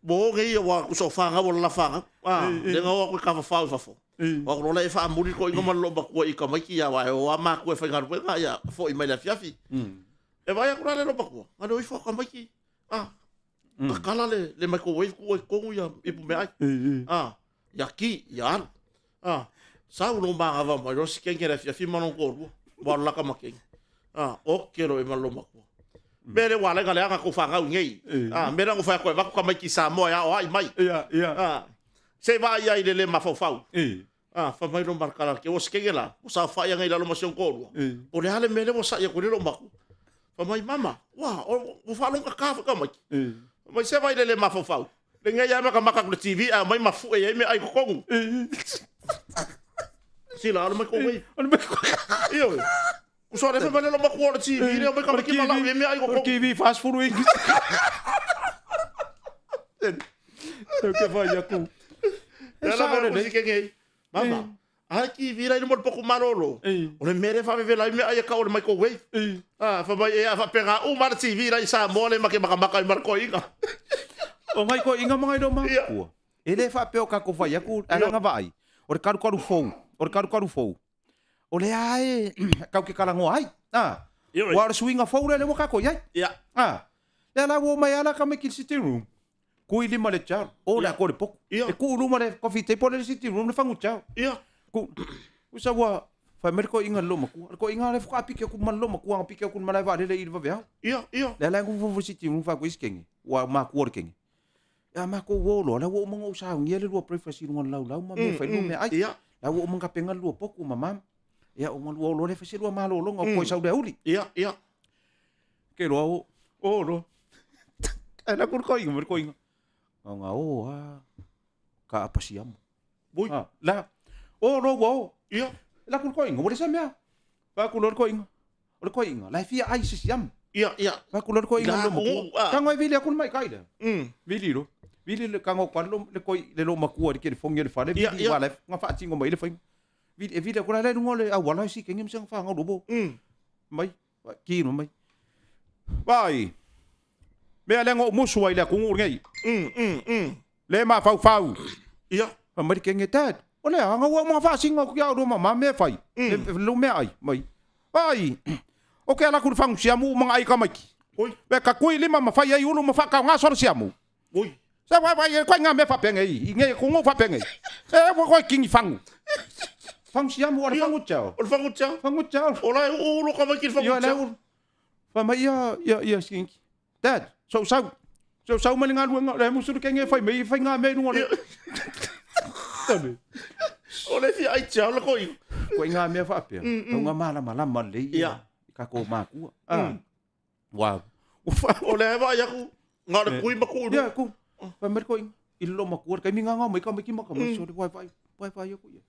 S1: Mo nei ia ua kusa o whangau o lala whangau. Ah, lenga o aku i kawawhau i fafo. O aku lola e whaamuri toeaina ma le loomatua i tamaiti ia wae o a mākua e whaigaluega ia foi mai le afiafi. E vaai aku la le loomatua, ngale o ifo a tamaiti. Ah, Kakala le, le microwave ku ai tonu ia ipu meaai. Ah, ia ki, ia alu. Ah, sau lo mangawa mai lo si kenge le afiafi ma lona toalua. Ua alu laka ma kenge. Ah, oke lo e ma lo matua. Mea le ua alega leaga kou fanau i nei. Ah, mea lea na ou fai atu ai, avatu tamaiti i Samoa e aoai mai. Ah, se i vaai ai i le le mafaufau. Ah, fai mai lo malakala ke ua sikenge la, ua saofai anga i lalo ma si ona toalua. Po o le a le mea lea ua sa'i atu ai le loomatua. Fai mai, mama, ua, ua faalogo kaka foi tamaiti. Fai mai, se vaai le le mafaufau. Lenei lava makamaka atu i le TV ae aumai ma fue ai meaai i totonu. Sila, o le microwave.
S2: O le microwave.
S1: Ioe. Kusa le fai mai le loomatua o le TV lea aumai tamaiti ma lau i ai meaai i totonu.
S2: O le TV 40 inches. Tau ke whai aku.
S1: E sao le nei. Sikenge ei. Mama, a ki vira i mo le poku malolo. O le mere fa vevela i mea ai ka o le microwave. Ah, fa mai e a fa penga uma le TV la i Samoa le make makamaka i marko inga.
S2: O ngai ko inga mangai lo ma. Kua. E le faapea o tatou fai atu, ae leaga vaai, o le kalukalu fou, o le kalukalu fou, o lea lava e tatou te talanoa ai. A, aua o le suiga fou lea ua tatou i ai. A, lea la ua omai lava la tamaiti i le sitting room, kui lima le child, o le atoa le potu. E tuu i luma le coffee table le sitting room le fagu child. Ku, usa ua fai mai le toeaina i le loomatua. Le toeaina lea faatoa piki atu ma le loomatua na piki atu i le malae vaalele i le vaveao. Lea la e nofo i le sitting room fai atu ai si kenge, ua matua le kenge. Ia matou o loa, la ua uma ona ou saunia le lua breakfast i luga o le laulau ma mea e fai lua meaai. La ua uma ona tapena le lua potu ma mama. Ia uma lua o loa lea fai se lua malologa o koe sau le aoauli. Ke loa o, o loa. Ae la ku le koiga ma le koiga. Nga o a ka apa siamu.
S1: Ui.
S2: Ah, la o loa ua o. La ku le koiga, ua le sa mea. Fa ku loa le koiga. O le koiga, la e fia ai se siamu. Fa ku loa le koiga
S1: Ila
S2: lo matua.
S1: o, ah.
S2: Tango e vili aku le mai kai lea. Vili lo. Vili le kango kwa lo le koi le lo makua le telefongi le fale vili wa le nga faatingo mai le fai. Vili e vili aku la le lunga le auala si kenge msanga fa nga lobo. Mai kino mai. Vai. Mea lea ngou musu ai le atunuu lenei. Le mafaufau. Fai mai le kenge, Dad, o le a, nga ua uma faasinga atu ia oulua ma ma mea e fai. Le le meaai mai. Vai, o ke ala atu i le fagu siamu uma nga ai tamaiti.
S1: Oi.
S2: Me ka kui lima ma fai ai ulu ma faakaoga sola siamu.
S1: Oi.
S2: Se vai vai e koe nga mea faapenei, i nei atunuu faapenei. E ua koe kini fagu. Fagu siamu o le fagu tiao.
S1: O le fagu tiao.
S2: Fagu tiao.
S1: O la e uu ulu tamaiti i le fagu
S2: Ia,
S1: tiao.
S2: la e ulu. Fai mai ia, ia, ia skinki. Dad, sou sau. Sou sau mai le galuega, le musu le kenge e fai mai, fai ngā mea i luga o le... Tane.
S1: O le fia ai tiao le koi.
S2: Koe ngā mea faapea, tau ngā malamalama lelei
S1: Ia.
S2: i kākou mākua. Ah. Ua, ua wha...
S1: O le vaai aku, ngā le kui ma kui.
S2: Ia, ku. Fai mai le koiga, i le loomatua, le taimi ngangao mai tamaiti ma tamaiti, so le vaevae, vaevae aku ia.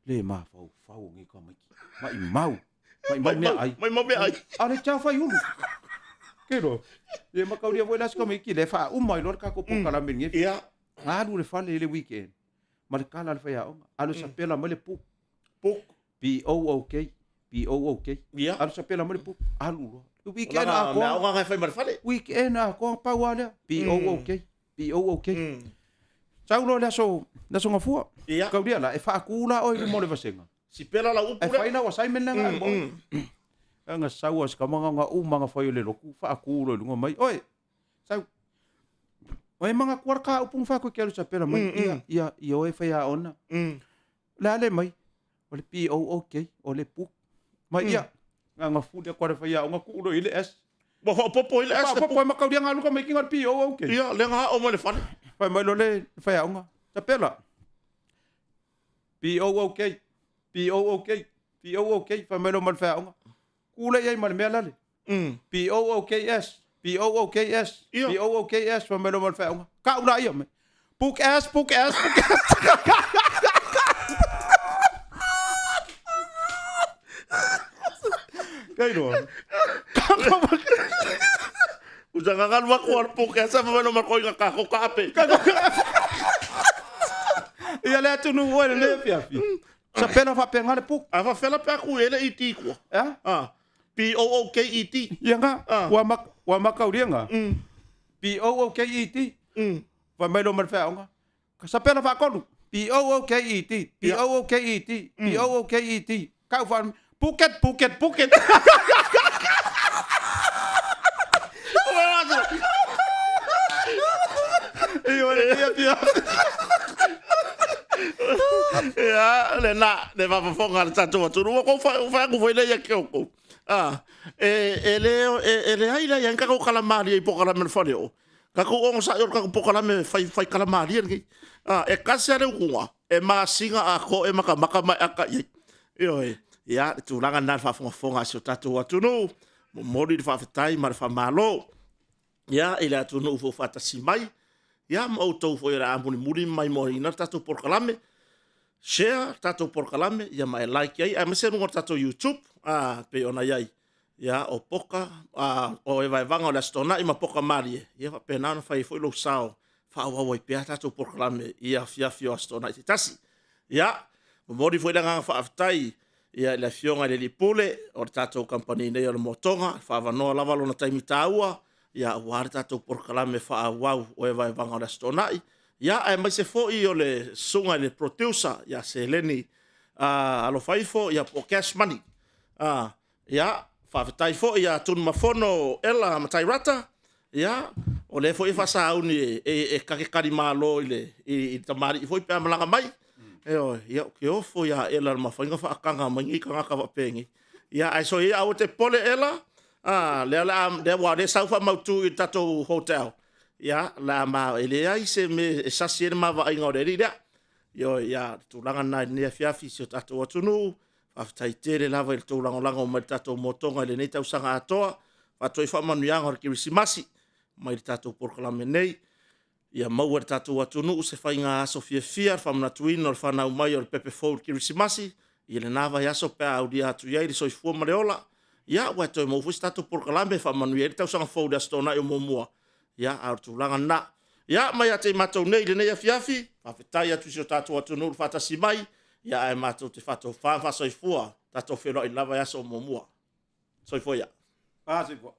S2: Le mafaufau o nei tamaiti. Maimau. Maimau meaai.
S1: Maimau meaai.
S2: A le tiao fai ulu. Ke loa. Le makaulia foi la si tamaiti, le faauma ai loa le tatou polokalame lenei. Alu le fale i le weekend ma le kala a le faiaoga. Alu sapela mai le book.
S1: Book.
S2: B-O-O-K. B-O-O-K. Alu sapela mai le book. Alu loa. Le weekend atoa.
S1: Meaoga ngai fai ma le fale.
S2: Weekend atoa pau lava lea. B-O-O-K. B-O-O-K. Sau loa le aso, le aso Gafua. Kaulia la, e faatu la oe i luma o le vasega.
S1: Sipela lau upu
S2: lea. E fai lau assignment lea nga alu oe. Nga sau a si kama nga uma nga fai o le lotu, faatu loa i luga mai. Oe, sau. Oe manga kua ka upu nga faatu ke alu sapela mai. Ia, ia, ia oe fai a ona. Le a le mai, o le P-O-O-K, o le book. Mai ia, nga nga fuli aku a le faiaoga tuu loa i le S.
S1: Ua faaopoopo ai le S.
S2: Faaopoopo ai ma kaulia nga alu tamaiti nga le P-O-O-K.
S1: Ia, lea nga ao mai le fale.
S2: Fai mai loa le faiaoga, Tapela, P-O-O-K, P-O-O-K, P-O-O-K, fai mai loa ma le faiaoga, Tuu lea i ai ma le mea lale. P-O-O-K-S, P-O-O-K-S, P-O-O-K-S, fai mai loa ma le faiaoga, Kau laia mai. Book S, book S, book S. Kei roa.
S1: Usa ngagalu aku ar book S, fai mai loa ma le koiga ka ko ka ape.
S2: Ia le atunuu oe le afiafi. Sapela faapena le book.
S1: A faafela pe aku e le i ti kua.
S2: Ea?
S1: Ah. P O O K E T.
S2: Ia nga, ua mak ua makaulia nga. P O O K E T. Fai mai loa ma le feaoga. Sapela faatolu. P O O K E T. P O O K E T. P O O K E T. Kau fa Phuket, Phuket, Phuket.
S1: Ia, lena, le faafofoga a le tatou atunuu. Ua kou fai atu foi lea ia ki oukou. Ah, e, e le, e, e leai leai ai ni tatou tala malie i polokalame o le faleoo. Tatou onosai o le tatou polokalame fai, fai tala malie lenei. Ah, e tasi lava le utuga, e masina atoa e matamata ma e ata i ai. Ioe, ia, le tulaga lena i le faafogafoga a si o tatou atunuu, momoli le faafetai ma le faamalo. Ia, i le atunuu foi faatasi mai, ia, ma outou foi o le a mulimuli ma maimoaina le tatou polokalame. Share le tatou polokalame, ia ma e like ai, aemaise luga o le tatou YouTube, a, pei ona i ai. Ia, o Poka, a, o Evaevaga o le Aso Toonai ma Poka Malie, ia faapena ona fai ai foi lou sao, faaauau ai pea tatou polokalame i afiafi o Aso Toonai taitasi. Ia, momoli foi le agaga faafetai ia i le Afioga i le Alii Pule o le tatou kamupani nei o le Motoga, e faaavanoa lava lona taimi taua, ia aua le tatou polokalame faaauau o Evaevaga o le Aso Toonai. Ia, aemaise foi o le susuga i le producer ia Seleni Alofaifo ia po o Cash Money. Ia, faafetai foi ia Tunumafono Ela Matairata, ia, o lea foi e faasauni e ta te talimalo i le tamalii foi pe a malaga mai. Ioe, ia ou te ofo ia Ela i le mafai ona faataga mai nei tagata faapenei. Ia ae soia ia aua e te popole Ela, aua o lea e sau faamautu i le tatou hotel, ia, e leai se mea e sasi ai le ma vaaiga o le alii lea. Ioe, ia, o le tulaga lena i lenei afiafi i si o tatou atunuu, faafetai tele lava i le tou lagolago mai i le tatou motoga i lenei tausaga atoa, avatu ai faamanuiaga o le Kerisimasi mai le tatou polokalame nei. Ia maua e le tatou atunuu se faiga aso fiafia, le faamanatuina o le fanau mai o le pepe fou i le Kerisimasi i lena vaiaso pe a aulia atu i ai le soifua ma le ola. Ia, ua toe maua foi se tatou polokalame e faamanuia ai le tausaga fou i le Aso Toonai o muamua, ia, a o le tulaga lena. Ia, ma ia te i matou nei i lenei afiafi, faafetai atu i si o tatou atunuu le faatasi mai, ia ae matou te faatofa ma faasoifua, tatou feiloai lava i aso o muamua. Soifua ia.
S2: Soifua.